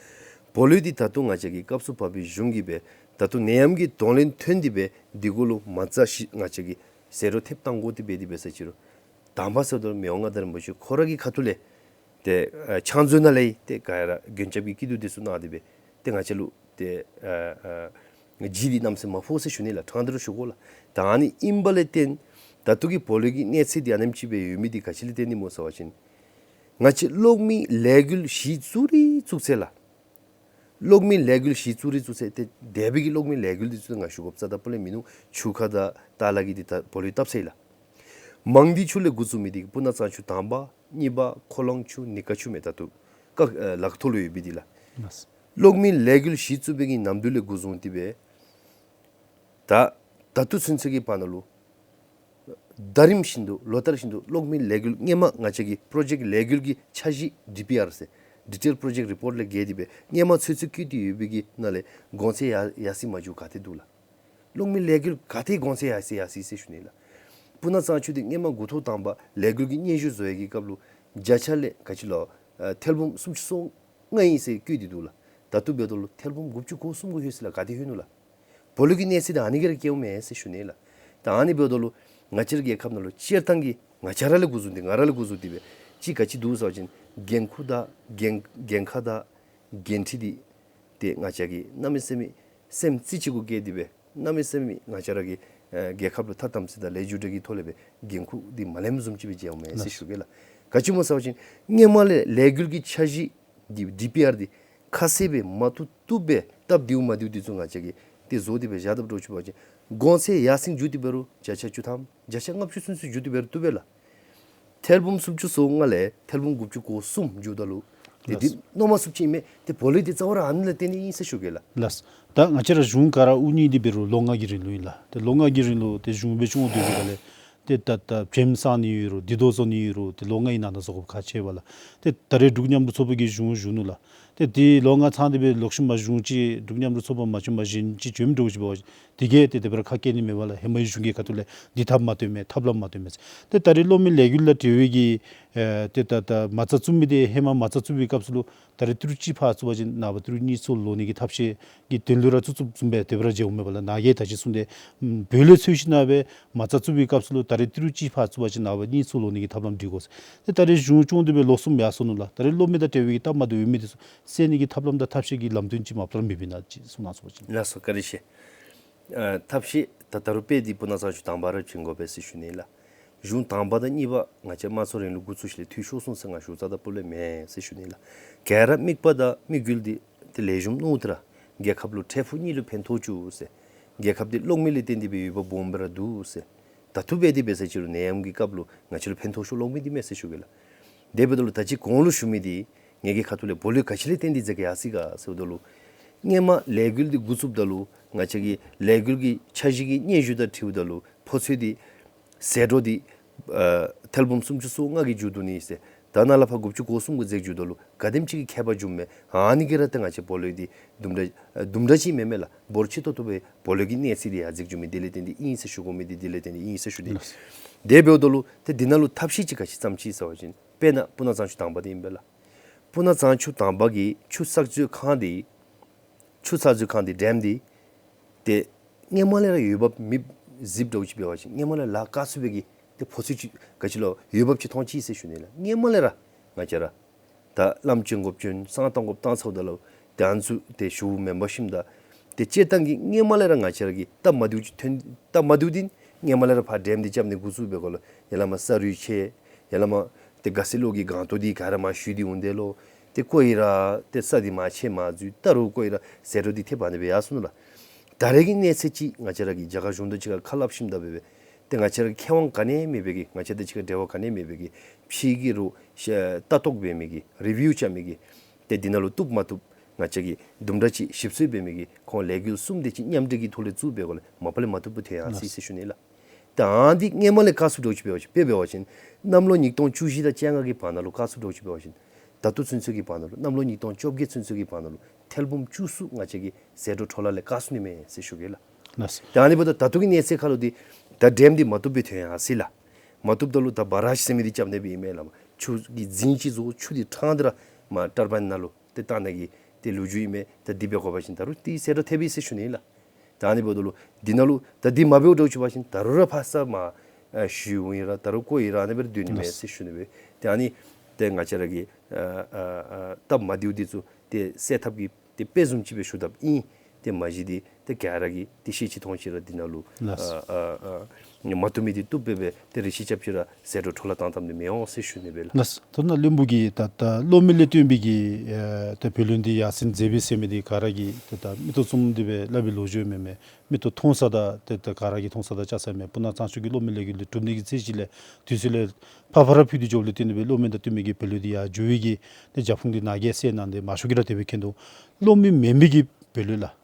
བོ་ལོ་འདི་ད་ལྟོ་ང་བཅས་ཀྱི་སྐབས་སུ་བབས་པའི་གཞུང་གིས་སྦེ་ད་ལྟོ་ནད་ཡམས་ཀྱི་གདོང་ལེན་ཐོན་ཏེ་སྦེ་འདི་གུ་ལུ་མ་རྩ་ཞི་ང་བཅས་ཀྱིས་ཟད་འགྲོ་ཐེབས་བཏང་དགོ་སྟེ་སྦེ་འདི་སྦེ་ཟེར་ཅི་རུང་དང་པ་ཟེརཝ་ད་ལུ་མི་དབང་མངའ་བདག་རིན་པོ་ཆེ་ཁོ་ར་གི་ཁ་ཐུག་ལས་ཏེ་ཨ་ཕྱག་མཛོད་ནང་ལས་ཏེ་ག་ར་མགོན་སྐྱབས་ཀྱི་སྐྱིད་སྡུག་འདི་ཚུ་གནང་སྟེ་སྦེ་ཏེ་ང་བཅས་ལུ་ཏེ་ཨ་ཨ་ལྗིད་འདི་གནམ་མེད་ས་མེད་མ་ཕོག་ཟེར་ཞུ་ནི་ལགས། ཕྲང་སྟེ་ར་ཞུ་དགོ་ལགས། ད་ཨ་ནི་ཨིན་པ་ལས་བརྟེན་ད་ལྟོ་གི་བོ་ལོ་གི་གནས་ཚད་འདི་ཨ་ནེམ་ཅིག་སྦེ་ཡོད་མི་འདི་ག་ཅི་ལས་བརྟེན་ནི་སྨོ་ཟེར་བ་ཅིན་ང་བཅས་གློག་མེ་ལས་འགུལ་གཞི་བཙུགས་རིགས་བཙུགས་ཚེ་ལགས། གློག་མེ་ལས་འགུལ་གཞི་བཙུགས་རིགས་བཙུགས་ཚེ་ཏེ་འདས་པའི་གི་གློག་མེ་ལས་འགུལ་འདི་ཚུ་ང་ཞུ་དགོཔ་རྩ་དང་སྤུ་ལས་མིན་ནུག། ཆུ་ཁ་དང་ཏ་ལ་གི་འདི་ད་བོ་ལོ་བཏབ་ཚེ་ལགས། མང་སྡེ་ཆུ་ལས་འགོ་བཙུགས་མི་འདི་སྤུ་ན་གཙང་ཆུ་དང་པ་གཉིས་པ་ཁོ་ལོང་ཆུ་ནི་ཀ་ཆུ་མས། ད་ལྟོ་ཀ་ཨ་ལག་ཐོག་ལུ་ཡོད་པའི་འདི་ལགས། ལགས། གློག་མེ་ལས་འགུལ་གཞི་བཙུགས་པའི་གི་ནམ་དུས་ལས་འགོ་བཟུང་སྟེ་སྦེ་ད་ད་ལྟོ་ཚུན་ཚོད་ཀྱི་བར་ན་ལུ་ཟླ་རིམ་བཞིན་དུ་ལོ་ལྟར་བཞིན་དུ་གློག་མེ་ལས་འགུལ་སྔོན་མ་ང་བཅས་ཀྱི་པྲོ་ཇེཀཊ་ལས་འགུལ་གྱི་འཆར་གཞི་ཌི་པི་ཨར་ཟེར་ཌི་ཊེལ་པྲོ་ཇེཀཊ་རི་པོརཊ་ལས་བརྒལ་ཏེ་སྦེ་སྔོན་མ་ཚོད་ཚོད་བཀོད་དེ་ཡོད་པའི་གི་ནང་ལས་གོང་ཚད་ཡར་ཡར་སེང་མ་འགྱོ་ག་ཏེ་འདུག་ལགས། གློག་མེ་ལས་འགུལ་ག་ཏེ་གོང་ཚད་ཡར་སེང་ཡར་སེང་ཟེར་ཞུ་ནི་ལགས། སྤུ་ན་གཙང་ཆུ་འདི་སྔོན་མ་འགོ་ཐོག་དང་པ་ལས་འགུལ་གྱི་སྙན་ཞུ་བཟོ་ཡི་གི་སྐབས་ལུ་བརྒྱ་ཆ་ལས་ག་ཅི་ལོ་ཨ་ཐེར་འབུམ་སུམ་ཅུ་སོ་ལྔ་ཨིན་ཟེར་བཀོད་དེ་འདུག་ལགས། ད་ལྟོ་འབདཝ་ད་ལུ་ཐེར་འབུམ་དགུ་བཅུ་གོ་གསུམ་གུ་ལྷོད་ཅི་ལགས། ག་ཏེ་ལྷོད་ནུག་ལགས། བོ་ལོ་གི་གནས་ཚད་འདི་ཨ་ནི་གིས་ར་བཀལཝ་མས་ཟེར་ཞུ་ནི་ལགས། ད་ཨ་ནི་འབདཝ་ད་ལུ་ང་བཅས་ར་རྒྱལ་ཁབ་ནང་ལུ་སྤྱིར་བཏང་གི་ང་བཅས་ར་ལས་འགོ་བཟུང་སྟེ་ང་ར་ལས་འགོ་བཟུང་སྟེ་སྦེ་ཅིག་ག་ཅི་འདུག་ཟེར་བ་ཅིན་འགན་ཁུར་དང་འགན་འགན་ཁག་དང་འགན་འཁྲི་འདི་ཏེ་ང་བཅས་ཀྱིས་གནམ་མེད་ས་མེད་སེམས་རྩེ་གཅིག་གུ་བཀལ་ཏེ་སྦེ་གནམ་མེད་ས་མེད་ང་བཅས་ར་གི་ཨ་རྒྱལ་ཁབ་ལུ་ཐ་དམ་ཚིག་དང་ལས་རྒྱུ་འབྲས་ཀྱི་ཐོག་ལས་སྦེ་འགན་ཁུར་འདི་མ་ལེནམ་བཟུམ་ཅིག་སྦེ་མཇལཝ་མས་ཟེར་ཞུ་གེ་ལགས། ག་ཅི་སྨོ་ཟེར་བ་ཅིན་སྔོན་མ་ལས་ལས་འགུལ་གྱི་འཆར་གཞི་འདི་ཌི་པི་ཨར་འདི་ཁ་གསལ་སྦེ་མ་བཏུབ་བཏུབ་སྦེ་སྟབས་བདེཝ་མ་བདེཝ་འདི་ཚུ་ང་བཅས་ཀྱིས་ཏེ་བཟོ་སྟེ་སྦེ་བཞག་དཔ་འདྲཝ་ཅིག་འབད་བ་ཅིན་གོང་ཚད་ཡར་སེང་འགྱོ་སྟེ་འབད་རུང་བརྒྱ་ཆ་བཅུ་ཐམ་བརྒྱ་ཆ་ལྔ་བཅུ་ཚུན་ཚོད་འགྱོ་སྟེ་འབད་རུང་བཏུབ་པས་ལགས། ཐེར་འབུམ་སུམ་ཅུ་སོ་ལྔ་ལས་ཐེར་འབུམ་དགུ་བཅུ་གོ་གསུམ་འགྱོཝ་ད་ལུ་ཏེ་འདི་ལགས། མནོ་མ་ཚུགསཔ་ཅིག་ཨིན་མས། ཏེ་བོ་ལོ་འདི་རྩ་བ་ར་ཨ་ནི་ལས་བརྟེན་ནི་ཨིན་ཟེར་ཞུ་གེ་ལགས། ལགས། ད་ང་བཅས་ར་གཞུང་ག་ར་དབུ་བརྙེས་ཏེ་འབད་རུང་ལོ་ལྔ་གི་རིང་ལུ་ཨིན་ལགས། ཏེ་ལོ་ལྔ་གི་རིང་ལུ་ཏེ་གཞུང་སྦེ་སྐྱོང་སྡོད་པའི་སྒང་ལས་ཏེ་ད་ད་བྱེམ་བསང་ནི་ཡོད་རུང་འདི་དོ་བཟོ་ནི་ཡོད་རུང་ཏེ་ལོ་ལྔའི་ནང་ན་བཟོ་དགོཔ་ཁག་ཆེ་བས་ལགས། ཏེ་ད་རེས་འབྲུག་མཉམ་རུབ་ཚོགས་པ་གིས་གཞུང་བཞུགས་ནུག་ལགས། ཏེ་འདི་ལོ་ལྔ་ཚང་སྟེ་སྦེ་ལོག་ཤུལ་མ་གཞུང་ཅིག་འབྲུག་མཉམ་རུབ་ཚོགས་པ་མ་བྱོན་པར་གཞན་ཅིག་བྱོནམ་འདྲཝ་ཅིག་འབད་བ་ཅིན་དེ་གིས་ཏེ་དེ་སྦེ་ར་ཁ་སྐད་ནི་མེད་པས་ལགས། ཧེ་མའི་གཞུང་གི་ཁ་ཐུག་ལས་འདི་ཐབས་མ་བཏོན་མས་ཐབས་ལམ་མ་བཏོན་མས་ཟེར། ཏེ་ད་རེས་གློག་མེ་ལས་འགུལ་ལུ་འབྲེལ་བའི་གི་ཨེ་ཏེ་ད་ད་མ་རྩ་བཙུགས་མི་འདི་ཧེ་མ་མ་རྩ་བཙུགས་པའི་སྐབས་སུ་ལུ་ད་རེས་ཏི་རུ་གཅིག་ཕར་བཙུགས་པ་ཅིན་ནངས་པ་ཏི་རུ་གཉིས་ཚུར་ལོག་ནི་གི་ཐབས་ཤེས་ཀྱི་དོན་ལུ་ར་བཙུགས་བཙུགསཔ་བཟུམ་སྦེ་དེ་སྦེ་ར་མཇལཝ་མས་པ་ལགས། ནཱ་གིས་ད་ཅི་གསུངས་ཏེ་བོད་ལུ་ཚུད་ཞིནམ་ལས་མ་རྩ་བཙུགས་པའི་སྐབས་སུ་ལུ་ད་རེས་ཏི་རུ་གཅིག་ཕར་བཙུགས་པ་ཅིན་ནངས་པ་གཉིས་ཚུར་ལོག་ནི་གི་ཐབས་ལམ་སྒྲིག་དགོ་ཟེར། ཏེ་ད་རེས་གཞུང་སྐྱོང་སྟེ་སྦེ་ལོག་སོངམ་ཡར་སོ་ནུག་ལགས། ད་རེས་གློག་མེ་དང་འབྲེལ་བའི་གི་སྟབས་མ་བདེཝ་ཡོད་མི་འདི་ཚུ་སེལ་ནི་གི་ཐབས་ལམ་དང་ཐབས་ཤེས་ཀྱི་ལམ་སྟོན་ཅིག་མ་པ་ལས་མེད་པས་ན་ཅིག་གསུང་གནང་ཟེར་བ་ཅིན། ལགས་སོ། བཀའ་དྲིན་ཆེ། ཨ་ཐབས་ཤེས་ད་ད་རུང་དཔེ་འདི་སྤུ་ན་གཙང་ཆུ་དང་པ་ར་བྱིན་དགོ་པས་ཟེར་ཞུ་ནི་ལགས། གཞུང་དང་པ་དང་གཉིས་པ་ང་བཅས་དམངས་གཙོའི་རིང་ལུགས་འགོ་བཙུགས་ཞིནམ་ལས་འཐུས་ཤོར་སོང་ཟེར་ང་ཞུཝ་རྩ་དང་སྤུ་ལས་མེན་ཟེར་ཞུ་ནི་ལགས། ག་ར་དམིགས་པ་དང་དམིགས་ཡུལ་འདི་ཏེ་ལེགས་ཤོམ་མནོ་སྟེ་ར་རྒྱལ་ཁབ་ལུ་འཕྲལ་ཕུགས་གཉིས་ལུ་ཕན་ཐོགས་བཅུག་ཟེར། རྒྱལ་ཁབ་འདི་གློག་མེ་ལས་བརྟེན་ཏེ་སྦེ་ཡོདཔ་སྦོམ་སྦེ་ར་འདུག་ཟེར། ད་ལྟོ་འབད་དེ་འབད་ཟེར་ཅི་རུང་ནད་ཡམས་ཀྱི་སྐབས་ལུ་ང་བཅས་ལུ་ཕན་ཐོགས་ཤོས་གློག་མེ་འདི་མས་ཟེར་ཞུ་གེ་ལགས། དེ་འབདཝ་ད་ལུ་ད་ཅི་གོང་ལུ་ཞུ་མི་འདི་ངེ་གི་ཁ་ཐུག་ལས་བོ་ལོ་ག་ཅི་ལས་བརྟེན་ཏེ་འཛེགས་ཡར་སོང་ག་ཟེརཝ་ད་ལུ་སྔོན་མ་ལས་འགུལ་འདི་འགོ་བཙུགསཔ་ད་ལུ་ང་བཅས་ཀྱི་ལས་འགུལ་གྱི་འཆར་གཞི་གི་སྙན་ཞུ་དང་འཁྲིལཝ་ད་ལུ་ཕོ་ཚོད་འདི་ཟད་འགྲོ་འདི་ཨ་ཐེར་འབུམ་སུམ་ཅུ་སོ་ལྔ་གི་མཇུག་བསྡུ་ནི་ཟེར། ད་ནཱ་ལས་ཕར་དགུ་བཅུ་གོ་གསུམ་གུ་འཛེགས་འགྱོཝ་ད་ལུ་ག་དེམ་ཅིག་གི་ཁྱད་པར་འགྱོཝ་མས། ཨ་ནི་གིས་ར་ཏེ་ང་བཅས་བོ་ལོ་འདི་དུམ་གྲ་ཨ་དུམ་གྲ་ཅིག་མེན་མས་ལགས། འབོར་ཆེ་ཏོག་ཏོ་སྦེ་བོ་ལོ་གི་གནས་ཚད་འདི་ཡར་འཛེགས་འགྱོ་མི་འདི་ལས་བརྟེན་ཏེ་ཨིན་ཟེར་ཞུ་དགོ་མི་འདི་འདི་ལས་བརྟེན་ཏེ་ཨིན་ཟེར་ཞུ་ནི། དེ་འབདཝ་ད་ལུ་ཏེ་འདི་ནང་ལུ་ཐབས་ཤེས་ཅིག་ག་ཅི་བརྩམས་ཅི་ཟེར་བ་ཅིན་དཔེར་ན་སྤུ་ན་གཙང་ཆུ་དང་པ་འདི་ཨིན་པས་ལགས། སྤུ་ན་གཙང་ཆུ་དང་པ་གི་ཆུ་བསགས་མཛོད་ཁང་འདི་ཆུ་བསགས་མཛོད་ཁང་འདི་ཌེམ་འདི་ཏེ་སྔོན་མ་ལས་ར་འོས་འབབ་མེདཔ་གཟིགསཔ་འདྲཝ་ཅིག་འབད་བ་ཅིན་སྔོན་མ་ལས་ལཱ་བཀག་ཚུགས་པའི་གི་ཏེ་ཕོ་ཚོད་ཅིག་ག་ཅི་ལོ་འོས་འབབ་ཅིག་མཐོང་ཅི་ཟེར་ཞུ་ནི་ལགས། སྔོན་མ་ལས་ར་ང་བཅས་ར་ད་བླམ་བྱོན་དགོཔ་བྱོན་བསང་གཏང་དགོཔ་བཏང་ཚརཝ་ད་ལུ་ཏེ་ཨ་ནི་ཚུ་ཏེ་ཞུ་མེན་པར་ཞིནམ་ད་ཏེ་སྤྱིར་བཏང་གི་སྔོན་མ་ལས་ར་ང་བཅས་ར་གི་སྟབས་མ་བདེཝ་ཅིག་ཐོན་སྟབས་མ་བདེཝ་འདི་སྔོན་མ་ལས་ར་ཕར་ཌེམ་འདི་རྐྱབ་ནི་འགོ་བཙུགས་པའི་སྒང་ལུ་ཡར་ལས་མར་ས་རུད་ཆད། ཡར་ལས་མར་ཏེ་ག་སི་ལོག་གི་སྒང་ཏོ་འདི་ག་ར་མར་ཞུ་སྟེ་འོང་དེས་ལོ། ཏེ་ཀོ་ཨི་ར་ཏེ་ས་འདི་མར་ཆད་མར་འཛུལ་ད་རུང་ཀོ་ཨི་ར་ཟད་འགྲོ་འདི་ཐེབས་ཨ་ནི་སྦེ་ཡར་སོང་ནུག་ལགས། ད་རེས་ཀྱི་གནས་ཚད་ཅིག་ང་བཅས་ར་གིས་རྒྱ་གར་གཞུང་དང་གཅིག་ཁར་ཁ་སླབ་ཞིནམ་ད་འབད་སྦེ་ཏེ་ང་བཅས་ར་མཁས་དབང་ག་ནི་ཡང་མེད་པའི་གི་ང་བཅས་དང་གཅིག་ཁར་འབྲེལ་བ་ག་ནི་ཡང་མེད་པའི་གི་ཕྱི་གི་རུ་ཤ་ལྟ་རྟོག་འབད་མི་གི་རི་བིའུ་རྐྱབ་མི་གི་ཏེ་འདི་ནང་ལུ་བཏུབ་མ་བཏུབ་ང་བཅས་ཀྱིས་དུམ་གྲ་ཅིག་ཞིབ་འཚོལ་འབད་མི་གི་ཁོང་ལས་འགུལ་གསུམ་དེ་ཅིག་མཉམ་འབྲེལ་གྱི་ཐོག་ལས་བཙུགས་པའི་སྒང་ལས་མ་པ་ལས་མ་བཏུབ་པ་ཐོན་ཡར་སོང་ཡི་ཟེར་ཞུ་ནི་ལགས། ད་ཨ་ནི་འདི་སྔོན་མ་ལས་བཀག་ཚུགསཔ་འདྲཝ་ཅིག་འབད་བ་ཅིན་དཔེ་འབད་བ་ཅིན་གནམ་ལོ་ཉིས་སྟོང་བཅུ་བཞི་དང་བཅོ་ལྔ་གི་བར་ན་ལུ་བཀག་ཚུགསཔ་འདྲཝ་ཅིག་འབད་བ་ཅིན་ད་ལྟོ་ཚུན་ཚོད་ཀྱི་བར་ན་ལུ་གནམ་ལོ་ཉིས་སྟོང་བཅོ་བརྒྱད་ཚུན་ཚོད་ཀྱི་བར་ན་ལུ་ཐེར་འབུམ་བཅུ་གསུམ་ང་བཅས་ཀྱིས་ཟད་འགྲོ་འཕྲོ་བརླག་ལས་བཀག་ཚུགས་ནི་མས་ཟེར་ཞུ་གེ་ལགས། ལགས། ད་ཨ་ནི་འབདཝ་ད་ད་ལྟོ་གི་གནས་ཚད་ཁར་ལུ་འདི་ ད་ཌེམ་འདི་མ་བཏུབ་པའི་དོན་ཡང་སྲིད་ལགས། མ་བཏུབ་ད་ལུ་ད་བ་རཱཇ་ཟེར་མི་འདི་རྐྱབ་ནི་སྦེ་ཨིན་མས་ལགས། མ་ཆུ་གི་རྫིང་ཅིག་བཟོ་ཆུ་འདི་ཕྲང་སྟེ་ར་མ་ཊར་བཱའིན་ནང་ལུ་ཏེ་བཏང་ནི་གི་ཏེ་ལོ་རྒྱུས་ཨིན་མས། ད་འདི་འབད་དགོ་པ་ཅིན་ད་རུང་ཏེ་ཟད་འགྲོ་ཐེབས་པས་ཟེར་ཞུ་ནི་ལགས། ད་ཨ་ནི་འབདཝ་ད་ལུ་འདི་ནང་ལུ་ད་འདི་མ་འབདཝ་འདྲཝ་ཅིག་འབད་བ་ཅིན་ད་རུང་ར་ཕར་ས་མ་ཨ་ཞུ་འོང་ཡི་ར་ད་རུང་བཀོ་ཡི་ར་ཨ་ནི་སྦེ་ར་སྡོད་ནི་མས་ཟེར་ཞུ་ནི་སྦེ། ཏེ་ཨ་ནི་ཏེ་ང་བཅས་ར་གི་ཨ་ཨ་ཨ་སྟབས་མ་བདེཝ་འདི་ཚུ་ཏེ་སེལ་ཐབས་ཀྱི་ཏེ་དཔེ་བཟུམ་ཅིག་སྦེ་ཞུ་དཔ་ཨིན། ཏེ་མ་གཞི་འདི་ཏེ་ག་ར་གིས་ཏེ་ཤེས་ཅི་མཐོང་ཅི་ར་འདི་ནང་ལུ་ལགས། ཨ་ཨ་ཨ་མ་བཏུབ་མི་འདི་བཏུབ་སྦེ་སྦེ་ཏེ་རེ་ཞིག་རྐྱབ་ཅི་ར་ཟད་འགྲོ་འཕྲོ་བརླག་བཏང་བཏངམ་འདི་མི་འོང་ཟེར་ཞུ་ནི་སྦེ་ལགས། ལགས། ད་ནཱ་བློན་པོ་གིས་ད་ད་གློག་མེ་ལས་བཏོན་པའི་གི་ཨེ་ད་བུ་ལོན་འདི་ཡར་སེང་མཛད་པས་ཟེར་མི་འདི་ག་ར་གིས་ད་ད་མིག་ཏོ་བཙུམ་སྟེ་སྦེ་སླབ་པའི་ལོ་རྒྱུས་མེན་མས། མིག་ཏོ་མཐོང་ས་དང་ཏེ་ད་ག་ར་གིས་མཐོང་ས་དང་མཇལ་ས་མས། སྤུ་ན་གཙང་ཆུ་གི་གློག་མེ་ལས་འགུལ་འདི་གྲུབ་ནི་གི་ཚེས་གཅིག་ལས་དུས་ཚོད་ལས་ཕར་ཕར་ར་ཕུད་དེ་འགྱོཝ་ལས་བརྟེན་ཏེ་སྦེ་གློག་མེ་དང་བསྟུན་མི་གི་བུ་ལོན་འདི་ཡར་འགྱོ་བའི་གི་ཏེ་རྒྱབ་ཁུངས་འདི་ནཱ་གིས་གསལ་གནང་སྟེ་མང་ཤོས་ཀྱིས་ར་དེ་སྦེ་མཁྱེན་འདུག། གློག་མེ་མེན་མི་གི་བུ་ལོན་ལགས།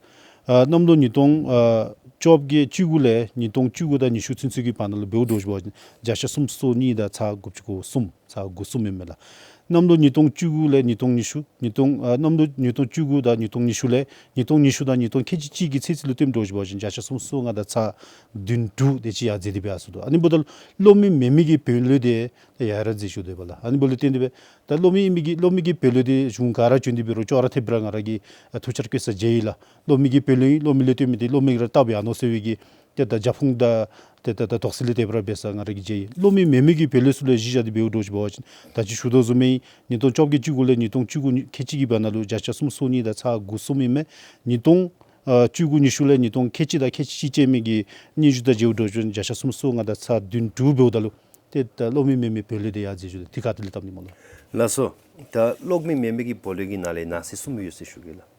ཨ་གནམ་ལོ་ཉིས་སྟོང་ཨ་བཅོ་བརྒྱད་བཅུ་དགུ་ལས་ཉིས་སྟོང་བཅུ་དགུ་དང་ཉི་ཤུ་ཚུན་ཚོད་ཀྱི་བར་ན་ལུ་འབདཝ་འདྲཝ་ཅིག་འབད་བ་ཅིན་བརྒྱ་ཆ་སུམ་ཅུ་སོ་གཉིས་དང་ཚག་དགུ་བཅུ་གོ་གསུམ་ཚག་དགུ་གསུམ་ཨིན་མས་ལགས། གནམ་ལོ་ཉིས་སྟོང་བཅུ་དགུ་ལས་ཉིས་སྟོང་ཉི་ཤུ་ཉིས་སྟོང་ཨ་གནམ་ལོ་ཉིས་སྟོང་བཅུ་དགུ་དང་ཉིས་སྟོང་ཉི་ཤུ་ལས་ཉིས་སྟོང་ཉི་ཤུ་དང་ཉིས་སྟོང་ཁལ་གཅིག་གཅིག་གི་ཚེས་གཅིག་ལུ་བསྟུནམ་འདྲཝ་ཅིག་འབད་བ་ཅིན་བརྒྱ་ཆ་སུམ་ཅུ་སོ་ལྔ་དང་ཚག་བདུན་དྲུག་དེ་ཅིག་ཡར་འཛེགས་ཏེ་སྦེ་ཡར་སོང་འདུག། ཨ་ནི་འབདཝ་ད་ལུ་གློག་མེ་མེན་མི་གི་བུ་ལོན་འདི་ཏེ་ཡར་ར་འཛེགས་བཞུགས་དོ་བ་ལགས། ཨ་ནི་འབདཝ་ལས་བརྟེན་ཏེ་སྦེ་ད་གློག་མེ་མེན་མི་གི་གློག་མེ་གི་བུ་ལོན་འདི་གཞུང་ག་ར་བྱོན་ཏེ་འབད་རུང་ཅོག་ར་འཐདཔ་སྦེ་ར་ང་ར་གིས་ཨ་ཐུགས་འཆར་བཀོད་ས་མཇལ་ཡི་ལགས། གློག་མེ་གི་བུ་ལོན་གློག་མེ་ལས་བཏོན་མི་འདི་གློག་མེ་གིས་ར་བཏབ་ཡར་ནོ་ཟེར་བའི་གི་ཏེ་ད་རྒྱབ་ཁུངས་དང་ཏེ་ད་ད་དོགས་སེལ་ལས་དེ་སྦེ་ར་འབད་ས་ང་ར་གིས་མཇལ་ཡི། གློག་མེ་མེན་མི་གི་བུ་ལོན་ཚུ་ལུ་གཞི་བཞག་སྟེ་འབདཝ་འདྲཝ་ཅིག་འབད་བ་ཅིན་ད་ཅི་ཞུ་དོ་བཟུམ་སྦེ་ཉིས་སྟོང་བཅོ་བརྒྱད་བཅུ་དགུ་ལས་ཉིས་སྟོང་བཅུ་དགུ་ཁལ་གཅིག་གི་བར་ན་ལུ་བརྒྱ་ཆ་སུམ་ཅུ་སོ་གཉིས་དང་ཚག་དགུ་གསུམ་ཨིན་མས། ཉིས་སྟོང་ཨ་བཅུ་དགུ་ཉི་ཤུ་ལས་ཉིས་སྟོང་ཁལ་གཅིག་དང་ཁལ་གཅིག་གཅིག་ཅན་མི་གི་སྙན་ཞུ་དང་མཇལཝ་འདྲཝ་ཅིག་བརྒྱ་ཆ་སུམ་ཅུ་སོ་ལྔ་དང་ཚག་བདུན་དྲུག་འབདཝ་ད་ལུ་ཏེ་ད་གློག་མེ་མེན་མི་བུ་ལོན་འདི་ཡར་འཛེགས་བཞུགས་ཏེ་ག་ཏེ་ལས་བཏབ་ནི་སྨོ་ལགས། ལགས་སོ། ད་གློག་མེ་མེན་མི་གི་བུ་ལོན་གྱི་ནང་ལས་ནང་གསེས་གསུམ་ཡོད་ཟེར་ཞུ་གེ་ལགས།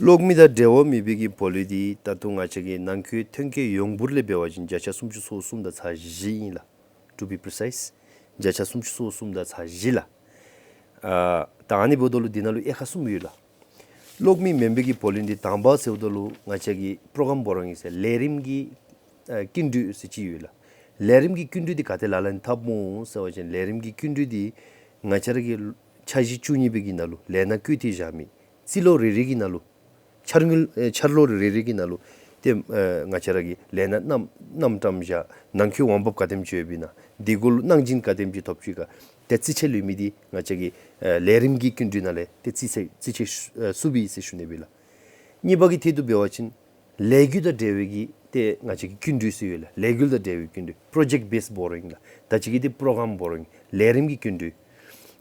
གློག་མེ་དང་འབྲེལ་བ་མེད་པའི་གི་བུ་ལོན་འདི་ད་ལྟོ་ང་བཅས་ཀྱི་ནང་འཁོད་ཐོན་སྐྱེད་ཡོངས་འབོར་ལས་འབད་བ་ཅིན་བརྒྱ་ཆ་སུམ་ཅུ་སོ་གསུམ་དང་ཚག་བཞི་ཨིན་ལགས། To be precise བརྒྱ་ཆ་སུམ་ཅུ་སོ་གསུམ་དང་ཚག་བཞི་ལགས། ཨ་ད་ཨ་ནི་འབདཝ་ད་ལུ་འདི་ནང་ལུ་དབྱེ་ཁག་གསུམ་ཡོད་ལགས། གློག་མེ་མེན་པའི་གི་བུ་ལོན་འདི་དང་པ་ཟེརཝ་ད་ལུ་ང་བཅས་ཀྱི་པྲོ་གརམ་བོ་རོ་ཡིང་ཟེར་ལས་རིམ་གྱི་ཨ་སྐྱིན་འགྲུལ་ཟེར་ཅིག་ཡོད་ལགས། ལས་རིམ་གྱི་སྐྱིན་འགྲུལ་འདི་ག་ཏེ་ལག་ལེན་འཐབ་སྨོ་ཟེར་བ་ཅིན་ལས་རིམ་གྱི་སྐྱིན་འགྲུལ་འདི་ང་བཅས་ར་གི་འཆར་གཞི་བཅུ་གཉིས་པའི་གི་ནང་ལུ་ལས་སྣ་བཀོད་དེ་བཞག་མི་རྩིས་ལོ་རེ་རེ་གི་ནང་ལུ་འཆར་དངུལ་ཨེ་འཆར་ལོ་རེ་རེ་གི་ནང་ལུ་ཏེ་ཨེ་ང་བཅས་ར་གི་ལས་སྣ་རྣམ་རྣམ་གྲངས་བཞག། ནང་འཁོད་འོང་འབབ་ག་དེམ་ཅིག་ཡོདཔ་ཨིན་ན། དེ་གུ་ལུ་གནང་སྦྱིན་ག་དེམ་ཅིག་ཐོབ་ཅི་ག། ཏེ་རྩིས་ཆད་ལུས་མི་འདི་ང་བཅས་ཀྱི་ཨེ་ལས་རིམ་གྱི་སྐྱིན་འགྲུལ་ནང་ལས་ཏེ་རྩིས་ཆད་རྩིས་ཆད་ཨེ་བསུབ་ཨིན་ཟེར་ཞུ་ནི་སྦེ་ལགས། གཉིས་པ་གི་ཐད་དུ་འབད་བ་ཅིན་ལས་འགུལ་དང་འབྲེལ་བའི་གི་ཏེ་ང་བཅས་ཀྱི་སྐྱིན་འགྲུལ་ཟེར་ཡོད་ལགས། ལས་འགུལ་དང་འབྲེལ་བའི་སྐྱིན་འགྲུལ། Project based borrowing ལགས། ད་ཅི་གི་འདི་པྲོ་གརམ་བོ་རོ་ཡིང་ལས་རིམ་གྱི་སྐྱིན་འགྲུལ།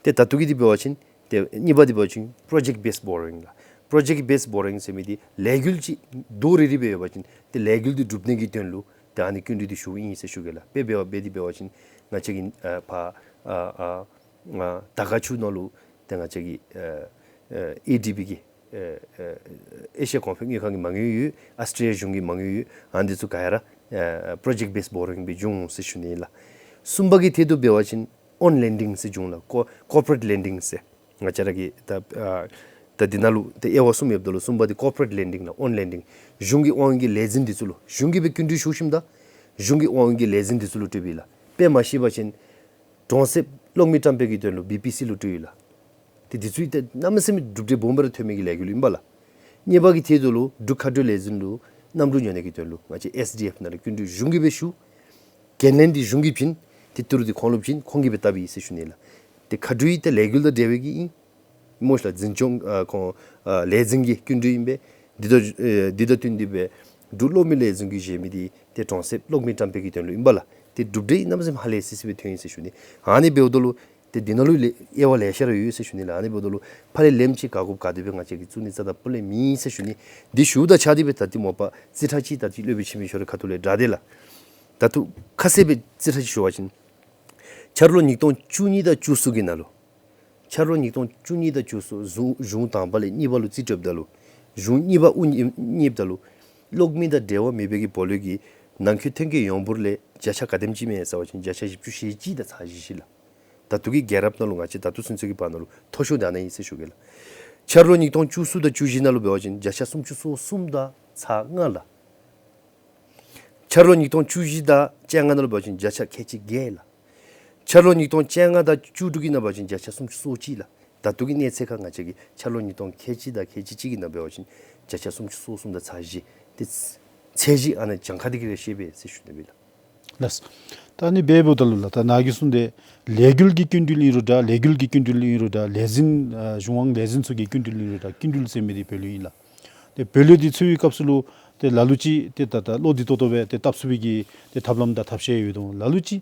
ཏེ་ད་ལྟོ་གི་འདི་འབད་བ་ཅིན་ཏེ་གཉིས་པ་འདི་འབད་བ་ཅིན་project based borrowing ལགས། Project based borrowing ཟེར་མི་འདི་ལས་འགུལ་ཅིག་རྡོག་རིལ་རི་སྦེ་ཡོད་པ་ཅིན་ཏེ་ལས་འགུལ་འདི་སྒྲུབ་ནི་གི་དོན་ལུ་ཏེ་ཨ་ནི་སྐྱིན་འགྲུལ་འདི་ཞུཝ་ཨིན་ཟེར་ཞུ་གེ་ལགས། དཔེ་འབད་བ་འབད་དེ་འབད་བ་ཅིན་ང་བཅས་ཀྱི་ཨ་ཕར་ཨ་ཨ་ཨ་དར་དཀར་ཆུ་ནང་ལུ་ཏེ་ང་བཅས་ཀྱི་ཨ་ཨ་ཨེ་ཌི་བི་གི་ཨ་ཨ་ཨེ་ཤི་ཡ་གོང་འཕེལ་དངུལ་ཁང་གི་མ་དངུལ་ཡོད། ཨཱོས་ཊྲེ་ལི་ཡ་གཞུང་གི་མ་དངུལ་ཡོད། ཨ་ནི་འདི་ཚུ་ག་ར་ཨ་project based borrowing སྦེ་འབྱུང་འོང་ཟེར་ཞུ་ནི་ལགས། གསུམ་པ་གི་ཐད་དུ་འབད་བ་ཅིན་own lending ཟེར་འབྱུང་ལགས། ཀོ་corporate lending ཟེར། ང་བཅས་ར་གི་ད་ཨ་ད་འདི་ནང་ལུ་ཏེ་དབྱེ་བ་གསུམ་ཡོདཔ་ད་ལུ་གསུམ་པ་འདི་corporate lending ལགས། Own lending གཞུང་གི་དབང་གི་ལས་འཛིན་འདི་ཚུ་ལུ་གཞུང་གིས་སྦེ་སྐྱིན་འགྲུལ་ཞུ་ཞིནམ་ད་གཞུང་གི་དབང་གི་ལས་འཛིན་འདི་ཚུ་ལུ་སྤྲོདཔ་ཨིན་ལགས། དཔེ་མ་བཤད་པ་ཅིན་གྲོང་གསེབ་གློག་མེ་བཀྲམ་སྤེལ་གྱི་དོན་ལུ་བི་པི་སི་ལུ་སྤྲོད་ཡི་ལགས། ཏེ་འདི་ཚུ་ཏེ་གནམ་མེད་ས་མེད་གྲུབ་འབྲས་སྦོམ་སྦེ་ར་ཐོན་མི་གི་ལས་འགུལ་ཨིན་པས་ལགས། གཉིས་པ་གི་ཐད་དུ་ལུ་འབྲུག་མཁའ་འགྲོའི་ལས་འཛིན་ལུ་གནམ་གྲུ་ཉོ་ནི་གི་དོན་ལུ་ང་བཅས་ཨེསི་ཌི་ཨེཕ་ནང་ལས་སྐྱིན་འགྲུལ་གཞུང་གིས་སྦེ་ཞུ། འགན་ལེན་འདི་གཞུང་གིས་བྱིན། ཏེ་ཏི་རུ་འདི་ཁོང་ལུ་བྱིན། ཁོང་གིས་སྦེ་བཏབ་ཨིན་ཟེར་ཞུ་ནི་ལགས། ཏེ་མཁའ་འགྲོའི་ཏེ་ལས་འགུལ་དང་འབྲེལ་བའི་གི་ཨིན་སྨོ་ལགས། འཛིན་སྐྱོང་ཨ་ཁོང་ཨ་ལས་འཛིན་གྱི་སྐྱིན་འགྲུལ་ཨིན་པས། འདི་དང་ཨེ་འདི་དང་བསྟུན་ཏེ་སྦེ་འབྲུག་གློག་མེ་ལས་འཛིན་གྱིས་བཞེས་མི་འདི་ཏེ་གྲོང་གསེབ་གློག་མེ་བཀྲམ་སྤེལ་གྱི་དོན་ལུ་ཨིན་པས་ལགས། ཏེ་གྲུབ་འབྲས་གནམ་མེད་ས་མེད་ཧ་ལས་སི་སི་སྦེ་ཐོན་ཡི་ཟེར་ཞུ་ནི། ཨ་ནི་འབདཝ་ད་ལུ་ཏེ་འདི་ནང་ལུ་ལས་དབྱེ་བ་ལེ་ཤ་ར་ཡོད་ཟེར་ཞུ་ནི་ལགས། ཨ་ནི་འབདཝ་ད་ལུ་ཕར་ལས་ལེམ་ཅིག་ག་དགོཔ་ག་དེ་སྦེ་ང་བཅས་ཀྱིས་བཙུགས་ནི་རྩ་དང་པོ་ལས་མེད་ཟེར་ཞུ་ནི། འདི་ཞུཝ་དང་གཅིག་ཁར་ཏེ་སྦེ་ད་ཏེ་མ་པ་རྩིས་ཁྲ་ཅིག་ད་ཏེ་སློབ་དཔོན་ཆེན་མོ་ཁྱོད་རའི་ཁ་ཐུག་ལས་དྲག་དེ་ལགས། ད་ལྟོ་ཁ་གསལ་སྦེ་རྩིས་ཁྲ་ཅིག་ཞུ་བ་ཅིན་འཆར་ལོ་ཉིས་སྟོང་བཅུ་གཉིས་དང་བཅུ་གསུམ་གྱི་ནང་ལུ་འཆར་ལོ་ཉིས་སྟོང་བཅུ་གཉིས་དང་བཅུ་གསུམ་གཞུང་གཞུང་དང་པ་ལས་གཉིས་པ་ལུ་རྩིས་སྤྲོདཔ་ད་ལུ་གཞུང་གཉིས་པ་དབུ་བརྙེས་བརྙེསཔ་ད་ལུ་གློག་མེ་དང་འབྲེལ་བ་མེད་པའི་གི་བུ་ལོན་གྱི་ནང་འཁོད་ཐོན་སྐྱེད་ཡོངས་འབོར་ལས་བརྒྱ་ཆ་ག་དེམ་ཅིག་མས་ཟེར་བ་ཅིན་བརྒྱ་ཆ་བཞི་བཅུ་ཞེ་གཅིག་དང་ཚག་བཞི་བཞི་ལགས། ད་ལྟོ་གི་རྒྱལ་རབས་ནང་ལུ་ང་བཅས་ད་ལྟོ་ཚུན་ཚོད་ཀྱི་བར་ན་ལུ་མཐོ་ཤོས་ད་ཨ་ནི་ཨིན་ཟེར་ཞུ་གེ་ལགས། འཆར་ལོ་ཉིས་སྟོང་བཅུ་གསུམ་དང་བཅུ་བཞི་ནང་ལུ་འབད་བ་ཅིན་བརྒྱ་ཆ་སུམ་ཅུ་སོ་གསུམ་དང་ཚག་ལྔ་ལགས། འཆར་ལོ་ཉིས་སྟོང་བཅུ་བཞི་དང་བཅོ་ལྔ་ནང་ལུ་འབད་བ་ཅིན་བརྒྱ་ཆ་ཁལ་གཅིག་བརྒྱད་ལགས། འཆར་ལོ་ཉིས་སྟོང་བཅོ་ལྔ་དང་བཅུ་དྲུག་གི་ནང་འབད་བ་ཅིན་བརྒྱ་ཆ་སུམ་ཅུ་སོ་གཅིག་ལགས། ད་ལྟོ་གི་གནས་ཚད་ཁར་ང་བཅས་ཀྱིས་འཆར་ལོ་ཉིས་སྟོང་ཁལ་གཅིག་དང་ཁལ་གཅིག་གཅིག་གི་ནང་འབད་བ་ཅིན་བརྒྱ་ཆ་སུམ་ཅུ་སོ་གསུམ་དང་ཚག་བཞི་ཏེ་ཚད་གཞི་ཨ་ནཱ་གྱངས་ཁ་འདི་གིས་ར་ཤེས་པས་ཟེར་ཞུ་ནི་སྦེ་ལགས། ལགས། ད་ཨ་ནི་སྦེ་འབདཝ་ད་ལུ་ལགས། ད་ནཱ་གིས་གསུངས་ཏེ་ལས་འགུལ་གྱི་སྐྱིན་འགྲུལ་ཨིན་རུང་འདྲ། ལས་འགུལ་གྱི་སྐྱིན་འགྲུལ་ཨིན་རུང་འདྲ། ལས་འཛིན་ཨ་གཞུང་དབང་ལས་འཛིན་ཚུ་གི་སྐྱིན་འགྲུལ་ཨིན་རུང་འདྲ། སྐྱིན་འགྲུལ་ཟེར་མི་འདི་བོད་ལུ་ཨིན་ལགས། ཏེ་བོད་ལུ་འདི་ཚུ་གི་སྐབས་སུ་ལུ་ཏེ་ལ་ལུ་ཅིག་ཏེ་ད་ད་བློ་བདེ་ཏོག་ཏོ་སྦེ་ཏེ་བཏབ་ཚུགས་པའི་གི་ཏེ་ཐབས་ལམ་དང་ཐབས་ཤེས་ཡོད་དོ། ལ་ལུ་ཅིག་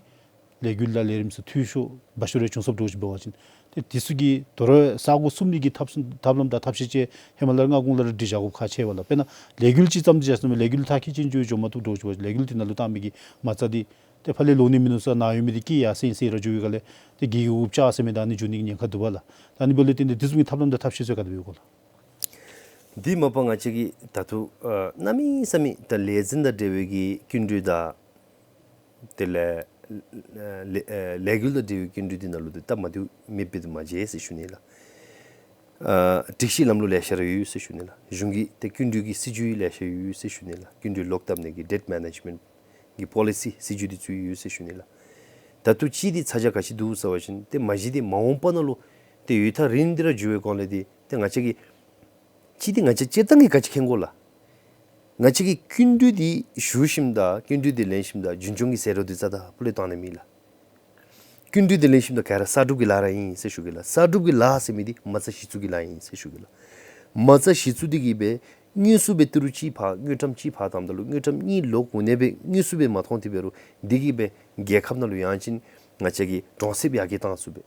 ལས་འགུལ་དང་ལས་རིམ་ཚུ་འཐུས་ཤོར་འབག་ཤོར་རེ་བྱུང་སོངམ་འདྲཝ་ཅིག་འབད་བ་ཅིན། ཏེ་འདི་ཚུ་གི་དོ་རུང་ས་གོ་གསུམ་འདི་གི་ཐབས་སུ་ཐབས་ལམ་དང་ཐབས་ཤེས་ཅིག་ཧེ་མ་ལས་ར་སྔ་གོང་ལས་ར་སྒྲིག་བཞག་དགོཔ་ཁག་ཆེ་བས་ལགས། དཔེར་ན་ལས་འགུལ་ཅིག་བརྩམས་ཏེ་བཞག་ཟེར་མི་ལས་འགུལ་མཐར་འཁྱོལ་ཅིག་འགྱོ་འགྱོ་མ་བཏུབ་འདྲཝ་ཅིག་འབད་བ་ཅིན་ལས་འགུལ་འདི་ནང་ལུ་བཏང་མི་གི་མ་རྩ་འདི་ཏེ་ཕར་ལས་ལོག་ནི་མིན་ནུག་ཟེར་ནཱ་ཡོད་མི་འདི་སྐྱེལ་ཡར་སེང་སེང་ར་འགྱོ་བའི་སྒང་ལས་ཏེ་རྒེད་འོག་བཅག་ཟེར་མི་དང་ཨ་ནི་འགྱོ་ནི་གི་ཉེན་ཁ་འདུག་པ་ལགས། ད་ཨ་ནི་འབདཝ་ལས་བརྟེན་ཏེ་འདི་ཚུ་གི་ཐབས་ལམ་དང་ཐབས་ཤེས་ཚུ་ག་དེ་སྦེ་ཡོད་ག་ལགས། འདི་མ་པ་ང་བཅས་ཀྱིས་ད་ལྟོ་ཨ་གནམ་མེད་ས་མེད་ད་ལས་འཛིན་དང་འབྲེལ་བའི་གི་སྐྱིན་འགྲུལ་དང་དེ་ལས་ཨ་ལས་ཨ་ལས་འགུལ་དང་འབྲེལ་བའི་སྐྱིན་འགྲུལ་འདི་ནང་ལུ་ཏེ་སྟབས་མ་བདེཝ་མེདཔ་སྦེ་འདི་མ་མཇལ་ཟེར་ཞུ་ནི་ལགས། ཨ་སྒྲིག་གཞི་ལམ་ལུགས་ལེ་ཤ་ར་ཡོད་ཟེར་ཞུ་ནི་ལགས། གཞུང་གི་ཏེ་སྐྱིན་འགྲུལ་གྱི་སྲིད་བྱུས་ལེ་ཤ་ཡོད་ཟེར་ཞུ་ནི་ལགས། སྐྱིན་འགྲུལ་ལོག་བཏབ་ནི་གི་debt management གི་policy སྲིད་བྱུས་འདི་ཚུ་ཡོད་ཟེར་ཞུ་ནི་ལགས། ད་ལྟོ་ཅིག་འདི་ཚ་གྱང་ག་ཅི་འདུག་ཟེར་བ་ཅིན་ཏེ་མ་གཞི་འདི་མ་འོངས་པ་ནང་ལུ་ཏེ་ཡུན་ཐག་རིང་སྟེ་ར་འགྱོ་བའི་སྒང་ལས་འདི་ཏེ་ང་བཅས་ཀྱིས་ཅིག་འདི་ང་བཅས་སྤྱིར་བཏང་གི་ག་ཅི་མཁྱེན་དགོ་ལགས། ང་བཅས་ཀྱིས་སྐྱིན་འགྲུལ་འདི་ཞུ་ཞིནམ་ད་སྐྱིན་འགྲུལ་འདི་ལེན་ཞིནམ་ད་རྒྱུན་སྐྱོང་གི་ཟད་འགྲོ་འདི་རྩ་དང་པོ་ལས་བཏང་ནི་མེད་ལགས། སྐྱིན་འགྲུལ་འདི་ལེན་ཞིནམ་ད་ག་ར་གསར་སྒྲུབ་ཀྱི་ལཱ་ར་ཨིན་ཟེར་ཞུ་གེ་ལགས། གསར་སྒྲུབ་ཀྱི་ལཱ་ཟེར་མི་འདི་མ་རྩ་གཞི་བཙུགས་ཀྱི་ལཱ་ཨིན་ཟེར་ཞུ་གེ་ལགས། མ་རྩ་གཞི་བཙུགས་འདི་གིས་སྦེ་དངོས་སུ་སྦེ་ཏི་རུ་གཅིག་ཕར་དངུལ་ཀྲམ་གཅིག་ཕར་བཏངམ་ད་ལུ་དངུལ་ཀྲམ་གཉིས་ལོག་འོང་ནི་སྦེ་དངོས་སུ་སྦེ་མ་མཐོང་སྟེ་འབད་རུང་འདི་གིས་སྦེ་རྒྱལ་ཁབ་ནང་ལུ་ཡང་ཅིན་ང་བཅས་ཀྱི་གྲོང་གསེབ་ཡར་རྒྱས་བཏང་ཚུགས་པས།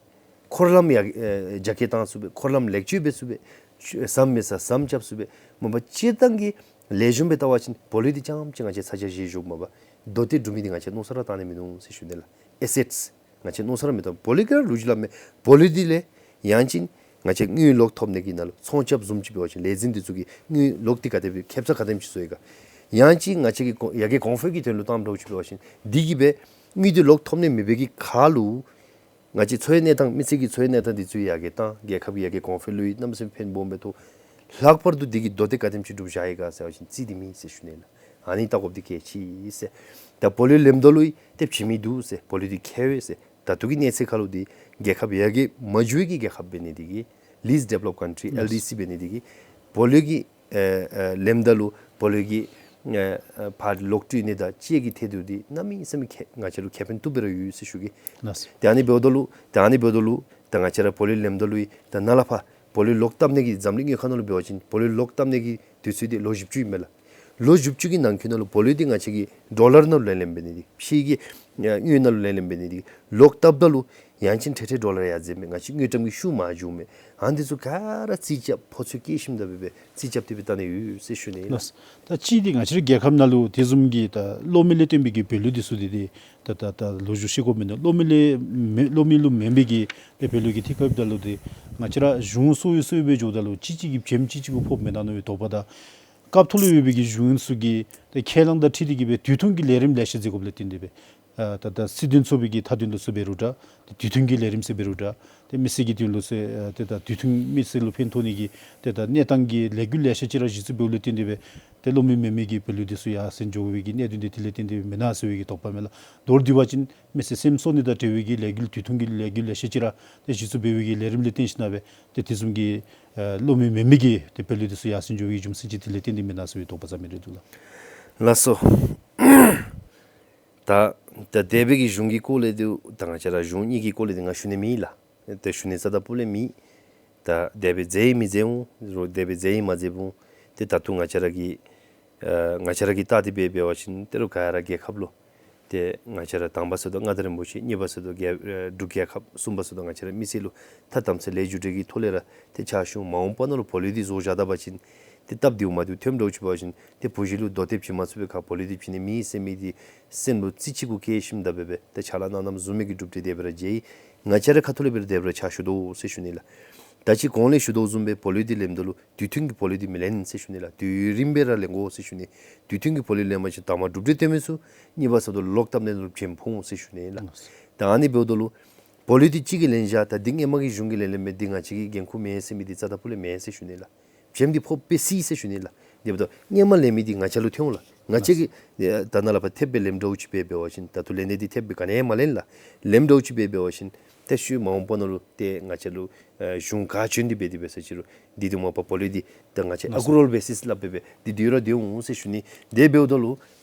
འཁོར་ལམ་ཡར་ཨེ་རྒྱ་སྐྱེད་བཏང་ཚུགས་པས། འཁོར་ལམ་ལེགས་བཅོས་འབད་ཚུགས་པས། ཟམ་མེད་སར་ཟམ་རྐྱབ་ཚུགས་པས། མ་པ་སྤྱིར་བཏང་གི་ལེགས་ཤོམ་སྦེ་བལྟ་བ་ཅིན་བོ་ལུ་འདི་རྐྱངམ་ཅིག་ང་བཅས་ཚ་གྱང་བཞེས་འགྱོཝ་མ་པ་མདོ་སྟོད་འབྲུག་མི་འདི་ང་བཅས་མནོ་བསམ་ར་བཏང་ནི་མིན་ནུག་ཟེར་ཞུ་ནི་ལགས། ཨེ་སེཊསི་ང་བཅས་མནོ་བསམ་ར་མི་བཏང་། བོ་ལུ་ག་ར་ལུ་ཅིག་སླབ་མས། བོ་ལུ་འདི་ལས་ཡང་ཅིན་ང་བཅས་དངུལ་ལོག་ཐོབ་ནི་གི་ནང་ལུ་ཚོང་རྐྱབ་བཟུམ་ཅིག་འབད་བ་ཅིན་ལས་འཛིན་འདི་ཚུ་གིས་དངུལ་ལོག་འདི་ག་དེ་སྦེ་ཁེབ་ས་ག་དེམ་ཅིག་བཟོ་ཡི་ག། ཡང་ཅིན་ང་བཅས་ཀྱི་གོང་ཡར་རྒྱས་གོང་འཕེལ་གྱི་དོན་ལུ་བཏངམ་འདྲཝ་ཅིག་འབད་བ་ཅིན་འདི་གིས་སྦེ་དངུལ་འདི་ལོག་ཐོབ་ནི་མེད་པའི་གི་ཁར་ལུ་ང་བཅས་འཚོ་བའི་གནས་སྟངས་མི་སེར་གྱི་འཚོ་བའི་གནས་སྟངས་འདི་ཚུ་ཡར་རྒྱས་བཏང་རྒྱལ་ཁབ་ཀྱི་ཡར་རྒྱས་གོང་འཕེལ་ལུ་གནམ་མེད་ས་མེད་ཕན་སྦོམ་སྦེ་ཐོགས། ལྷག་པར་དུ་འདི་གིས་མདོ་སྟོད་ག་དེམ་ཅིག་སྒྲུབ་བཞག་ཡི་ག་ཟེར་བ་ཅིན་རྩིས་འདི་མེད་ཟེར་ཞུ་ནི་ལགས། ཨ་ནི་བལྟ་དགོཔ་འདི་གལ་ཆེ་ཟེར། ད་བོ་ལུ་ལེནམ་ད་ལུ་ཏེ་བྱིན་མི་འདུག་ཟེར། བོ་ལུ་འདི་ཁེ་བས་ཟེར། ད་ལྟོ་གི་གནས་ཚད་ཁར་ལུ་འདི་རྒྱལ་ཁབ་ཡར་རྒྱས་མ་འགྱོ་བའི་གི་རྒྱལ་ཁབ་འབད་ནི་འདི་གིས་ལིསཊ་ཌེ་བེ་ལོབ་ཀཱན་ཊི་རི་ལིསཊ། ཨེལ་ཌི་སི་འབད་ནི་འདི་གིས་བོ་ལུ་གི་ཨེ་ཨེ་ལེནམ་ད་ལུ་བོ་ལུ་གི་ཨེ་ཨེ་ཕར་ལོག་སྤྲོད་ནི་དང་ཅིག་གི་ཐད་དུ་འདི་གནམ་མེད་ས་མེད་ཁེ་ང་བཅས་ལུ་ཁེ་ཕན་སྟུག་པོ་ར་ཡོད་ཟེར་ཞུ་གེ། ལགས་སོ། ཏེ་ཨ་ནི་འབདཝ་ད་ལུ་ཏེ་ཨ་ནི་འབདཝ་ད་ལུ་ཏེ་ང་བཅས་ར་བོ་ལུ་ལེནམ་ད་ལུ་ཡང་ཏེ་ནཱ་ལས་ཕར་བོ་ལུ་ལོག་བཏབ་ནི་གི་འཛམ་གླིང་དངུལ་ཁང་ནང་ལུ་འབད་བ་ཅིན་བོ་ལུ་ལོག་བཏབ་ནི་གི་དུས་ཚོད་འདི་ལོ་བཞི་བཅུ་ཨིན་མས་ལགས། ལོ་བཞི་བཅུ་གི་ནང་འཁོད་ནང་ལུ་བོ་ལུ་འདི་ང་བཅས་ཀྱིས་ཌོ་ལར་ནང་ལུ་ལེན་ལེནམ་འབད་ནི་འདི་ཕྱི་གི་ཨེ་དངུལ་ནང་ལུ་ལེན་ལེནམ་འབད་ནི་འདི་ལོག་བཏབ་ད་ལུ་ཡང་ཅིན་ཁྲེ་ཁྲེ་ཌོ་ལར་ཡར་འཛེགས་མས། ང་བཅས་དངུལ་ཀྲམ་གྱི་ཤུགས་མར་འགྱོཝ་མས། ཨ་ནི་འདི་ཚུ་ག་ར་རྩིས་རྐྱབ་ཕོ་ཚོད་བཀལ་ཞིནམ་ད་འབད་འབད་རྩིས་རྐྱབ་སྟེ་འབད་བལྟ་ནི་ཡོད་ཟེར་ཞུ་ནི་ལགས། ལགས། ད་ཅིག་འདི་ང་བཅས་རའི་རྒྱལ་ཁབ་ནང་ལུ་དེ་བཟུམ་གྱི་ད་གློག་མེ་ལས་བརྟེན་པའི་གི་བོད་ལུད་འདི་ཚུ་འདི་ཏེ་ད་ད་ད་ལོ་རྒྱུས་བཤད་དགོཔ་མིན་འདུག། གློག་མེ་ལས་མེ་གློག་མེ་ལུ་མེན་པའི་གི་ཏེ་བོད་ལུད་ཀྱི་ཐད་ཁར་འབདཝ་ད་ལུ་འདི་ང་བཅས་ར་གཞུང་གསོ་བའི་གསོ་བའི་སྦེ་འགྱོཝ་ད་ལུ་ཅིག་ཅིག་གི་བྱེམ་ཅིག་ཅིག་གུ་ཕོགཔ་མེན་ན་མནོ་བའི་དོགས་པ་དང་སྐབས་ཐོག་ལུ་ཡོད་པའི་གི་གཞུང་ཚུ་གི་ཏེ་ཁས་བླངས་དང་འཁྲིལ་ཏེ་གི་སྦེ་དུས་ཐུང་གི་ལས་རིམ་ལེ་ཤ་མཛད་དགོཔ་ལས་བརྟེན་ཏེ་སྦེ་ཨ་ད་ད་སྲིད་དོན་ཚོགས་པའི་གི་མཐའ་དོན་ལུ་སོགས་འབད་རུང་འདྲ། ཏེ་དུས་ཐུང་གི་ལས་རིམ་ཟེར་འབད་རུང་འདྲ། ཏེ་མི་སེར་གྱི་དོན་ལུ་སོགས་ཨ་ཏེ་ད་དུས་ཐུང་མི་སེར་ལུ་ཕན་ཐོགས་ནི་གི་ཏེ་ད་གནས་སྟངས་ཀྱི་ལས་འགུལ་ལེ་ཤ་ཅིག་ར་གཞི་བཙུགས་འབདཝ་ལས་བརྟེན་ཏེ་སྦེ་ཏེ་གློག་མེ་མེན་མི་གི་བོད་ལུད་འདི་ཚུ་ཡར་སེང་འགྱོ་བའི་གི་གནད་དོན་འདི་དེ་ལས་བརྟེན་ཏེ་སྦེ་མེན་ན་ཟེར་བའི་གི་དོགས་པ་མས་ལགས། མདོར་བསྡུ་བ་ཅིན་མི་སེར་སེམས་གསོ་ནི་དང་འབྲེལ་བའི་གི་ལས་འགུལ་དུས་ཐུང་གི་ལས་འགུལ་ལེ་ཤ་ཅིག་ར་ཏེ་གཞི་བཙུགས་འབད་བའི་གི་ལས་རིམ་ལས་བརྟེན་ཞིནམ་ལས་སྦེ་ཏེ་དེ་བཟུམ་གྱི་ཨ་གློག་མེ་མེན་མི་གི་ཏེ་བོད་ལུད་འདི་ཚུ་ཡར་སེང་འགྱོ་བའི་རྒྱུ་མཚན་ཅིག་དེ་ལས་བརྟེན་ཏེ་མེན་ན་ཟེར་བའི་དོགས་པ་ཙམ་མི་རེ་འདུག་ལགས། ལགས་སོ། ད་ད་འདས་པའི་གི་གཞུང་གི་སྐོར་ལས་འདི་ད་ང་བཅས་ར་གཞུང་གཉིས་ཀྱི་སྐོར་ལས་འདི་ང་ཞུ་ནི་མེད་ལགས། ཏེ་ཞུ་ནི་རྩ་དང་པོ་ལས་མེད། ད་འདས་པའི་མཛད་ཡི་མི་མཛད་འོང་། རོགས་འདས་པའི་མཛད་ཡི་མ་མཛད་འོང་། ཏེ་ད་ལྟོ་ང་བཅས་ར་གི་ཨ་ང་བཅས་ར་གིས་བལྟ་སྟེ་འབད་འབད་བ་ཅིན་ཏེ་རོགས་ག་ར་རྒྱལ་ཁབ་ལུ་ཏེ་ང་བཅས་ར་དང་པ་ཟེརཝ་ད་མངའ་བདག་རིན་པོ་ཆེ། གཉིས་པ་ཟེརཝ་ད་རྒྱལ་ཨ་འབྲུག་རྒྱལ་ཁབ། གསུམ་པ་ཟེརཝ་ད་ང་བཅས་ར་མི་སེར་ལུ་ཐ་དམ་ཚིག་ལེགས་རྒྱུ་འབྲས་ཀྱི་ཐོག་ལས་ར་ཏེ་ཕྱག་ཞུ། མ་འོངས་པ་ནང་ལུ་བོད་ལུད་འདི་བཟོ་བཞག་ད་པ་ཅིན་ཏེ་སྟབས་བདེཝ་མ་བདེཝ་ཐོནམ་འདྲཝ་ཅིག་འབད་བ་ཅིན་ཏེ་བུ་གཞི་ལུ་མདོ་སྟོད་བྱིན་མ་ཚུགས་པའི་ཁར་བོད་ལུད་འདི་བྱིན་ནི་མེད་ཟེར་མི་འདི་སེམས་ལུ་རྩིས་གཅིག་གུ་བཀལ་ཞིནམ་ད་འབད་འབད་ཏེ་ཕྱག་ལཱ་གནང་གནངམ་བཟུམ་མའི་གི་གྲུབ་འབྲས་དེ་སྦེ་ར་མཇལ་ཡི། ང་བཅས་ར་ཁ་ཐུག་ལས་འབད་ར་དེ་སྦེ་ར་ཕྱག་ཞུ་དོ་ཟེར་ཞུ་ནི་ལགས། ད་ཅི་གོང་ལས་ཞུ་དོ་བཟུམ་སྦེ་བོད་ལུད་འདི་ལེནམ་ད་ལུ་དུས་ཐུང་གི་བོད་ལུད་འདི་མི་ལེན་ཟེར་ཞུ་ནི་ལགས། དུས་རིང་སྦེ་ར་ལེན་དགོ་ཟེར་ཞུ་ནི། དུས་ཐུང་གི་བོད་ལུད་ལེན་པ་ཅིན་དང་པ་གྲུབ་འབྲས་ཐོན་མི་ཚུགས། གཉིས་པ་ཟེརཝ་ད་ལོག་བཏབ་ནི་ལུ་བྱེམ་ཕོག་འོང་ཟེར་ཞུ་ནི་ལགས། ད་ཨ་ནི་འབདཝ་ད་ལུ་བོད་ལུད་འདི་གཅིག་གིས་ལེན་བཞག། ད་འདི་སྔོན་མ་གི་གཞུང་གིས་ལེན་ལེནམ་མས། འདི་ང་བཅས་ཀྱིས་འགན་ཁུར་མེད་ཟེར་མི་འདི་རྩ་དང་པོ་ལས་མེད་ཟེར་ཞུ་ནི་ལགས། བྱེམ་འདི་ཕོག་པའི་སྲིད་ཟེར་ཞུ་ནི་ལགས། དེ་འབདཝ་ད་སྔོན་མ་ལེན་མི་འདི་ང་བཅས་ལུ་ཐོན་འོང་ལགས། ང་བཅས་ཀྱིས་ད་ནཱ་ལས་ཕར་ཐེབས་སྦེ་ལེནམ་འདྲཝ་ཅིག་འབད་འབད་བ་ཅིན་ད་ལྟོ་ལེན་ནི་འདི་ཐེབས་སྦེ་ག་ནི་ཡང་མ་ལེན་ལགས། ལེནམ་འདྲཝ་ཅིག་འབད་འབད་བ་ཅིན་ཏེ་ཤུལ་མ་འོངས་པ་ནང་ལུ་ཏེ་ང་བཅས་ལུ་ཨ་གཞུང་ག་བྱོན་ཏེ་འབད་དེ་འབད་ས་ཅིག་རུང་འདི་དུས་མ་པ་བོད་ལུད་འདི་ད་ང་བཅས་ཨ་ཀུ་རོལ་བེ་སིསི་སླབ་སྦེ་འབད་འདི་སྡོད་ར་སྡོད་འོང་ཟེར་ཞུ་ནི། དེ་འབདཝ་ད་ལུ་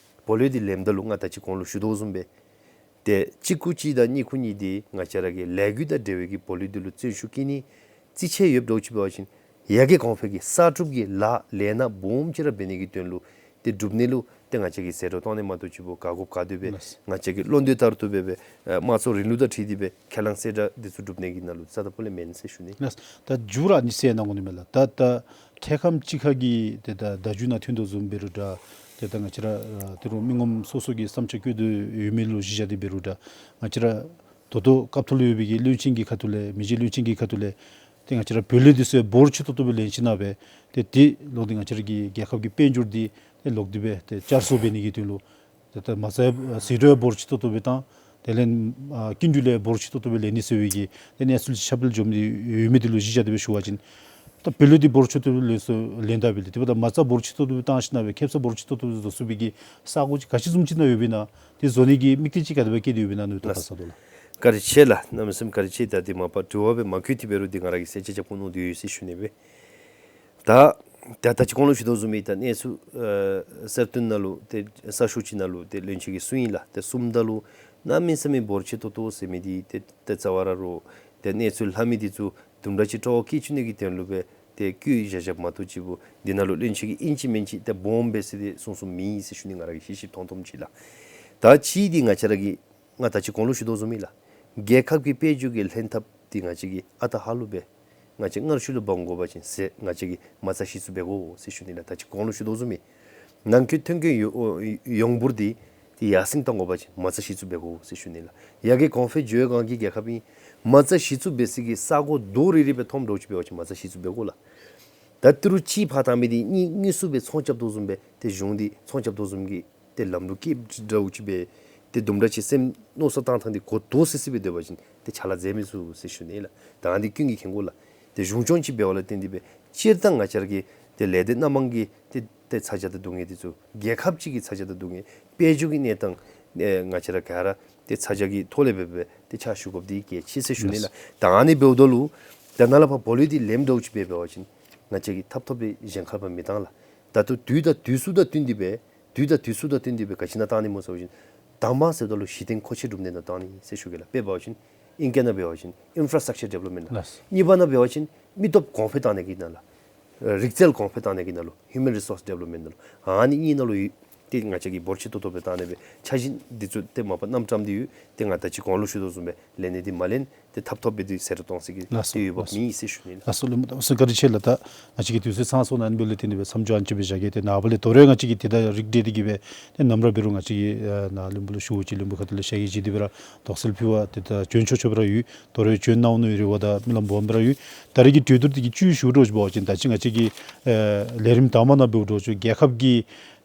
བོད་ལུད་འདི་ལེནམ་ད་ལུ་ང་ད་ཅི་གོང་ལུ་ཞུ་དོ་བཟུམ་སྦེ་ ཏེ་གཅིག་ཁུངས་གཅིག་དང་གཉིས་ཁུངས་གཉིས་འདི་ང་བཅས་ར་གི་ལས་འགུལ་དང་འབྲེལ་བའི་གི་བོ་ལུ་འདི་ལུ་བརྩོན་ཤུགས་བསྐྱེད་ནི་རྩིས་ཆད་ཡོདཔ་འདྲཝ་ཅིག་འབད་བ་ཅིན་ཡ་གི་གོང་འཕེལ་གྱི་གསར་སྒྲུབ་ཀྱི་ལཱ་ལས་སྣ་སྦོམ་ཅིག་ར་འབད་ནི་གི་དོན་ལུ་ཏེ་སྒྲུབ་ནི་ལུ་ཏེ་ང་བཅས་ཀྱིས་ཟད་འགྲོ་གཏང་ནི་མ་གཏོགས་ཅིག་པོ་ག་དགོཔ་ག་འདོད་པའི་ལགས། ང་བཅས་ཀྱི་བློ་འདོད་ལྟར་དུ་འབད་བའི་ཨ་དམངས་གཙོ་རིང་ལུགས་དང་འཁྲིལ་ཏེ་སྦེ་ཁས་བླངས་གསལ་བསྒྲགས་འདི་ཚུ་སྒྲུབ་ནི་གི་ནང་ལུ་རྩ་དང་པོ་ལས་མེན་ཟེར་ཞུ་ནི། ལགས། ད་མཇུག་ར་ཨ་ནི་ཟེར་གནང་དགོ་ནི་མས་ལགས། ད་ད་འཕྲལ་ཁམས་ཅིག་ཁར་གྱི་ཏེ་ད་བརྡ་བརྒྱུད་ནང་ཐོན་དོ་བཟུམ་འབད་རུང་འདྲ། ཏེ་ད་ང་བཅས་ར་ཨ་ད་རུང་མི་ངོམ་སོ་སོ་གི་བསམ་འཆར་བཀོད་དོ་ཡོད་མི་ལུ་གཞི་བཞག་སྟེ་འབད་རུང་འདྲ། ང་བཅས་ར་ད་ལྟོ་སྐབས་ཐོག་ལུ་ཡོད་པའི་གི་བློན་ཆེན་གྱི་ཁ་ཐུག་ལས་མི་རྗེ་བློན་ཆེན་གྱི་ཁ་ཐུག་ལས་ཏེ་ང་བཅས་ར་བོད་ལས་འདི་ཚུ་འབོར་ཆེ་ཏོག་ཏོ་སྦེ་ལེན་ཞིན་ན་སྦེ་ཏེ་དེ་ལུ་འདི་ང་བཅས་ར་གི་རྒྱལ་ཁབ་ཀྱི་དཔལ་འབྱོར་འདི་ཏེ་ལོག་སྟེ་སྦེ་ཏེ་བསྐྱར་གསོ་འབད་ནི་གི་དོན་ལུ་ཏེ་ད་མ་རྩ་ཟད་འགྲོ་ཡང་འབོར་ཆེ་ཏོག་ཏོ་སྦེ་བཏང་། དེ་ལས་ཨ་སྐྱིན་འགྲུལ་ལས་འབོར་ཆེ་ཏོག་ཏོ་སྦེ་ལེན་ནི་ཟེར་བའི་གི་ཏེ་གནས་ཚུལ་ཆ་བཞག་འབད་བ་ཅིན་ཡོད་མི་འདི་ལུ་གཞི་བཞག་སྟེ་སྦེ་ཞུ་བ་ཅིན་ད་བོད་ལས་འདི་འབོར་ཆེ་ཏོག་ཏོ་ལེན་སོ་ལེན་ད་འབད་ལས་ཏེ་འབདཝ་ད་མ་རྩ་འབོར་ཆེ་ཏོག་ཏོ་སྦེ་བཏང་ཞིན་ན་སྦེ་ཁེབ་ས་འབོར་ཆེ་ཏོག་ཏོ་སྦེ་བཟོ་ཚུགས་པའི་གི་ས་གོ་ཅིག་ག་ཅི་བཟུམ་ཅིག་ནང་ཡོདཔ་ཨིན་ན་དེ་བཟོ་ནི་གི་དམིགས་གཏད་ཅིག་ག་དེ་སྦེ་བསྐྱེད་དེ་ཡོདཔ་ཨིན་ན་མནོ་དོ་ལགས། བཀའ་དྲིན་ཆེ་ལགས། གནམ་མེད་ས་མེད་བཀའ་དྲིན་ཆེ། ད་འདི་མ་པ་དྲི་བ་སྦེ་མ་བཀོད་དེ་འབད་རུང་འདི་ང་ར་གིས་གསལ་ཆ་རྐྱབ་ཁུངས་མནོ་སྟེ་ཡོད་ཟེར་ཞུ་ནི་སྦེ། ད་ད་ད་ཅི་གོང་ལུ་ཞུ་དོ་བཟུམ་སྦེ་ད་གནས་ཚུལ་ཨ་གསར་བཏོན་ནང་ལུ་ཏེ་གསར་ཤོག་ཅིག་ནང་ལུ་ཏེ་བློན་ཆེན་གྱིས་གསུངས་ཡི་ལགས། ཏེ་གསུངམ་ད་ལུ་གནམ་མེད་ས་མེད་འབོར་ཆེ་ཏོག་ཏོ་ཟེར་མི་འདི་ཏེ་ཏེ་རྩ་བ་ར་རོགས་ཏེ་གནས་ཚུལ་ལྷབ་མི་འདི་ཚུ་དུམ་གྲ་ཅིག་སྤྲོ་བ་བསྐྱེད་བཅུག་ནི་གི་དོན་ལུ་སྦེ་ཏེ་བཀོད་བཞག་བཞགཔ་མ་གཏོགས་ཅིག་པོ་འདི་ནང་ལུ་བློན་ཆེན་གྱིས་ཨིན་ཅི་མིན་ཅི་ཏེ་སྦོམ་སྦེ་ཟེར་ཏེ་གསུང་གསུངམ་མེད་ཟེར་ཞུ་ནི། ང་ར་གིས་ཤེས་ཤེསཔ་མཐོང་མཐོངམ་ཅིག་ལགས། ད་གཅིག་འདི་ང་བཅས་ར་གི་ང་ད་ཅི་གོང་ལུ་ཞུ་དོ་བཟུམ་སྦེ་ལགས། རྒྱལ་ཁབ་ཀྱི་དཔལ་འབྱོར་གྱི་ལྷན་ཐབས་འདི་ང་བཅས་ཀྱིས་ཨ་རྟག་ཧ་ལུགས་སྦེ་ང་བཅས་སྔར་ཤུལ་ལུ་འབག་འོང་དགོ་པ་ཅིན་ཟད་ང་བཅས་ཀྱིས་མ་རྩ་གཞི་བཙུགས་འབད་དགོ་ཟེར་ཞུ་ནི་ལགས། ད་ཅི་གོང་ལུ་ཞུ་དོ་བཟུམ་སྦེ་ནང་འཁོད་ཐོན་སྐྱེད་ཡོ་ཡོང་འབོར་འདི་ཏེ་ཡར་སེང་གཏང་དགོ་པ་ཅིན་མ་རྩ་གཞི་བཙུགས་འབད་དགོ་ཟེར་ཞུ་ནི་ལགས། ཡ་གི་གོང་འཕེལ་འགྱོ་སྒང་གི་རྒྱལ་ཁབ་ཨིན། མ་རྩ་གཞི་བཙུགས་འབད་སའི་གི་ས་གོ་རྡོག་རིལ་རི་སྦེ་མཐོངམ་འདྲཝ་ཅིག་འབད་བ་ཅིན་མ་རྩ་གཞི་བཙུགས་འབད་དགོ་ལགས། ད་ཏི་རུ་གཅིག་ཕར་བཏང་མི་འདི་གཉིས་དངོས་སུ་སྦེ་ཚོང་རྐྱབ་དོ་བཟུམ་སྦེ་ཏེ་གཞུང་འདི་ཚོང་རྐྱབ་དོ་བཟུམ་གྱི་ཏེ་ལམ་ལུགས་ཀྱི་འདྲཝ་ཅིག་སྦེ་ཏེ་དུམ་གྲ་ཅིག་སེམས་མནོ་བསམ་བཏང་ཐངས་འདི་གོ་རྟོགས་སི་སི་སྦེ་སྡོད་པ་ཅིན་ཏེ་ཕྱག་ལཱ་མཛད་མི་ཚུགས་ཟེར་ཞུ་ནི་ལགས། ད་འདི་ཀུན་གྱིས་མཁྱེན་གོ་ལགས། ཏེ་གཞུང་སྐྱོང་ཅིག་འབད་བ་ལུ་བརྟེན་ཏེ་སྦེ་སྤྱིར་བཏང་ང་བཅས་ར་གི་ཏེ་ལས་སྡེ་སྣ་མང་གི་ཏེ་ཏེ་ཚ་གྱང་དང་སྡུག་བསྔལ་འདི་ཚུ་རྒྱལ་ཁབ་ཅིག་གི་ཚ་གྱང་དང་སྡུག་བསྔལ་དཔལ་འབྱོར་གྱི་གནས་སྟངས་ཨེ་ང་བཅས་ར་ག་ར་ཏེ་ཚ་གྱང་གི་ཐོག་ལས་སྦེ་སྦེ་ཏེ་ཕྱག་ཞུ་དགོཔ་འདི་གལ་ཆེ་ཟེར་ཞུ་ནི་ལགས། ད་ཨ་ནི་འབདཝ་ད་ལུ་ད་ནཱ་ལས་ཕར་བོ་ལུ་འདི་ལེནམ་འདྲཝ་ཅིག་སྦེ་འབད་བ་ཅིན་ང་བཅས་ཀྱིས་ཐབ་ཐོབ་སྦེ་གཞན་ཁར་ཕར་མི་བཏང་ལགས། ད་ལྟོ་དུས་དང་དུས་སུ་དང་བསྟུན་ཏེ་སྦེ་དུས་དང་དུས་སུ་དང་བསྟུན་ཏེ་སྦེ་ག་ཅི་ནང་བཏང་ནི་སྨོ་ཟེར་བ་ཅིན་དང་པ་ཟེརཝ་ད་ལུ་གཞི་རྟེན་མཁོ་ཆས་གྲུབ་འབྲས་ནང་བཏང་ནི་ཟེར་ཞུ་གེ་ལགས། དཔེ་འབད་བ་ཅིན་ཨིང་སྐད་ནང་འབད་བ་ཅིན་infrastructure development ལགས། ལགས། གཉིས་པ་ནང་འབད་བ་ཅིན་མི་སྟོབས་གོང་འཕེལ་བཏང་ནི་གི་ནང་ལུ་རིག་རྩལ་གོང་འཕེལ་བཏང་ནི་གི་ནང་ལུ་human resource development ནང་ལུ་ཨ་ནི་གཉིས་ནང་ལུ་ཡོད། ཏེ་ང་བཅས་ཀྱིས་འབོར་ཆེ་ཏོག་ཏོ་སྦེ་བཏང་ནི་སྦེ་འཆར་གཞི་འདི་ཚུ་ཏེ་མ་པ་རྣམ་གྲངས་འདི་ཡོད། ཏེ་ང་ད་ཅི་གོང་ལུ་ཞུ་དོ་བཟུམ་སྦེ་ལེན་ནི་འདི་མ་ལེན། ཏེ་ཐབ་ཐོབ་སྦེ་འདི་ཟད་འགྲོ་གཏང་ས་གི་ལགས་སོ། ཏེ་ཡོདཔ་ལགས་སོ། མེད་ཟེར་ཞུ་ནི་ལགས། ལགས་སོ། བློན་པོ་དམ་པ་བཀའ་དྲིན་ཆེ་ལགས། ད་ང་བཅས་ཀྱི་དུས་ཚོད་ཚང་སོང་ན་ཨ་ནི་འབདཝ་ལས་བརྟེན་ཏེ་སྦེ་མཚམས་འཇོག་ཨ་ནི་ཅིག་སྦེ་བཞག་གེ། ཏེ་ནངས་པ་ལས་དོ་རུང་ང་བཅས་ཀྱིས་ཏེ་ད་རིགས་འགྲེ་འདི་གིས་སྦེ་ཏེ་ནམ་ར་འབད་རུང་ང་བཅས་ཀྱིས་ཨ་ནཱ་བློན་པོ་ལུ་ཞུ་བ་ཅིན་བློན་པོ་ཁ་ཐུག་ལས་ཞལ་གྱིས་བཞེས་ཏེ་སྦེ་ར་དོགས་སེལ་ཕུལ་བར་ཏེ་ད་བྱོན་ཆོག་ཆོགཔ་ར་ཡོད། དོ་རུང་བྱོན་གནང་འོང་མནོ་བའི་རེ་བ་དང་སྨོན་ལམ་སྦོམ་སྦེ་ར་ཡོད། ད་རེས་ཀྱི་གྲོས་བསྡུར་འདི་གི་བཅུད་ཞུ་འདྲཝ་ཅིག་འབད་བ་ཅིན་ད་ཅི་ང་བཅས་ཀྱི་ཨེ་ལས་རིམ་དང་པ་ནང་འབདཝ་འདྲཝ་ཅིག་རྒྱལ་ཁབ་ཀྱི་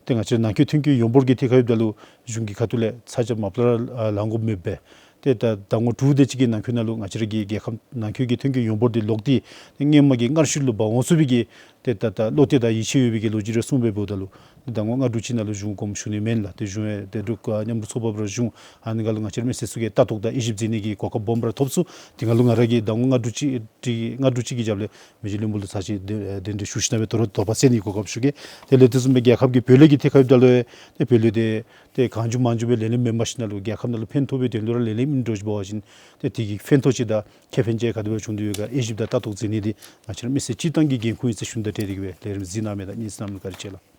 ཏེ་ང་བཅས་ནང་འཁོད་ཐོན་སྐྱེད་ཡོངས་འབོར་གྱི་ཐད་ཁར་འབདཝ་ད་ལུ་གཞུང་གི་ཁ་ཐུག་ལས་ཚ་གྱང་མ་པ་ལས་ར་ལང་དགོཔ་མེདཔ་སྦེ་ཏེ་ད་ཟླ་ངོ་དྲུག་དེ་ཅིག་གི་ནང་འཁོད་ནང་ལུ་ང་བཅས་ར་གི་རྒྱལ་ཁབ་ནང་འཁོད་ཀྱི་ཐོན་སྐྱེད་ཡོངས་འབོར་འདི་ལོག་སྟེ་ཏེ་སྔོན་མ་གི་སྔར་ཤུལ་ལུ་འབག་འོང་ཚུགས་པའི་གི་ཏེ་ད་ད་བློ་གཏད་དང་ཡིད་ཆེས་ཡོད་པའི་གི་ལོ་རྒྱུས་རེ་གསུངས་སྦེ་འབདཝ་ད་ལུ་ཟླ་ངོ་ལྔ་དྲུག་ཅིག་ནང་ལུ་གཞུང་དགོངསམ་ཞུ་ནི་མེན་ལགས། ཏེ་གཞུང་ཡང་ཏེ་འབྲུག་མཉམ་རུབ་ཚོགས་པ་སྦེ་ར་གཞུང་ཨ་ནི་སྒང་ལུ་ང་བཅས་ར་མི་སེར་ཚུ་གིས་ལྟ་རྟོག་དང་དབྱེ་ཞིབ་མཛད་ནི་གི་གོ་སྐབས་སྦོམ་ར་ཐོབ་ཚུགས། དེ་སྒང་ལུ་ང་ར་གིས་ཟླ་ངོ་ལྔ་དྲུག་ཅིག་ཏེ་ལྔ་དྲུག་ཅིག་གི་རྒྱབ་ལས་མི་རྗེ་བློན་པོ་ལུ་ཚར་ཅིག་གདན་གདན་འདྲེན་ཞུ་ཞིན་ན་སྦེ་དོ་རུང་དོགས་པ་སེལ་ནི་གོ་སྐབས་ཞུ་གེ། དེ་ལས་དེ་བཟུམ་སྦེ་རྒྱལ་ཁབ་ཀྱི་བོད་ལས་ཀྱི་ཐད་ཁར་འབདཝ་ད་ལུ་ཏེ་བོད་ལས་འདི་ཏེ་གང་བྱུང་མང་བྱུང་སྦེ་ལེན་ལེནམ་མེན་པར་ཞིན་ན་ལུ་རྒྱལ་ཁབ་ནང་ལུ་ཕན་ཐོགས་པའི་དོན་ལུ་ར་ལེན་ལེནམ་ཨིན་འདྲཝ་ཅིག་འབད་བ་ཅིན་ཏེ་དེ་གི་ཕན་ཐོགས་ཅིག་དང་ཁེ་ཕན་ཅིག་ག་དེ་སྦེ་བྱུང་དོ་ཡོད་ག་དབྱེ་ཞིབ་དང་ལྟ་རྟོག་མཛད་ནི་འདི་ང་བཅས་ར་མི་སེར་སྤྱིར་བཏང་གི་འགན་ཁུར་ཨིན་ཟེར་ཞུ་ནི་དང་འབྲེལ་ཏེ་གི་སྦེ་ལས་རིམ་གཟིགས་གནང་མི་དང་གཉིས་གནང་མི་བཀའ་དྲིན་ཆེ་ལགས།